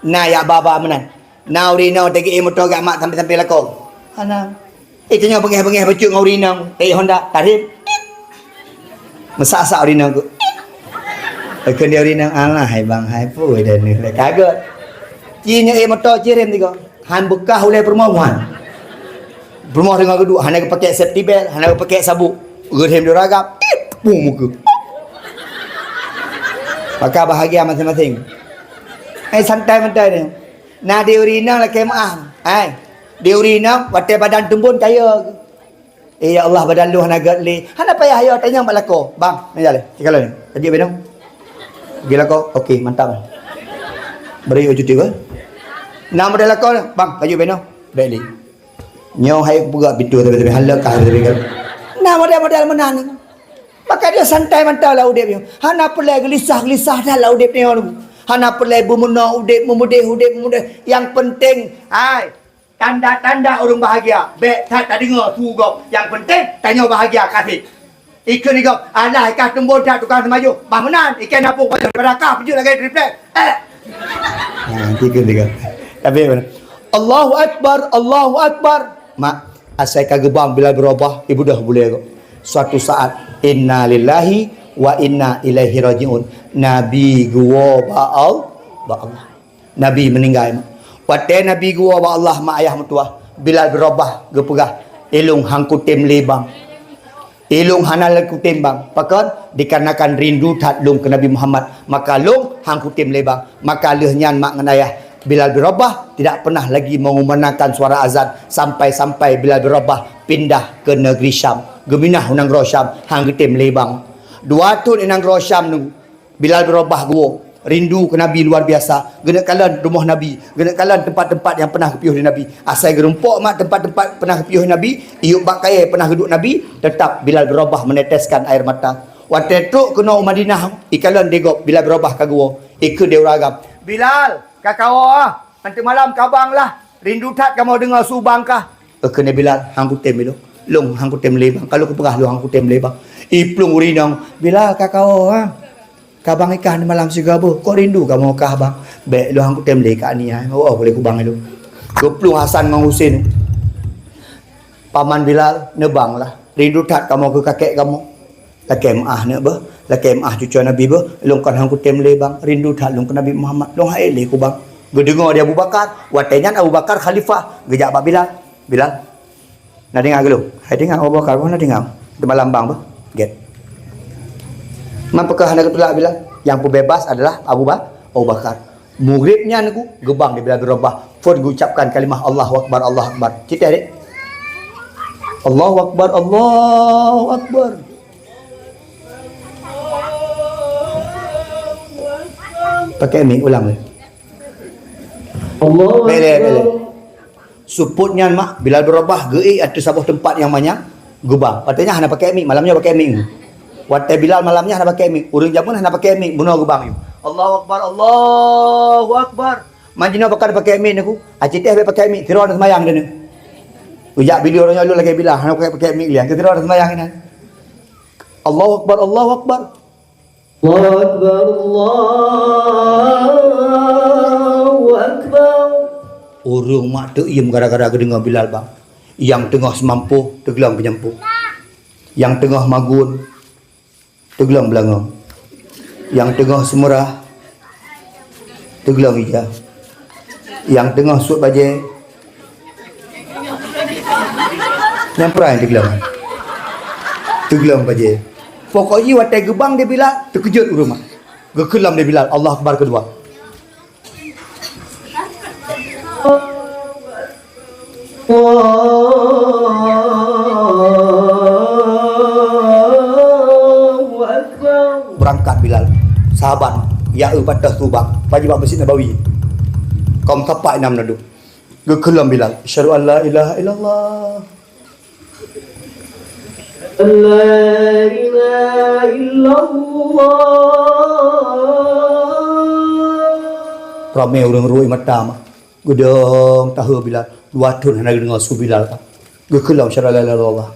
Na yak ba-ba meunan. Na ureueng inong teuka moto gak mak sampai-sampai lakoe. Hana. Eh, tanyoe beungéh-beungéh bacut ngon ureueng inong, eh, Honda, tarhim. Meusak-sak ureueng inong ku. Kheun di ureueng inong, "Alah, hai bang, hai pui dah neuh lé kagot." Ci nyoe, eh, moto ci rem tiga. Han beukah ulée peurumoh muhan. Peurumoh teungoh geuduek, hana geupakai safety belt, hana geupakai sabuk. Geurhem di ragab, ip, pung muka. Maka bahagia masing-masing. Eh, santai-santai ni. Na di ureueng inong lakée meu'ah. Hai. Di ureueng inong watée badan teumbon kaya. Eh, ya Allah, badan lôn hana gét lé. Hana payah ayo tanyong bak lakoe. Bang, ni jalan. Sikalon ni. Kajut beno. Pergi lakoe. Okey, mantap. Beri cuti ke? Nama dia lakoe ni? Bang, kajut beno. Baik lé. Nyoe hai peugah pintoe tapi-tapi hana kah tapi-tapi. Nah, model-model meunan ni. Maka dia santai mantong lam udép nyoe. Hana peureulée geulisah-geulisah that lam udép nyoe. Hana peureulée beumeunoe udép, meumudeh udép, meumudeh. Yang penting, hai, tanda-tanda ureueng bahagia. Bèk that tadeungoe su gob. Yang penting, tanyoe bahagia, kasih. Ikheun di gob, alah, ikah teumbon that tukang seumayong. Bah meunan, ikheun napung pajoh daripada kah peujeuet lagèe triplek. Eh. Ha, ikheun di gob. Tapi, Allahu Akbar, Allahu Akbar. Mak, asai ka geubang Bilal bin Rabah, ibeudôh bulèe gob. Suatu saat, inna lillahi wa inna ilaihi raji'un. Nabi geuwoe bak Al-, bak Allah. Nabi meuninggai, mak. Watèe Nabi geuwoe bak Allah, mak ayah meutuwah, Bilal bin Rabah geupeugah, "Ilôn han kutem lé bang." Ilông hana lé kutem bang. Pakon? Dikarenakan rindu that lông keu Nabi Muhammad. Maka lông han kutem lé bang. Maka lheueh nyan mak ngon ayah Bilal bin Rabah tidak pernah lagi mengumandangkan suara azan sampai-sampai Bilal bin Rabah pindah ke negeri Syam. Geuminah u nanggroe Syam, han geutem lé bang. Dua thon i nanggroe Syam nyoe, Bilal bin Rabah geuwoe, rindu keu Nabi luar biasa. Geuneuk kalon rumoh Nabi, geuneuk kalon teumpat-teumpat nyang pernah geupiôh lé Nabi. Asai geurumpok mak teumpat-teumpat pernah geupiôh lé Nabi, iyup bak kayèe pernah geuduek Nabi, teutap Bilal bin Rabah meneteskan air mata. Watèe trok keunoe u Madinah, ikalon di gob Bilal bin Rabah ka geuwoe, ikheun di ureueng agam, "Bilal, ka kawoe ah, nanti malam ka bang lah, rindu that kamoe deungoe su bang kah." Kheun lé Bilal, "Han kutem ilông, lông han kutem lé bang, ka lôn kupeugah lông han kutem lé bang." Iplueng ureueng inong, "Bilal, ka kawoe ah." Ka bang i kah ni malam sigoe beuh, kok rindu kamoe kah bang. Bèk lôn han kutem lé kah ni ai, oh, oh, lé kubang ilông. Geuplueng Hasan ngon Husen. Paman Bilal, neubang lah. Rindu that kamoe keu kakek kamoe. Lakèe meu'ah neuk beuh, lakèe meu'ah cucoe Nabi beuh, lôn kon han kutem lé bang. Rindu that lôn keu Nabi Muhammad, lôn han ék lé kubang. Geudeungoe di Abu Bakar, watèe nyan Abu Bakar khalifah, geujak bak Bilal. Bilal, Na deungoe geulông? Hai deungoe, Abu Bakar, na deungoe? Teumalam bang beuh. Gèt. Man peukah hana geutulak Bilal? Nyang peubeubaih adalah Abu Ba-, Abu Bakar. Mugrib nyan ku geubang di Bilal bin Rabah. Phon geucapkan kalimah Allahu Akbar, Allahu Akbar. Cit deh. Allahu Akbar, Allahu Akbar. Pakai mik ulang lé. Allahu Akbar. Bèk lé, bèk lé. Seupôt nyan mak, Bilal bin Rabah geuék ateueh saboh teumpat nyang manyang, geubang. Watèe nyan hana pakai mik, malam nyoe pakai mik. Watèe Bilal malam nyan hana pakai mik, ureueng jameun hana pakai mik, bunoe geubang yôh. Allahu Akbar, Allahu Akbar. Man jinoe pakon pakai mik neuk? Aci teh bèk pakai mik, sidroe na seumayang deuneu. Ujak bileu uroe nyoe lôn lagèe Bilal, hana pakai, pakai mik liang, sidroe na seumayang inan. Allahu Akbar, Allahu Akbar. Allahu Akbar, Allahu Akbar. Ureueng mak teuiem gara-gara geudeungoe Bilal bang. Nyang teungoh seumampôh, teuglong peunyampoh. Nyang teungoh magun, teuglong beulangong. Nyang teungoh seumeurah, teuglong ija. Nyang teungoh suet bajèe, nyang prang teuglong. Teuglong bajèe. Pokok jih watèe geubang di Bilal, teukeujot ureueng mak. Geukheun lom di Bilal, Allahu Akbar keudua. Allahu Akbar. Beurangkat Bilal. Sahabat, ya eu patah subak. Paji bak Masjid Nabawi. Kaum sapat inong meunadong. Geukheun lom Bilal, "Asyhadu an la ilaha illallah." La ilaha illallah. Ramé ureueng ruwet mata mah. Geudong tahe Bilal. Dua thon hana geudeungoe su Bilal ka. Geukheun lom, "Asyhadu an la ilaha illallah."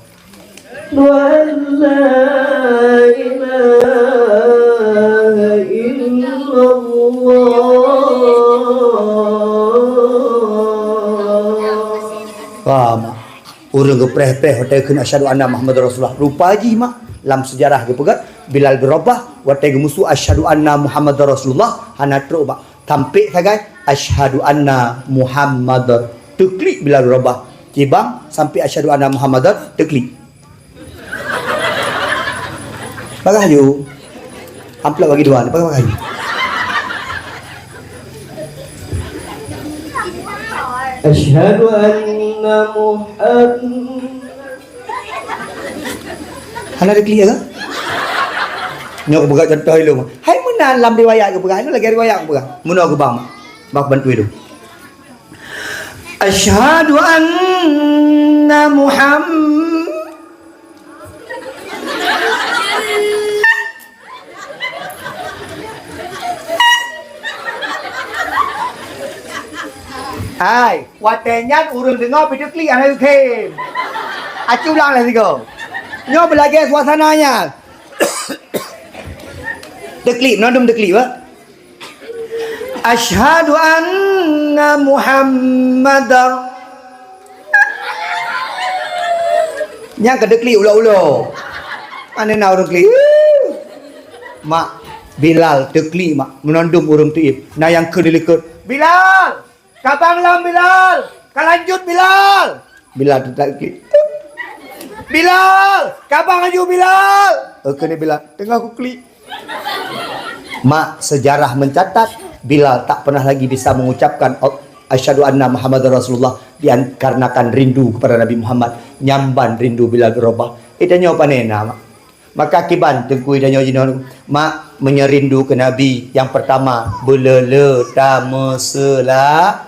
Wa la ilaha illallah. Paham? Ureueng geupreh-preh watèe kheun, "Asyhadu anna Muhammadar Rasulullah." Rupa jih mak, lam seujarah geupeugah, Bilal bin Rabah watèe geumusu, "Asyhadu anna Muhammadar Rasulullah," hana trok bak. Tampék sagai, "Asyhadu anna Muhammadar." Teuklik Bilal bin Rabah. Cibang sampai, "Asyhadu anna Muhammadar," teuklik. Bagah yu. Amplop bagi dua, bagah, bagah yu. Asyhadu anna Muhammad. Hana diklik ya kan? Nyoe geupeugah contoh ilung. Hai meunan lam riwayat geupeugah, nyoe lagèe riwayat geupeugah. Meunoe geubang. Bak bantu ilung. Asyhadu anna Muhammad. Hai, watèe nyan ureueng deungoe pih teuklik hana geukheun. Aci ulang lé sigoe. Nyoe beulagèe suasana nyan. Teuklik, meunadong teuklik, bah. Asyhadu anna Muhammadar. Nyang ka teuklik ulo-ulo. Pane na ureueng klik. Mak, Bilal teuklik, mak. Meunandum ureueng teuieb. Na nyang keu dilikot. "Bilal! Ka bang lom, Bilal! Ka lanjut, Bilal!" Bilal teuklik. "Bilal! Ka bang laju, Bilal!" Eh, keuneuk Bilal, "Teungoh kuklik." Mak, sejarah mencatat, Bilal tak pernah lagi bisa mengucapkan, "Asyhadu anna Muhammadar Rasulullah," dian-, karenakan rindu kepada Nabi Muhammad. Nyamban rindu Bilal bin Rabah. Eh, tanyoe pane na, Mak? Maka kiban teungku tanyoe jinoe, Mak, meunyoe rindu keu Nabi, nyang pertama, beuleu-leu tameusela-,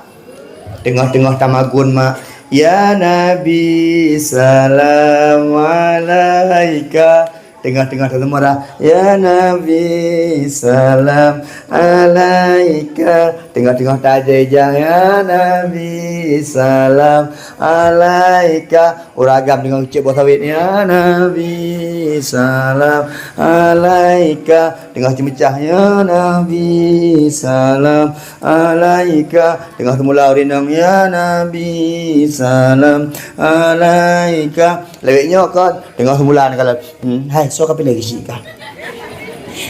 teungoh-teungoh tamagun, Mak. Ya Nabi, salam alaika. Teungoh-teungoh taseumura, Ya Nabi, salam alaika. Teungoh-teungoh tajejang, Ya Nabi, salam alaika. Ureueng agam teungoh cek boh sawit, Ya Nabi, salam alaika. Teungoh ceumeucah, Ya Nabi, salam alaika. Teungoh seumula ureueng inong, Ya Nabi, salam alaika. Lewat nyoe kan, teungoh seumula neukalon, "Hmm, hai, soe ka piléh geuchik kah?"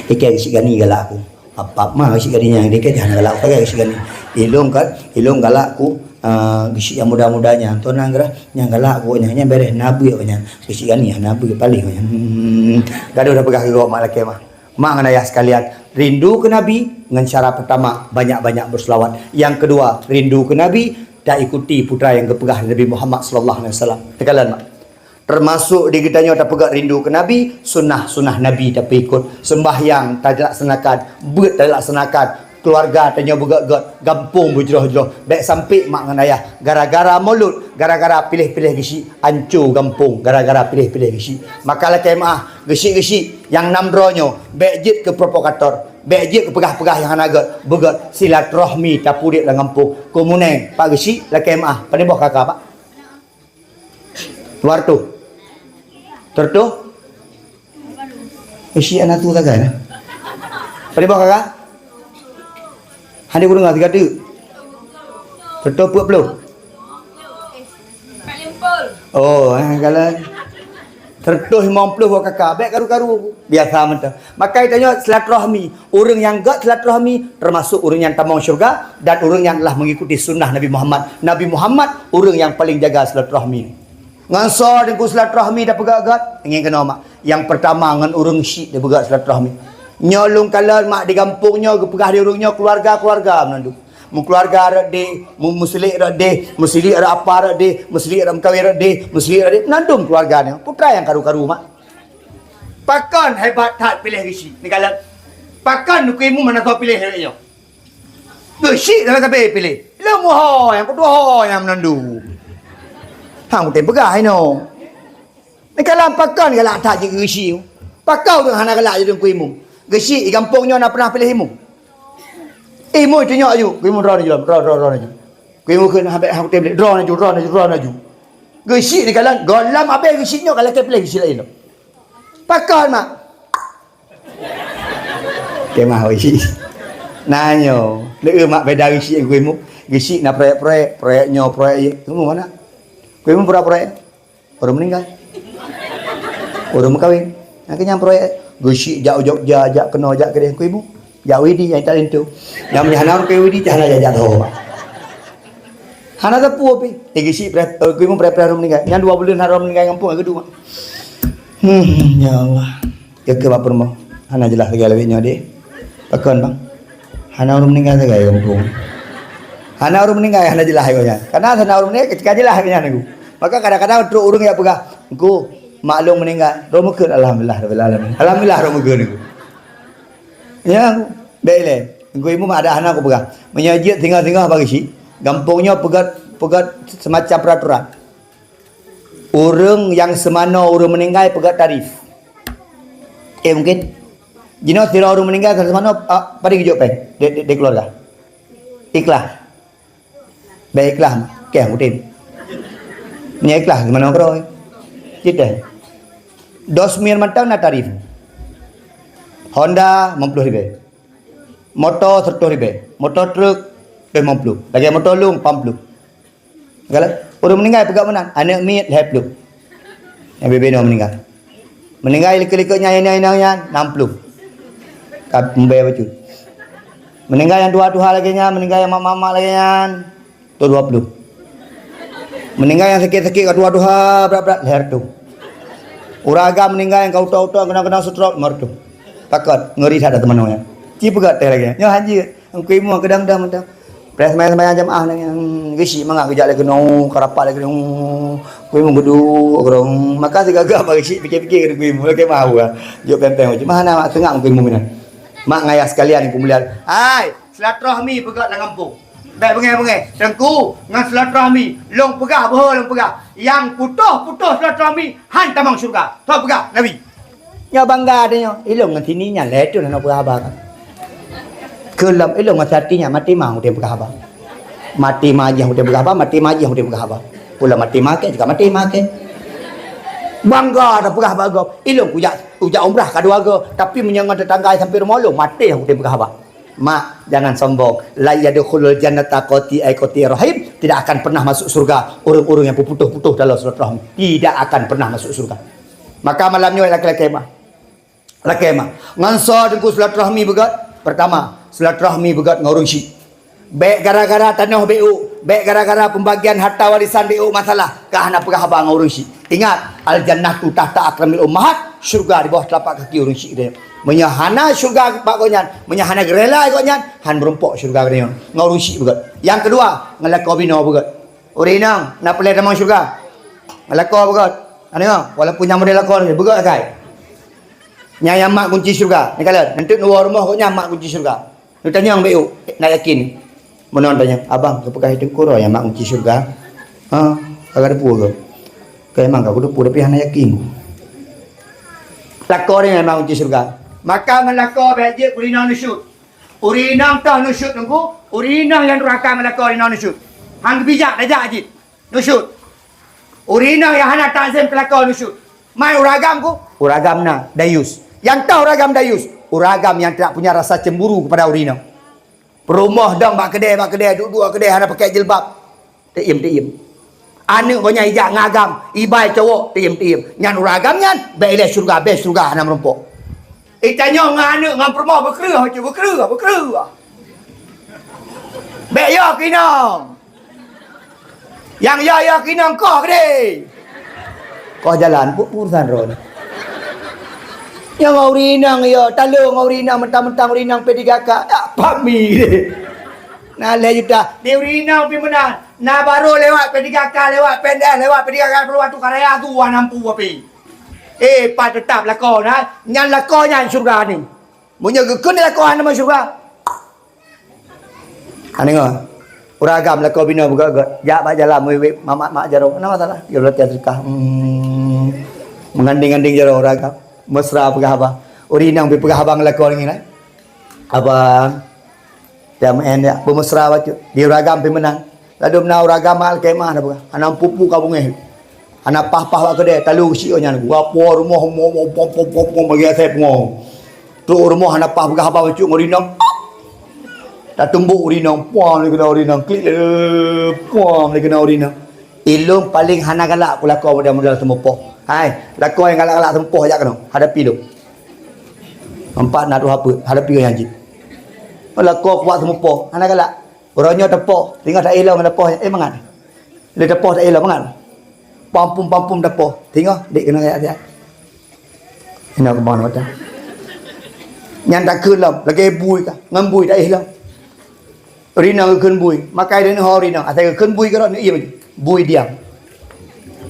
"Ikei geuchik gani galak aku." "Apap ma geuchik gani nyan, ikei hana galak, pakai geuchik gani." Ilong kan, ilong galak aku, ah, geuchik nyang muda-muda nyan, tu na geurah, nyang galak aku nyan, nyan bereh, na beue nyan. Geuchik gani hana beue, paléh nyan. Hmm, gadoh dah peugah keu gob mak lakèe mah. Mak ngon ayah sekalian, rindu keu Nabi ngon cara pertama banyak-banyak berselawat. Yang kedua, rindu keu Nabi, taikuti putra nyang geupeugah Nabi Muhammad sallallahu alaihi wasallam. Teukalon, Mak. Termasuk di geutanyoe tapeugah rindu keu Nabi, sunnah-sunnah Nabi tapeuikot. Sembahyang talaksanakan, beuet talaksanakan, keluarga tanyoe beugèt-gèt, gampông beujroh-jroh. Bèk sampai mak ngon ayah gara-gara mulod, gara-gara piléh-piléh geuchik, anco gampông gara-gara piléh-piléh geuchik. Maka lakèe meu'ah, geuchik-geuchik nyang nam droe nyoe, bèk jeuet keu provokator, bèk jeuet keu peugah-peugah nyang hana gèt, beugèt, silaturahmi tapeudép lam gampông. Keu munèng, Pak Geuchik, lakèe meu'ah, pane boh kaka, Pak? Dua reutôh. Teureutôh? Isi anak tu sagai nah. Pane boh kaka? Hana kudeungö sigoe teuk. Teureutôh peuet ploh. Oh, eh, kalau teureutôh limong ploh boh kaka, bèk karu-karu. Biasa mantong. Maka tanyoe silaturahmi. Ureueng nyang gèt silaturahmi, termasuk ureueng nyang tamong syeuruga dan ureueng nyang telah mengikuti sunnah Nabi Muhammad. Nabi Muhammad, ureueng nyang paleng jaga silaturahmi. Ngon soe Teungku silaturahmi tapeugèt-gèt? Ngieng keunoe, Mak. Nyang pertama, ngon ureueng chik tapeugèt silaturahmi. Nyoe lôn kalon, Mak, di gampông nyoe geupeugah di ureueng nyoe keuluarga-keuluarga meunandum. Meukeuluarga rot deh, mu-, meusilik rot deh, meusilik rot apa rot deh, meusilik rot meukawen rot deh, meusilik rot deh. Meunandum keuluarga nyoe. Peue treuk nyang karu-karu, Mak. Pakon hebat that piléh geuchik? Neukalon. Pakon Teungku Imum hana soe piléh lagèe nyoe? Geuchik sabe-sabe piléh. Lôn meuho nyang kutuho nyang meunandum. Hang kutem peugah inoe. Neukalon pakon galak that jeuet geuchik. Pakon ureueng hana galak jeuet Teungku Imum? Geuchik di gampông nyoe na pernah piléh imum? Imum tunyok aju. Teungku Imum droeneuh aju, droe, droe, droeneuh aju. Teungku Imum kheun habéh hang kutem lé. Droeneuh aju, droeneuh aju, droeneuh aju. Geuchik neukalon, gohlom abéh geuchik nyoe ka lakèe piléh geuchik laén lom. Pakon, Mak? Kemah oi. Na nyoe, lé mak beda geuchik ngon Teungku Imum. Geuchik na proyek-proyek, proyek nyoe, proyek ié. Teungku Imum mana? Teungku Imum pura proyek. Ureueng meuninggai. Ureueng meukawen. Nyang keu nyan proyek. Geuchik jak u Jogja, jak keunoe, jak keudeh Teungku Imum. Jak Widi nyang tak linto. Nyang meunyoe hana ureueng keu Widi, cah hana jak-jak tho. Hana teupeu pi. Eh, geuchik pre-, eh, Teungku Imum pre-pre ureueng meuninggai. Nyan dua buleuen hana ureueng meuninggai gampông, eh, geuduek. Hmm, ya Allah. Geukheun bak peurumoh. Hana jeulaih lagèe lawét nyoe deh. Pakon, Bang? Hana ureueng meuninggai sagai gampông. Hana ureueng meuninggai hana jeulaih gobnyan. Karena hana ureueng meuninggai ka jeulaih gobnyan, Teungku. Maka kadang-kadang trok ureueng jak peugah, "Teungku, mak lôn meuninggai." Droe meukeun, "Alhamdulillah rabbil alamin." Alhamdulillah droe meukeun, Teungku. Ya, bèk ilèe. Teungku Imum ada hana kupeugah. Meunyoe jeuet singoh-singoh bak geuchik, gampông nyoe peugèt, peugèt semacam peraturan. Ureueng nyang seumanoe ureueng meuninggai peugèt tarif. Eh, mungkin. Jinoe sidroe ureueng meuninggai ka seumanoe, ah, padum geujok péng di, di, di keuluwarga. Ikhlas. Bèk ikhlas, kèe kutem. Meunyoe ikhlas seumanoe keudroe. Cit teuh. Dos mil mantong na tarif. Honda limong ploh ribèe. Moto seratus ribèe. Moto truk limong ploh. Lagèe moto lôn lapan ploh. Galak, ureueng meuninggai peugah meunan, aneuk miet lhèe ploh. Nyang bibinoe meuninggai. Meuninggai likot-likot nyan, inong-inong nyan, nam ploh. Ka meubai bacut. Meuninggai nyang tuha-tuha lagèe nyan, meuninggai nyang mak-mak lagèe nyan, tu dua ploh. Meuninggai nyang sakét-sakét ka tuha-tuha, brat-brat, lhèe reutôh. Ureueng agam meuninggai nyang ka utoe-utoe, keunong-keunong stroke, meureutôh. Takot, ngeuri that teumanoe nyan. Ci peugah teuh lagèe nyoe. Nyoe haji, Teungku Imum keudang-dang mantong. Preh seumayang-seumayang jamaah nyan, geusyik mangat geujak lé keunoe, ka rapat lé keunoe. Teungku Imum geuduek keudroe. Maka sigaga bak geusyik, pikir-pikir Teungku Imum, lakèe meu'ah. Jok péng-péng, cuma hana seungab Teungku Imum nyan. Mak ngon ayah sekalian, Teungku mulia. Hai, silaturahmi peugöt lam gampông. Bèk beungèh-beungèh. Teungku, ngon silaturahmi, lôn peugah, beuhe lôn peugah. Nyang putôh-putôh silaturahmi, han tamong syeuruga. Soe peugah? Nabi. Nyoe bangga tanyoe. Ilôn ngon sini nyan lé, tu na peugah haba kan. Keu lom ilôn ngon sati nyan, maté ma udép peugah haba. Maté ma jih udép peugah haba, maté ma jih udép peugah haba. Pula maté ma kèe, juga maté ma kèe. Bangga dah peugah haba gob. Ilôn kujak, kujak umrah ka dua go, tapi meunyoe ngon tetangga sampai rumoh lôn, maté udép peugah haba. Mak, jangan sombong. La yadkhulul jannata qati'ai qati'ir rahim. Tidak akan pernah masuk surga orang-orang yang berputus-putus dalam silaturahmi. Tidak akan pernah masuk surga. Maka malam nyoe lakèe-lakèe mah. Lakèe mah. Ngon soe Teungku silaturahmi beugöt? Pertama, silaturahmi beugöt ngon ureueng syik. Bèk gara-gara tanoh beu, bèk gara-gara pembagian harta warisan beu masalah, ka hana peugah haba ngon ureueng syik. Ingat, al jannatu tahta aqdamil ummahat, syurga di bawah telapak kaki ureueng syik teuh. Meunyoe hana syurga bak gobnyan, meunyoe hana geurela gobnyan, han meurumpok syurga geutanyoe. Ngon ureueng syik beugöt. Nyang keudua, ngon lakoe binoe beugöt. Ureueng inong, na peureulèe tamong syurga? Ngon lakoe beugöt. Aneuk, walaupun nyang model lakoe beugöt akai. Nyan nyang mat kunci syurga. Neukalon, nanti neuwoe rumoh gobnyan mat kunci syurga. Neutanyong beu, nak yakin. Meunan tanyong, "Abang, keupeugah Teungku Imum nyang mat kunci syurga?" "Ha, ka kateupeue keu?" "Ka emang ka kuteupeue, tapi hana yakin." Lakoe nyan mat kunci syurga. Maka ngon lakoe bèk jeuet keu ureueng inong nusyut. Ureueng inong toh nusyut Teungku, ureueng inong nyang durhaka ngon lakoe ureueng inong nusyut. Han geubijak tajak jih. Nusyut. Ureueng inong nyang hana takzim keu lakoe nusyut. Mai ureueng agam ku, ureueng agam na, dayus. Nyang toh ureueng agam dayus, ureueng agam nyang tidak punya rasa cemburu kepada ureueng inong. Peurumoh dong bak keudè, bak keudè, duek-duek keudè hana pakai jilbab. Teuiem, teuiem. Aneuk gobnyan ijak ngon agam, ibai cowok, teuiem, teuiem. Nyan ureueng agam nyan, bèk ilèe syurga, bèk syurga hana meurumpok. Itanyong ngon aneuk ngon peurumoh beukreueh, beukreueh, beukreueh. Bèk yo keu inong. Nyang yo-yo keu inong koh keudéh. Koh jalan, pu-, urusan droeneuh. Nyang ureueng inong yo, talô ngon ureueng inong, mentang-mentang ureueng inong P tiga K, dak pami. Na lhèe juta, di ureueng inong pih meunan. Na barô lewat P tiga K, lewat P N S, lewat P tiga K, lewat Tukang Raya tu, wah nampu api. Eh, pat teutap lakoe na, nyan lakoe nyan syeuruga ni. Meunyoe geukheun lakoe hana masuk syeuruga. Hana ingat. Ureueng agam lakoe binoe beugöt-göt. Jak bak jalan, wék-wék, mak-mak, mak jaroe. Hana masalah. Dia latihan sedekah. Hmm. Meugandeng-gandeng jaroe ureueng agam. Mesra peugah haba. Ureueng inong pih peugah haba ngon lakoe nyan, eh. Abang. Dia main, ya. Beumesra bacut. Di ureueng agam pih meunan. Ladôm na ureueng agam mak lakèe meu'ah na peugah. Hana pupu ka beungèh. Hana paih-paih bak keudè, talô geusyik nyan. Gua po rumoh, mo, mo, pom, pom, pom, pom, bagi asai pungo. Trok rumoh hana paih peugah haba bacut ngon ureueng inong. Tatumbok ureueng inong, puam lé keunan ureueng inong. Klik lé, puam lé keunan ureueng inong. Ilôn paleng hana galak keu lakoe model-model seumeupoh. Hai, lakoe nyang galak-galak seumeupoh jak keunoe. Hadapi lôn. Empat na tuha peuet, hadapi nyan cit. Lakoe kuat seumeupoh, hana galak. Uroe nyoe teupoh, teungoh taéh lom ngon teupoh, eh, mangat. Lé teupoh taéh lom mangat. Pampum-pampum teupoh, teungoh, dek keunoe ayat-ayat. Inoe keubang mata. Nyan takheun lom, lagèe bui ka, ngon bui taéh lom. Rinong geukheun bui, makai deungon ho rinong, asai geukheun bui keudroe, neuiem bui diam.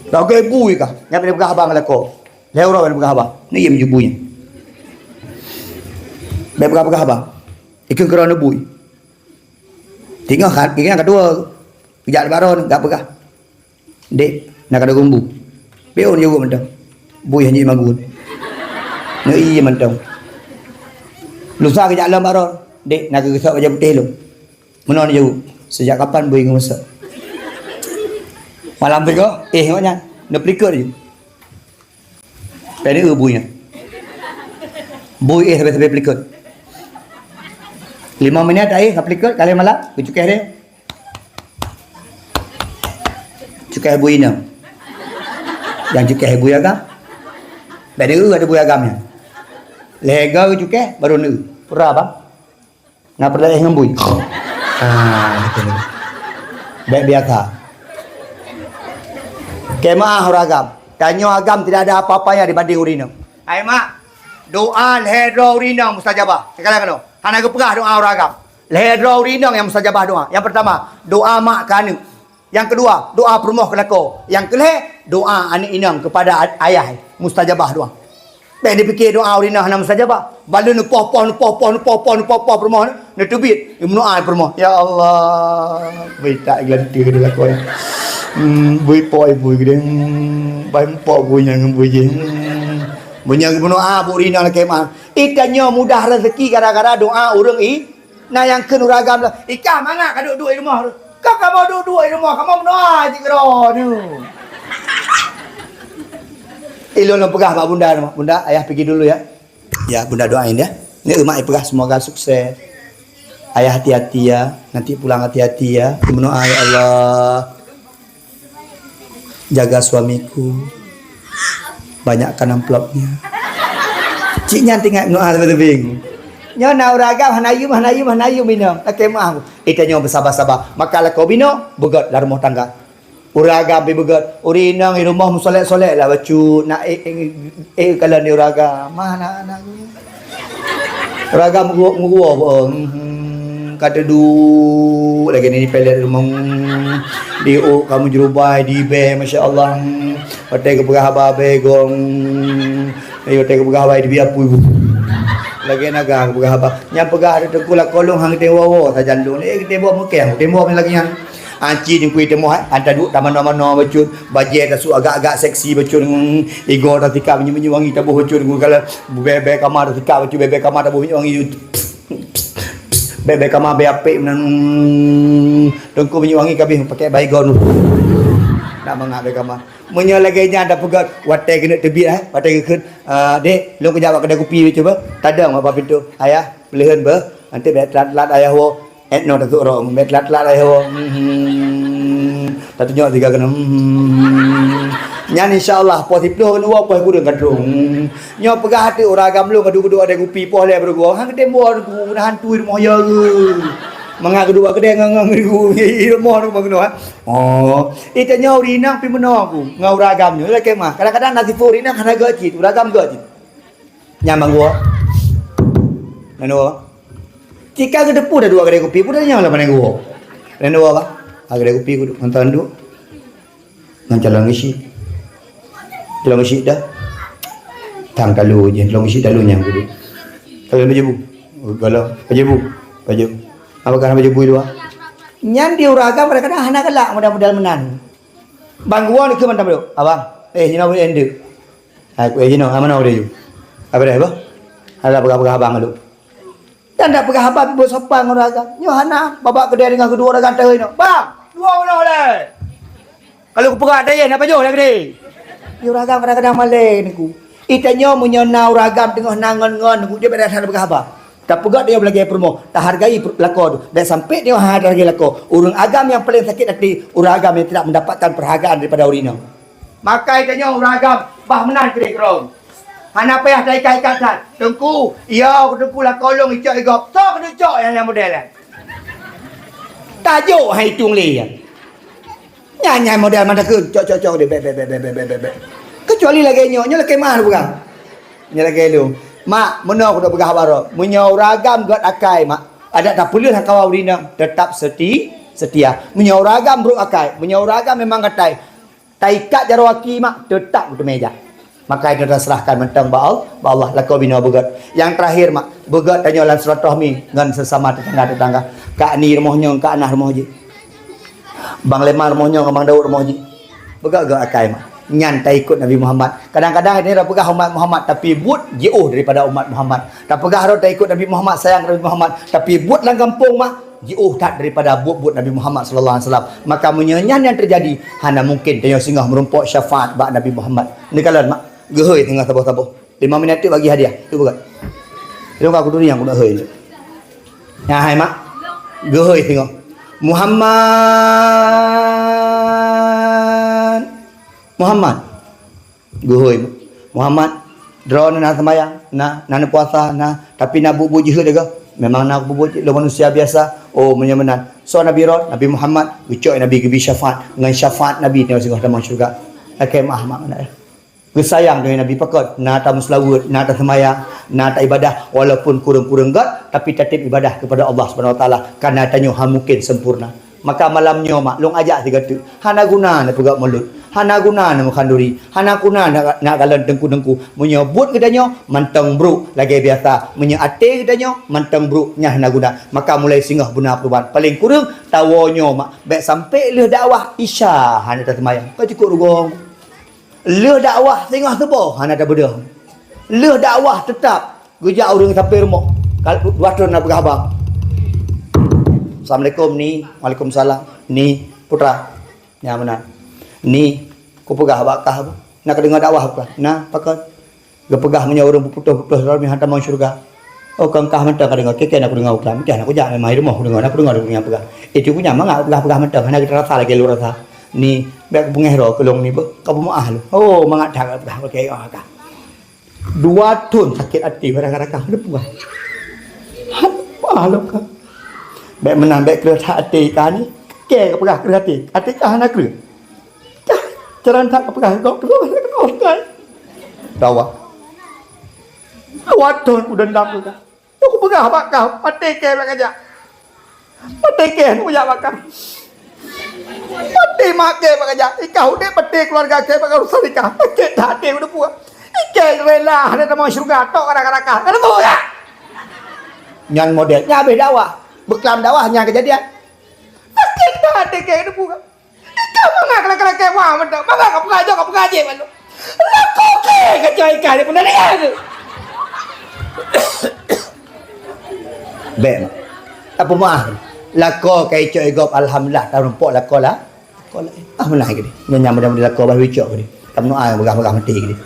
Lagèe bui ka, nyan peugah abang lakoe. Lhèe uroe peugah abang, neuiem ju bui nyan. Bèk peugah-peugah abang. Ikheun keudroe neubui. Teungoh kha-, teungoh ka tuwoe, geujak bak droeneuh, geupeugah, "Dek, na ka dua gumbu." Pion jaweueb mantong. Bui hana jimagun. Neu-i mantong. Lusa geujak lom bak droeneuh, "Dek, na ka geusok bajèe putéh lôn." Meunoe jaweueb, "Sejak kapan bui ngeusok?" Malam pih goh, eh, ngon nyan. Neupeulikot laju. Pène eu bui nyan. Bui éh sabe-sabe peulikot. Lima minèt éh ka peulikot, ka lhèe malam, geucukéh deh. Cukéh bui inong. Nyang cukéh bui agam. Pène eu ada bui agam nyan. Lhèe go geucukéh, baru neu. Pura, bang. Na peureulèe ngon bui. Ah, beutôi. Bèk biasa. Keu meu'ah ureueng agam. Tanyoe agam tidak ada apa-apanya dibanding ureueng inong. Hai mak, doa lhèe droe ureueng inong mustajabah. Sekarang keunoe, hana geupeugah doa ureueng agam. Lhèe droe ureueng inong nyang mustajabah doa. Yang pertama, doa mak keu aneuk. Yang kedua, doa peurumoh keu lakoe. Yang keulhèe, doa aneuk inong kepada a-, ayah, mustajabah doa. Bèk dipike doa ureueng inong hana mustajabah. Bak lôn neupoh-poh, neupoh-poh, neupoh-poh, neupoh-poh peurumoh, neuteubiet. Meudoa peurumoh, "Ya Allah, beuitak geulanteue di lakoe." Hmm, bui po ibu geude. Hmm, bai meupo bui nyan ngon bui jih. Hmm. Meunyoe geumeudoa bu ureueng inong lakèe meuah. Ih, tanyoe mudah rezeki gara-gara doa ureueng i-, Na nyang kheun ureueng agam lom, "Ikah mangat ka duek-duek i rumoh tu. Ka kamoe duek-duek i rumoh, kamoe meudoa cit keudroe nyoe." Ilôn lôn peugah bak bunda, "Bunda, ayah pigi dulu ya. Ya, bunda doain ya. Ni mak ipeugah semoga sukses. Ayah hati-hati ya, nanti pulang hati-hati ya. Meudoa ya Allah." Jaga suamiku. Banyakkan amplopnya. Cik nyan teuingat meudoa sabe teubieng. Nyoe na ureueng agam hana yum, hana yum, hana yum inong. Lakèe meuah. Eh, tanyoe beusaba-saba. Maka lakoe binoe beugöt lam rumoh tangga. Ureueng agam pi beugöt. Ureueng inong i rumoh meusolek-solek lah bacut. Nak eh, eh, eh, kalon di ureueng agam. Mah aneuk-aneuk. Raga meuguok-meuguok, hmm, ka teuduek lagèe nyan di pelet rumoh, hmm, di ôk ka meujerubai, di bèe, masya Allah, hmm, watèe geupeugah haba bèe gong, hmm, watèe geupeugah haba di biar pui, lagèe naga geupeugah haba. Nyang peugah di teungku lakoe lôn han geutem woe-woe sajan lôn, eh, geutem woe meukeue, geutem woe lagèe nyan. Anci nyang kui teumah, eh, anta duek tamanoe-manoe bacut, bajèe tasuk agak-agak seksi bacut, hmm, igoe tasikap minyeuk-minyeuk wangi taboh bacut, hmm, kalau bèe-bèe kama tasikap bacut, bèe-bèe kama taboh minyeuk wangi, bèe-bèe kama bèe apek meunan, hmm, teungku minyeuk wangi kabeh pakèk baygon. Nak mangat bèe kama. Meunyoe lagèe nyan tapeugah, watèe keuneuk teubiet, eh, watèe geukheun, ah, "Dek, lôn kujak bak keudè kupi bacut beuh." Tadong bak pintoe, "Ayah, peuleuheun beuh, nanti bèk telat-telat ayah woe." Etnoe tasuk rong, bèk telat-telat ayah woe. Hmm. Tatunyok siga keunoe. Hmm. Nyan insya Allah poh siplôh keunoe poh kureueng ka trôk. Hmm. Nyoe peugah ateueh ureueng agam lôn ka duek-duek adèe kupi poh lhèe beureugoe. Han geutem woe ku na hantu i rumoh ya. Mangat geuduek keudè ngon-ngon geuduek i rumoh rumoh keunoe. Oh, itanyoe ureueng inong pi meunoe ku ngon ureueng agam nyoe lakèe meuah. Kadang-kadang na sifeuet ureueng inong hana gèt cit, ureueng agam gèt cit. Nyan bang gua. Nyan dua. Cika geuteupeue dah dua kedai kupi, pun dah nyan lah pandai gua. Nyan dua bah. Ha kedai kupi kudu nonton duk. Ngon calon geusyik. Calon geusyik dah. Tang talu je, calon geusyik talu nyan kudu. Kalau baju bu. Kalau baju bu. Baju. Apa kan baju bu dua? Nyan di ureueng agam kadang-kadang hana galak modal-modal meunan. Bang gua ni ke mantap duk. Abang, eh, jina boleh endek. Hai, ku, eh, jinoe, hana meunan udeh ju. Apa dah, bah? Hana peugah-peugah abang tu. Dan dak peugah abang pih beusopan ngon ureueng agam. Nyoe hana, babah keudè deungon keudua ureueng agam teuhôi nyoe. "Bang, dua uroe lé." Kalau kupeugah dayeh, na pajoh lé keudè. Nyoe ureueng agam kadang-kadang malèe niku. Itanyoe meunyoe na ureueng agam teungoh na ngon-ngon niku, dia beda hana peugah abang. Tapeugah dia beulagèe peurumoh, tahargai per-, lakoe tu. Bèk sampai dia hana tahargai lakoe. Ureueng agam nyang paleng sakét até, ureueng agam nyang tidak mendapatkan perhargaan daripada ureueng inong. Makai tanyoe ureueng agam bah meunan keudeh keudroe. Hana payah taikat-ikat that. Teungku, ya, Teungku lakoe lôn icok i gob. Soe keuneuk cok nyang, nyang model nyan? Tajok hai tueng lé nyan. Nyan, nyan model mata keu cok, cok, cok deh, bèk, bèk. Kecuali lagèe nyoe, nyoe lakèe meuah peugah. Nyoe lagèe lôn. Mak, meunoe kuneuk peugah baroe. Meunyoe ureueng agam gèt akai, mak, adak tapeuleueh lam kawan ureueng inong, tetap seti-, setia. Meunyoe ureueng agam brok akai, meunyoe ureueng agam memang gatai, taikat jaroe aki, mak, teutap geuteumèe jak. Maka itu taserahkan mantong bak Al-, bak Allah, lakoe binoe beugèt. Nyang teurakhir, mak, beugèt tanyoe lam silaturahmi ngon sesama tetangga-tetangga. Kak ni rumoh nyoe, Kak Nah rumoh jih. Bang Leman rumoh nyoe ngon Bang Daud rumoh jih. Beugèt-gèt akai, mak. Nyan taikot Nabi Muhammad. Kadang-kadang ini tapeugah umat Muhammad, tapi buet jiôh daripada umat Muhammad. Tapeugah droe taikot Nabi Muhammad, sayang Nabi Muhammad, tapi buet lam gampông, mak, jiôh that daripada buet-buet Nabi Muhammad sallallahu alaihi wasallam. Maka meunyoe nyan nyang teujadi, hana mungken tanyoe singoh meurumpok syafaat bak Nabi Muhammad. Neukalon, mak, geuhôi singoh saboh-saboh. Lima minit tu bagi hadiah. Tu bukan. Itu aku dunia aku nak hôi. Ya, hai, mak. Geuhôi singoh. Muhammad. Muhammad. Geuhôi. Muhammad, droeneuh na seumayang, na, na neupuasa, na, tapi na buet-buet jeuhet lagèe. Memang na buet-buet lôn manusia biasa. Oh, meunyoe meunan. Soe Nabi droe? Nabi Muhammad. Geucok Nabi geubri syafaat. Ngon syafaat Nabi nyoe singoh tamong syeuruga. Lakèe meuah, mak, meunan. Geusayang deungon Nabi pakon, na tameuseulaweuet, na taseumayang, na taibadah, walaupun kureueng-kureueng göt, tapi tateup ibadah keupada Allah Subhanahu Wa Taala, karena tanyoe han mungken sempurna. Maka malam nyoe mak, lôn ajak sigoe teuk, hana guna neupeugöt mulod, hana guna neumeukhanturi, hana guna na, na kalon teungku-teungku. Meunyoe buet geutanyoe mantong brok lagèe biasa, meunyoe até geutanyoe mantong brok, nyan hana guna. Maka mulai singoh beuna peurubahan. Paleng kureueng tawoe nyoe mak, bèk sampoe lheueh dakwah Isya hana taseumayang. Ka cukôp rugoe. Lheueh dakwah singoh suboh hana tabeudôh. Lheueh dakwah teutap geujak ureueng sampoe rumoh. Ka dua thôn na peugah haba. "Assalamualaikum, Ni." "Waalaikumsalam." "Ni, putra." "Nyan meunan." "Ni, kupeugah bak kah." "Na kadeungoe dakwah bak kah?" "Na, pakon?" "Geupeugah meunyoe ureueng beuputôh-putôh droe meuhan tamong syeuruga." "Oh, kon kah mantong kadeungoe, kèe-kèe na kudeungoe, putra. Meucah na kujak, memang i rumoh kudeungoe, na kudeungoe, kudeungoe peugah." "Itu kunyang mangat peugah-peugah mantong, hana geutarasa lagèe lôn rasa." "Ni, bèk kupeungèh droe keu lôn ni beuh, ka beumeu'ah lôn." "Oh, mangat that peugah, oke, oh, ka." Dua thôn sakét até gara-gara kah, hana peugah. Hana peugah lôn kah. Bèk meunan, bèk kreueh that até kah ni. Kèe kapeugah kreueh até, até kah hana kreueh. Kah, cara that kapeugah, gob kreueh, hana kreueh, kah. Dawa. Dua thôn kudendam keu kah. Nyoe kupeugah bak kah, maté kèe bak kajak. Maté kèe nyoe kujak bak kah. Maté mak kèe bak kajak. Ikah udép maté keuluwarga kèe bak urusan ikah. Sakét that até keuneuk peugah. Ikèe rela hana tamong syeuruga tok gara-gara kah. Keuneuk peugah. Nyan model. Nyan habéh dakwah. Beuklam dakwah nyan keujadian. Sakét that até kèe keuneuk peugah. Ikah mangat lakèe-lakèe wah mantong. Mangat kapeugah jok, kapeugah jih malu. Lakoe kèe kacok ikah di peunarian tu. Bèk. Apa maaf? Lakoe kacok i gob, alhamdulillah, tarumpok lakoe lah. Lakoe lah. Ah, meunan gini. Nyan nyang mudah-mudah lakoe bah wicok gini. Tam noa peugah-peugah meuti gini.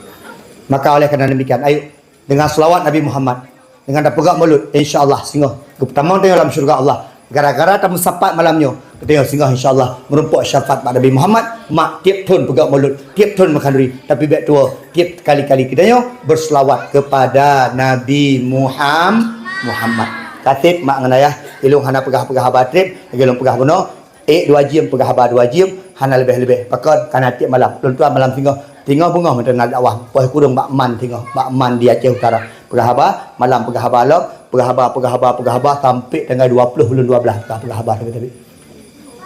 Maka oleh karena demikian, ayo Dengan seulaweuet Nabi Muhammad, dengan tapeugah mulod, insya Allah singoh geupeutamong tanyoe lam syeuruga Allah. Gara-gara tameusapat malam nyoe, tanyoe singoh insya Allah meurumpok syafaat bak Nabi Muhammad. Mak tiep thon peugah mulod, tiep thon meukhanturi, tapi bèk tuwoe, tiep kali-kali geutanyoe beuseulaweuet keupada Nabi Muham-, Muhammad. Ka sép mak ngon ayah, ilôn hana peugah-peugah haba trép, lagèe lôn peugah bunoe, Ék dua jeuem peugah haba dua jeuem, hana leubeh-leubeh. Pakon? Kana tiep malam. Lôn tuan malam singoh. Singoh beungoh mantong na dakwah. Poh kureueng bak man singoh. Bak man di Aceh Utara. Peugah haba, malam peugah haba lom. Peugah haba, peugah haba, peugah haba. Sampoe tanggai dua ploh buleuen dua blaih peugah, peugah haba sabe-sabe.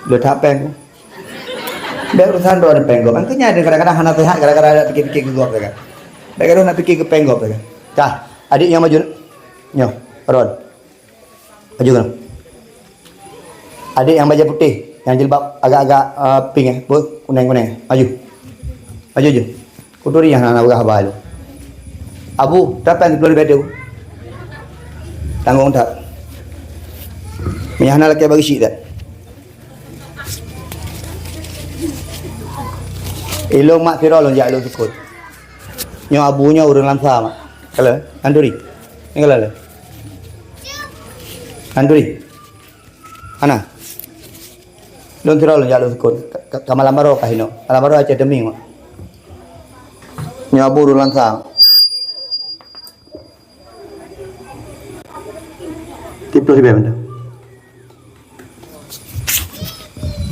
Lôn that péng. Bèk urusan droeneuh péng gob. Angkeunya ada kadang-kadang hana sehat gara-gara ada pikir-pikir keu gob, kan. Bèk gadoh nak pikir keu péng gob, kan. Dah, adék nyang maju. Nyoh, Ron. Maju keunoe. Adék nyang bajèe putéh, nyang jilbab agak-agak, eh, pink, eh, apa? Kunèng-kunèng. Maju. Maju, maju. Kuturi nyang hana peugah haba lôn. Abu, tapèng siplôh ribèe tu. Tanggong that. Meunyo hana lakèe bagi syik that. Ilôn mak sidroe lôn jak lôn seukôt. Nyoe abu nyoe ureueng Lansa, mak. Kalau, eh? Khanduri. Ni kalau, eh? Khanduri. Hana. Lôn sidroe lôn jak lôn seukôt. Ka, ka, ka malam baroe ka hinoe. Malam baroe Aceh Teumieng, mak. Nyoe abu ureueng Lansa. Tiplôh ribèe mantong.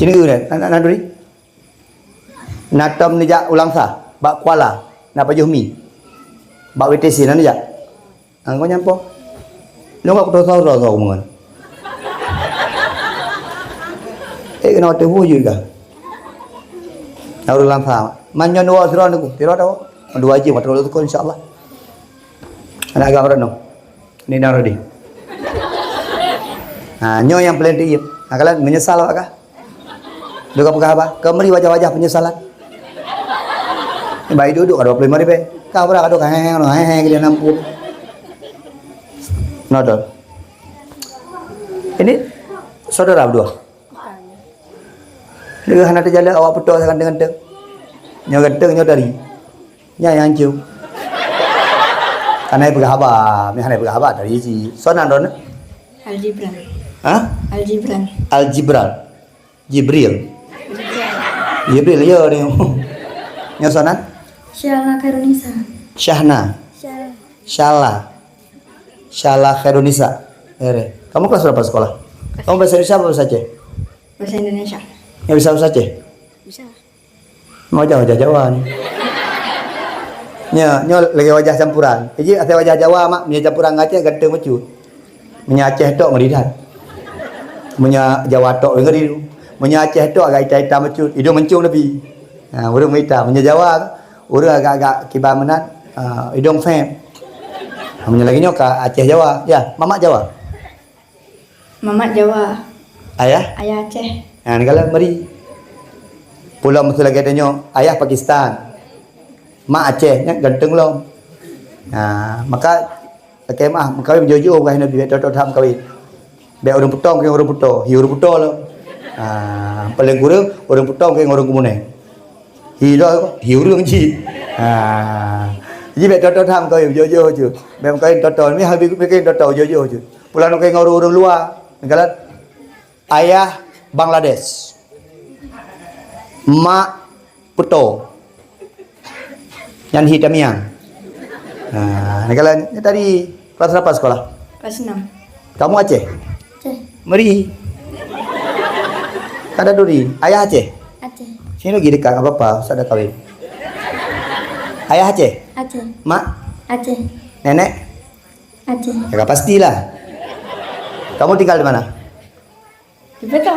Sini ureueng, anak Khanduri. Na tom neujak u Lansa, bak Kuala, na pajoh mi. Bak W T C na neujak. Anggo nyang po. Nyoe bak kuto sauro sauro kumongon. Eh, kena watèe hu jui ka. Na ureueng Lansa. Man nyoe dua sidroe niku, sidroe tahu. Dua jeuem watèe lôn seukôt insya Allah. Anak agam Retno. Ni dan Rodi. Ha, nyoe nyang paléng teuieb. Ha, kalian meunyeusal awak kah? Duka peugah haba, keu meuri wajah-wajah peunyesalan. Baik duduk ka dua puluh lima ribèe. Ka beurah ka duka, heh, heh, heh, heh, geulian nam puluh. Nodol. Ini saudara berdua. Dia hana terjalan awak putus ganteng-ganteng. Nyoe ganteng, nyoe tari. Nyan nyang hanco. Hana peugah haba, meuhana peugah haba tadi si. Soe nan droeneuh? Al-Jibran. Hah? Al-Jibran. Al-Jibran. Jibril. Jibril, ya ni. Nyoe soe nan? Syahla Khairunisa. Syahna. Syahla. Syahla. Syahla Khairunisa. Ere. Kamu kelas berapa sekolah? Kamu bahasa Indonesia apa bahasa Aceh? Bahasa Indonesia. Nggak bisa bahasa Aceh? Bisa. Mau jauh-jauh Jawa ni. Nyoe, nyoe lagèe wajah campuran. Jadi asai wajah Jawa mak, meunyoe campuran ngon Aceh ganteng bacut. Meunyoe Aceh tok ngeri that. Meunyoe Jawa tok ngeri. Meunyoe Aceh tok agak itam-itam bacut, idong mancung tapi. Ha, ureueng itam. Meunyoe Jawa, ureueng agak-agak kiban meunan, ha, idong fem. Ha, meunyoe lagèe nyoe ka Aceh Jawa. Ya, mamak Jawa. Mamak Jawa. Ayah? Ayah Aceh. Ha, nyan kala meri. Pulang meusu lagèe tanyoe, ayah Pakistan. Mak Aceh, nyan ganteng lom. Ha, maka lakèe meu'ah, meukawen jiôh-jiôh bukan Nabi, bèk tok-tok that meukawen. Bèk ureueng Putong keu ureueng Puto, hi ureueng Puto lom. Ha, paleng kureueng ureueng Putong keu ureueng Keumune. Hi lom, hi ureueng cit. Ha. Jadi bèk tok-tok that meukawen, jiôh-jiôh ju. Bèk meukawen tok-tok, mi habéh meukawen tok-tok, jiôh-jiôh ju. Pulang ngon ureueng-ureueng luwa, nyan kala. Ayah Bangladesh. Mak Puto. Nyan hi Tamiang. Nah, nyan kala nyan tadi kelas berapa sekolah? Kelas enam. Kamu Aceh? Aceh. Meri. Kada duri. Ayah Aceh? Aceh. Sini lagi dekat, nggak apa-apa, usah ada kawin. Ayah Aceh? Aceh. Mak? Aceh. Nenek? Aceh. Ya, pastilah. Kamu tinggal di mana? Di Puto.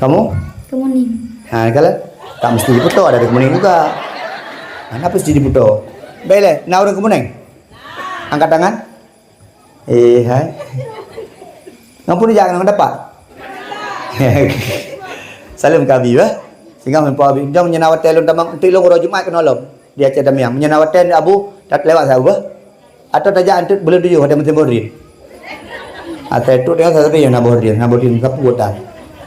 Kamu? Kemuning. Ha, kalau tak mesti di Puto, ada di Kemuning juga. Mana mesti di Puto? Baiklah, na ureueng Kemuning? Angkat tangan. Eh, hai. Ngampun jak ngon dapat. Salam ke Abi, bah. Singgah meupo Abi. Jom nyan awak telon tamang, untuk ilong uroe Jumat keunoe lom. Di Aceh Tamiang. Nyan awak ten Abu, tak lewat saya, bah. Atau tajak antut buleuen tujoh ada musim boh drien. Atau itu dia satu yang nabor dia, nabor dia sapu hutan.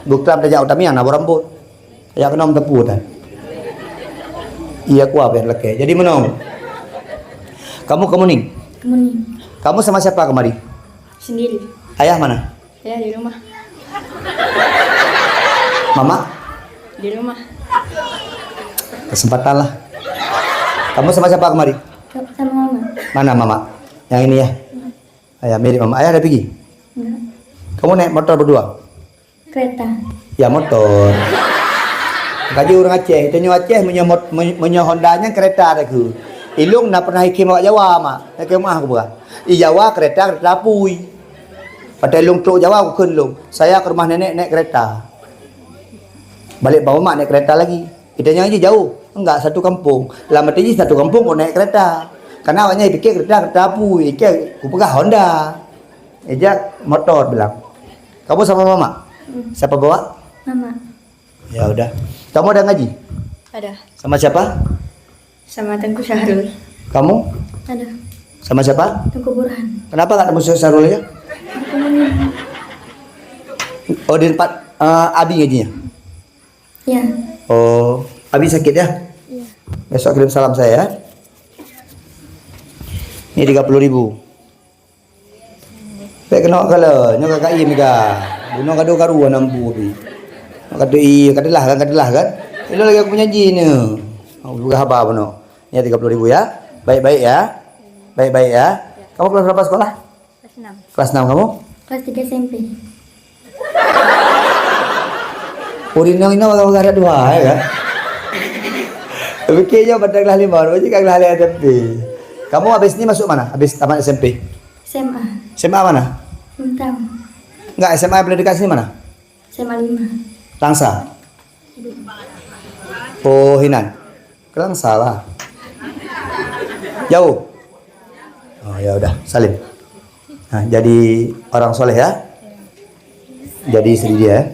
Bukram tajak utami yang nabor rambut. Tajak kena sapu hutan. Iya kuah biar leke. Jadi menong. Kamu, kamu ni? Kemuning. Kamu sama siapa kemari? Sendiri. Ayah mana? Ya, di rumah. Mama? Di rumah. Kesempatan lah. Kamu sama siapa kemari? Sama mama. Mana mama? Yang ini ya? Ayah, mirip mama. Ayah dah pergi? Enggak. Kamu naik motor berdua? Kereta. Ya, motor. Kaji orang Aceh. Itu nyoe Aceh, meunyoe mot-, meunyoe Honda nyan kereta dah ke. Ilong na pernah ikim awak Jawa, mak. Nak ke rumah aku bukan. Di Jawa kereta, kereta apui. Pada ilong trok Jawa aku kheun ilong. Saya ke rumah nenek naik kereta. Balik bak mak naik kereta lagi. Kita nyan je jauh. Enggak satu kampung. Lama tadi satu kampung kok naik kereta. Karena awaknya pikir kereta, kereta apui. Ikir, ku peugah Honda. Ejak motor bilang. Kamu sama mama? Hmm. Siapa bawa? Mama. Ya udah. Kamu ada ngaji? Ada. Sama siapa? Sama Tengku Syahrul. Kamu? Ada. Sama siapa? Tengku Burhan. Kenapa nggak Tengku Syahrul aja? Aku mau. Oh, di tempat, eh, Abi ngajinya? Ya. Oh, Abi sakit ya? Iya. Besok kirim salam saya ya. Ini tiga puluh ribu. Pek kena kala, nyoe kakak iya mega. Bunoe kado karu aneuk bu pi. Kata iya, kata lah kan, kata lah kan. Ilo lagi aku menyanyi ni. Aku juga haba bunoe. Ya tiga puluh ribu ya. Baik-baik ya. Baik-baik ya. Kamu kelas berapa sekolah? Kelas enam. Kelas enam kamu? Kelas tiga S M P. Ureueng inong inong bagah-bagah ada dua ya kan? Pikir je pada kelas lima, baru je kat kelas lima S M P. Kamu habis ni masuk mana? Habis tamat S M P? S M A. S M A mana? Mentang. Enggak, S M A yang paling dekat sini mana? S M A lima. Langsa. Oh, Hinan. Kelang salah. Jauh. Oh, ya udah, salim. Nah, jadi orang soleh ya. Jadi istri dia.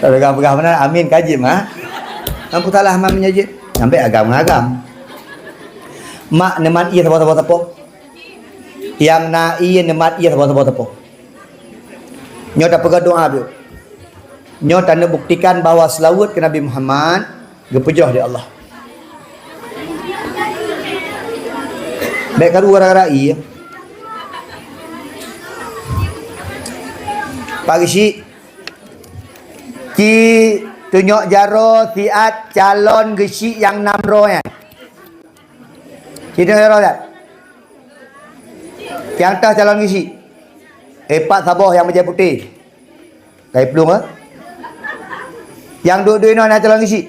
Kalau pegang-pegang mana, amin kajim ha. Nampu salah mam nyajit. Sampai agam-agam. Mak neman iya sapo-sapo-sapo. Yang na iya neman iya sapo-sapo-sapo. Nyoe tapeugah doa dulu. Nyoe taneuk buktikan bahwa seulaweuet keu Nabi Muhammad geupeujôh lé Allah. Bèk karu gara-gara ié. Pak Geuchik, ci tunyok jaroe siat calon geuchik nyang nam droe nyan. Ci tunyok jaroe siat. Nyang toh calon geuchik. Eh, pat saboh nyang bajèe putéh. Kai plueng, eh? Nyang duek-duek inoe na calon geuchik.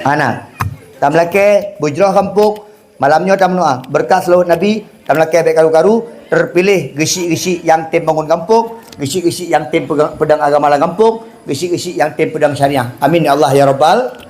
Hana. Tameulakée beujroh gampông, malam nyoe tameudoá. Beureukat seulaweuet Nabi, tameulakée bék karu-karu, teupiléh geusyik-geusyik nyang tem bangon gampông, geusyik-geusyik nyang tem peudong, peudong agama lam gampông, geusyik-geusyik nyang tem peudong syariah. Amin ya Allah ya Rabbal.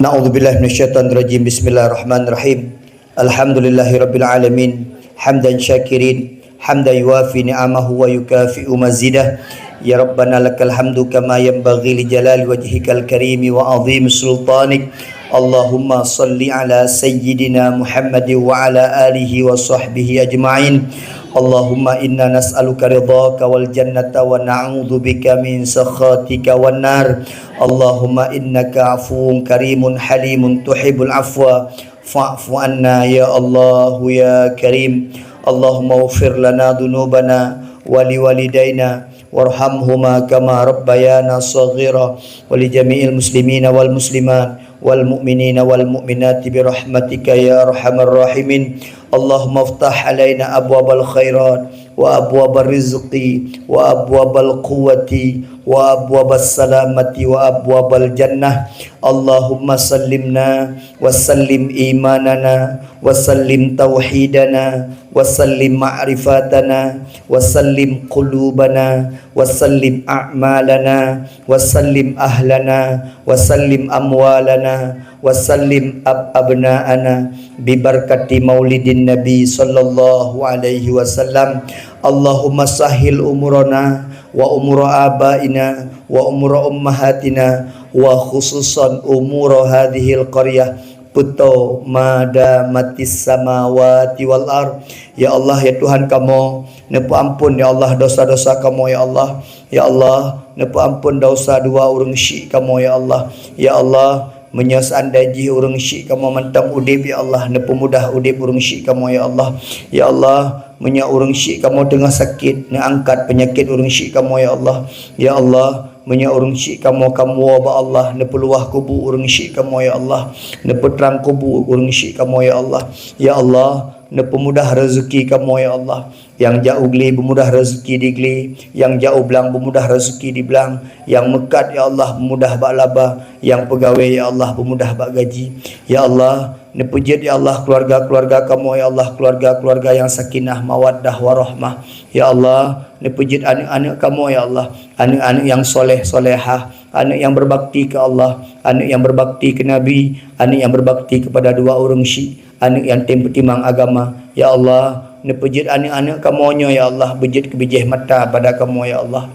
Na'udzubillahi minasyaitonirrajim. Bismillahirrahmanirrahim. Alhamdulillahirabbil alamin. Hamdan syakirin, hamdan yuwafi ni'amahu wa yukafi'u mazidah. Ya Rabbana lakal hamdu kama yanbaghi li jalali wajhikal karimi wa azimi sultanik. Allahumma salli ala sayyidina Muhammad wa ala alihi wa sahbihi ajma'in. Allahumma inna nas'aluka ridhaka wal jannata wa na'udzubika min sakhatika wan nar. Allahumma innaka afuwun karimun halimun tuhibbul afwa fa'fu anna ya Allahu ya Karim. Allahumma ighfir lana dzunubana wa liwalidaina warhamhuma kama rabbayana shaghira wa li jami'il muslimina wal muslimat wal mu'minina wal mu'minati bi rahmatika ya arhamar rahimin. Allahumma iftah alaina abwabal khairat wa abwabar rizqi wa abwabal quwwati wa abwabas salamati wa abwabal jannah. Allahumma sallimna wa sallim imanana wa sallim tauhidana wa sallim ma'rifatana wa sallim qulubana wa sallim a'malana wa sallim ahlana wa sallim amwalana wa sallim ab-, abna'ana bi barakati maulidin nabi sallallahu alaihi wasallam. Allahumma sahhil umurana wa umura abaina wa umura ummahatina wa khususan umura hadhil qaryah puto ma damatis samawati wal ard. Ya Allah, ya Tuhan kamoe, neupeuamphon ya Allah dosa-dosa kamoe ya Allah. Ya Allah, neupeuamphon dosa dua ureuëng syik kamoe ya Allah. Ya Allah, meunyoe seandai jih ureuëng syik kamoe mantong udeb ya Allah, neupeumudah udeb ureuëng syik kamoe ya Allah. Ya Allah, meunyoe ureuëng syik kamoe teungoh sakét, neuangkat peunyakét ureuëng syik kamoe ya Allah. Ya Allah, meunyoe ureuëng syik kamoe ka meuwoe bak Allah, neupeuluwah kubu ureuëng syik kamoe ya Allah. Neupeutrang kubu ureuëng syik kamoe ya Allah. Ya Allah, neupeumudah rezeki kamoe ya Allah. Nyang jak u glé beumudah rezeki di glé, nyang jak u blang beumudah rezeki di blang, nyang meukat ya Allah beumudah bak laba, nyang peugawée ya Allah beumudah bak gaji. Ya Allah, neupeujeuet ya Allah keuluwarga-keuluwarga kamoe ya Allah, keuluwarga-keuluwarga nyang sakinah mawaddah warahmah. Ya Allah, neupeujeuet aneuëk-aneuëk kamoe ya Allah, aneuëk-aneuëk nyang soleh solehah, aneuëk nyang beubakti keu Allah, aneuëk nyang beubakti keu Nabi, aneuëk nyang beubakti keupada dua ureuëng syik, aneuëk nyang tem peutimang agama. Ya Allah, neupeujeuet aneuëk-aneuëk kamoe nyoe ya Allah, beujeuet keu bijéh mata pada kamoe ya Allah.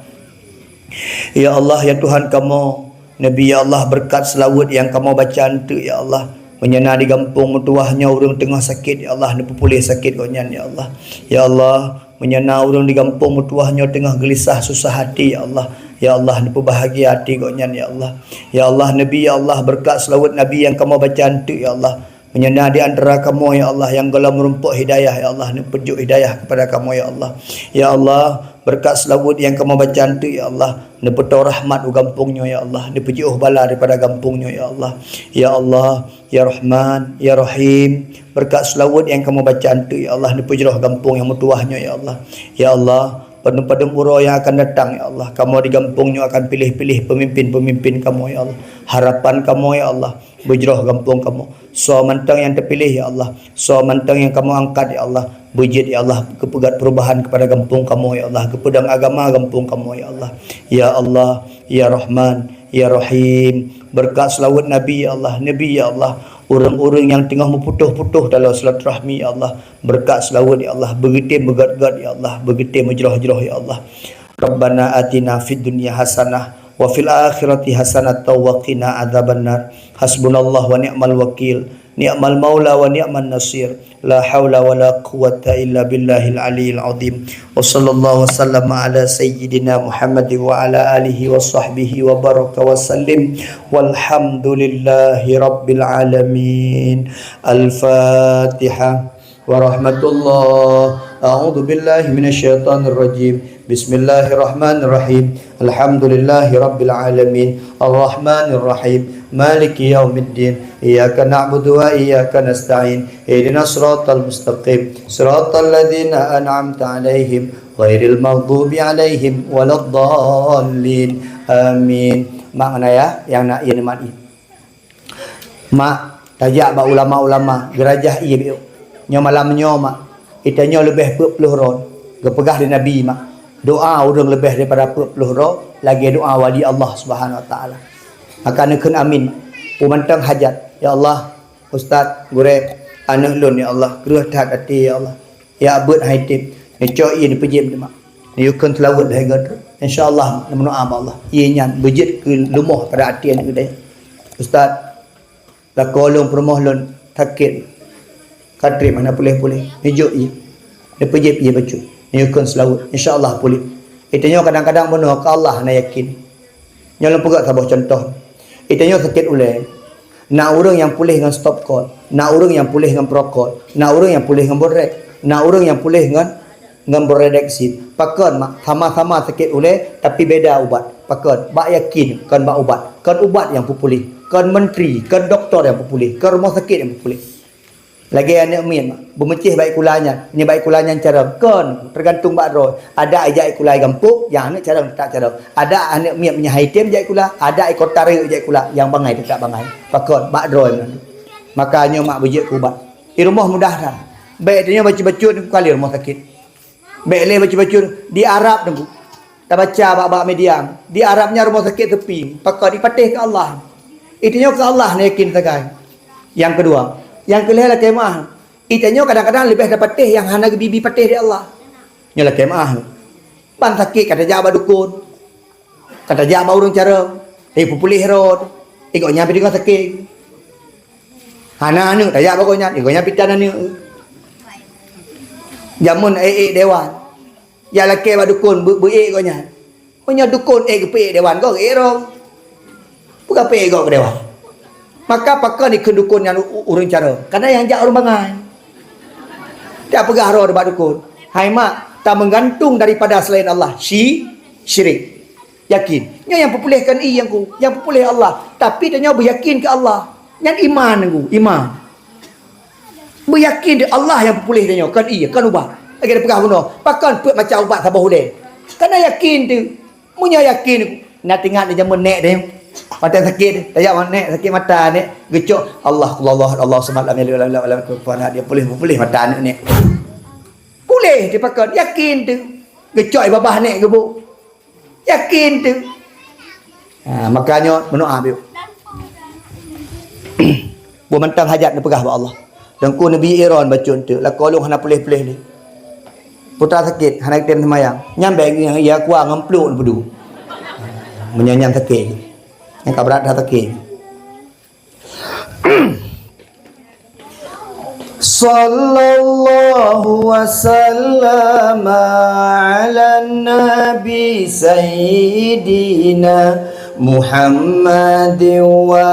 Ya Allah, ya Tuhan kamoe, Nabi ya Allah, beureukat seulaweuet nyang kamoe baca eunteuk ya Allah. Meunyoe na di gampông meutuwah nyoe ureuëng teungoh sakét ya Allah, neupeupuléh sakét gobnyan ya Allah. Ya Allah, meunyoe na ureuëng di gampông meutuwah nyoe teungoh geulisah susah até ya Allah. Ya Allah, neupeubahgia até gobnyan ya Allah. Ya Allah, Nabi ya Allah, beureukat seulaweuet Nabi nyang kamoe baca eunteuk ya Allah. Meunyoe na di antara kamoe ya Allah nyang gohlom meurumpok hidayah ya Allah, neupeujok hidayah keupada kamoe ya Allah. Ya Allah, beureukat seulaweuet nyang kamoe baca eunteuk ya Allah, neupeutoe rahmat u gampông nyoe ya Allah, neupeujiôh bala daripada gampông nyoe ya Allah. Ya Allah, ya Rahman, ya Rahim, beureukat seulaweuet nyang kamoe baca eunteuk ya Allah, neupeujroh gampông nyang meutuwah nyoe ya Allah. Ya Allah, padum-padum uroe nyang akan datang ya Allah, kamoe di gampông nyoe akan piléh-piléh peumimpén-peumimpén kamoe ya Allah. Harapan kamoe ya Allah, beujroh gampông kamoe. Soe mantong nyang teupiléh ya Allah, soe mantong nyang kamoe angkat ya Allah, beujeuet ya Allah, geupeugét peurubahan keupada gampông kamoe ya Allah, geupeudong agama gampông kamoe ya Allah. Ya Allah, ya Rahman, ya Rahim, beureukat seulaweuet Nabi ya Allah, Nabi ya Allah, ureuëng-ureuëng nyang teungoh meuputôh-putôh taloe silaturahmi ya Allah, beureukat seulaweuet ya Allah, beugeutem beugét-gét ya Allah, beugeutem meujroh-jroh ya Allah. Rabbana atina fid dunya hasanah wa fil akhirati hasanatan wa qina adzabannar. Hasbunallah wa ni'mal wakil. Ni'mal maula wa ni'man nasir. La haula wa la quwwata illa billahil aliyil azim. Wa sallallahu wa sallama ala sayyidina Muhammad wa ala alihi wa sahbihi wa baraka wa sallim. Walhamdulillahi rabbil alamin. Al-Fatihah. Warahmatullah. A'udzu billahi minasyaitonir rajim. Bismillahirrahmanirrahim. Alhamdulillahi rabbil alamin. Arrahmanirrahim. Maliki yaumiddin. Iyyaka na'budu wa iyyaka nasta'in. Ihdinas siratal mustaqim. Siratal ladzina an'amta 'alaihim ghairil maghdubi 'alaihim waladdallin. Amin. Mak ngon ayah nyang na ie nyoe mak ie. Mak, tajak bak ulama-ulama, geurajah ie biôh. Nyoe malam nyoe mak, geutanyoe leubeh peuet ploh droe. Geupeugah lé Nabi mak, doa ureuëng leubeh daripada peuet ploh droe lagée doa wali Allah Subhanahu Wa Taala. Maka neukheun amin. Peue mantong hajat, ya Allah, ustaz, gurée, aneuëk lôn ya Allah, kreueh that até ya Allah. Ya beuet hai teb, neucok ie neupeujieb nyoe mak. Neuyue kheun seulaweuet lhée goe. Insya Allah, neumeudoa bak Allah. Ie nyan beujeuet keu lumoh pada até aneuëk geutanyoe. Ustaz, lakoe lôn peurumoh lôn sakét. Ka treb hana puléh-puléh. Neujok ie. Neupeujieb ie bacut. Neuyue kheun seulaweuet. Insya Allah puléh. Geutanyoe kadang-kadang bunoe keu Allah hana yakin. Nyoe lôn peugah saboh cuntoh. Geutanyoe sakét ulée. Na ureuëng nyang puléh ngon Stop Cold, na ureuëng nyang puléh ngon Procol, na ureuëng nyang puléh ngon Bordrex, na ureuëng nyang puléh ngon, ngon Bordrex. Pakon mak, sama-sama sakét ulée tapi beda ubat. Pakon, bak yakin kon bak ubat. Kon ubat nyang peupuléh, kon menteri, kon doktor nyang peupuléh, kon rumoh sakét nyang peupuléh. Lagée aneuëk miet mak, beumeucéh bak ie kula nyan, nyoe bak ie kula nyan carông. Kon, teugantung bak droe. Adak ijak ie kula i gampông, nyang aneuëk carông teutap carông. Adak aneuëk miet meunyoe hai tem jak ie kula, adak i kota rayeuk jak ie kula, nyang bangai teutap bangai. Pakon, bak droe nyan. Maka nyoe mak beujeuet keu ubat. Di rumoh mudah that. Bék tanyoe bacut-bacut kali rumoh sakét. Bék lé bacut-bacut di Arab teungku. Tabaca bak-bak media, di Arab nyan rumoh sakét seupi, pakon dipatéh keu Allah. Geutanyoe keu Allah neuyakin sagai. Nyang keudua, nyang keulhée lakée meuáh. Geutanyoe kadang-kadang leubeh tapatéh nyang hana geubi-bi patéh di Allah. Nyoe lakée meuáh. Ban sakét ka tajak bak dukon. Ka tajak bak ureuëng carông. Eh, peupuléh rot. Eh, gobnyan pih deungoe sakét. Hana aneuëk tajak bak gobnyan. Eh, gobnyan pih tan aneuëk. Jameun ék-ék dewan. Jak lakée bak dukon beu-, beu-ék gobnyan. Meunyoe dukon ék geupeuék dewan gob, ék droe. Peue ka peuék gob keu dewan? Maka pakon dikheun dukon nyan u-, u-, ureuëng carông? Kareuna nyang jak ureuëng bangai. Jak peugah droe bak dukon, "Hai mak, tameugantung daripada selain Allah, syi-, syirik." Yakin. Nyoe nyang peupuléh kon ie nyang ku, nyang peupuléh Allah. Tapi tanyoe beuyakin keu Allah. Nyan iman nyang ku, iman. Beuyakin di Allah nyang peupuléh tanyoe, kon ie, kon ubat. Lagée tapeugah bunoe, pakon peuet macam ubat saboh ulée. Kana yakin teuh. Meunyoe yakin, na teuingat di jameun nék teuh. Mata sakét, tajak mak nék, sakét mata nék. Geucok, Allah, Allah, Allah, Allah, samad, lam yalid, walam yulad, walam yakul lahu kufuwan ahad. Dia puléh, puléh mata aneuk nék. Puléh, dipakon, yakin teuh. Geucok i babah nék geuboh. Yakin teuh. Ha, makanya meunoe biôh. Buet mantong hajat neupeugah bak Allah. Teungku Nabi Iron bacut teuk, lakoe lôn hana puléh-puléh lé. Putra sakét, hana geutem seumayang. Nyan bék ngieng ia kuah ngon pluek neupeudu. Meunyan nyan sakét. Nyang ka brat that sakét. Sallallahu wa sallama ala nabi sayyidina Muhammad wa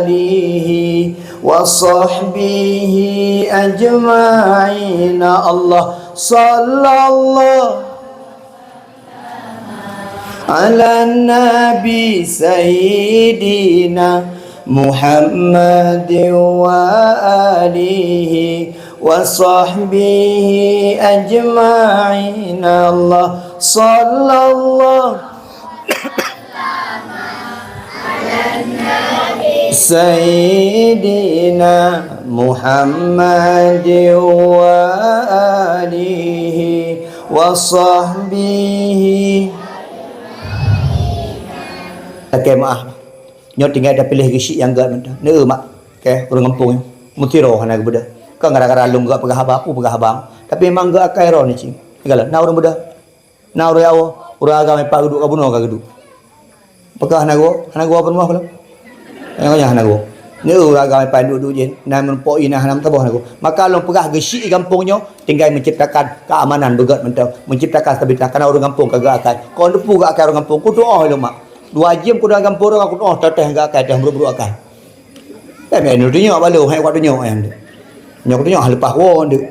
alihi wa sahbihi ajma'in. Allah sallallahu ala nabi sayyidina Muhammad wa alihi wa sahbihi ajma'in. Allah sallallahu sayyidina Muhammad wa alihi wa sahbihi. Lakée meuáh. Nyoe tinggai tapiléh geusyik nyang gét mantong. Neu mak, keh ureuëng gampông nyoe. Meusidroe hana geubeudôh. Kon gara-gara lôn gét peugah haba, peue peugah haba. Tapi memang gét akai droe ni cing. Gala, na ureuëng beudôh. Na ureuëng awai, ureuëng agam ipak geuduek ka bunoe ka geuduek. Peugah hana geuwoe, hana geuwoe peurumoh ka lom. Nyang nyan hana geuwoe. Neu ureuëng agam ipak duek-duek jén, na meureumpok ié na hana meusaboh hana geuwoe. Maka lôn peugah geusyik gampông nyoe tinggai menciptakan keamanan beugét mantong, menciptakan stabilitas karena ureuëng gampông ka gét akai. Kon teupeu gét akai ureuëng gampông, kudoh lôn mak. Dua jeuem kudoh gampông ureuëng, kudoh teuh gét akai, teuh meureuek-meureuek akai. Eh, meunoe tunyok balo, hai kutunyok nyan. Nyoe kutunyok leupah woe ndeuk.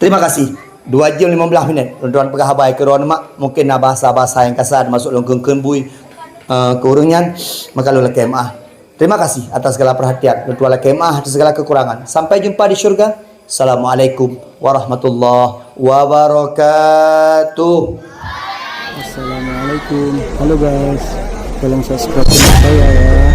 Terima kasih. Dua jam lima belas minit. Lôn tuan peugah haba keu droeneuh mak, mungkin na bahasa-bahasa nyang kasar, termasuk lôn kheun-kheun bui, eh, keu ureuëng nyan, maka lôn lakée meuáh. Terima kasih atas segala perhatian. Lôn tuan lakée meuáh atas segala kekurangan. Sampai jumpa di syurga. Assalamualaikum warahmatullahi wabarakatuh. Assalamualaikum. Assalamualaikum. Halo guys, tolong subscribe channel saya ya.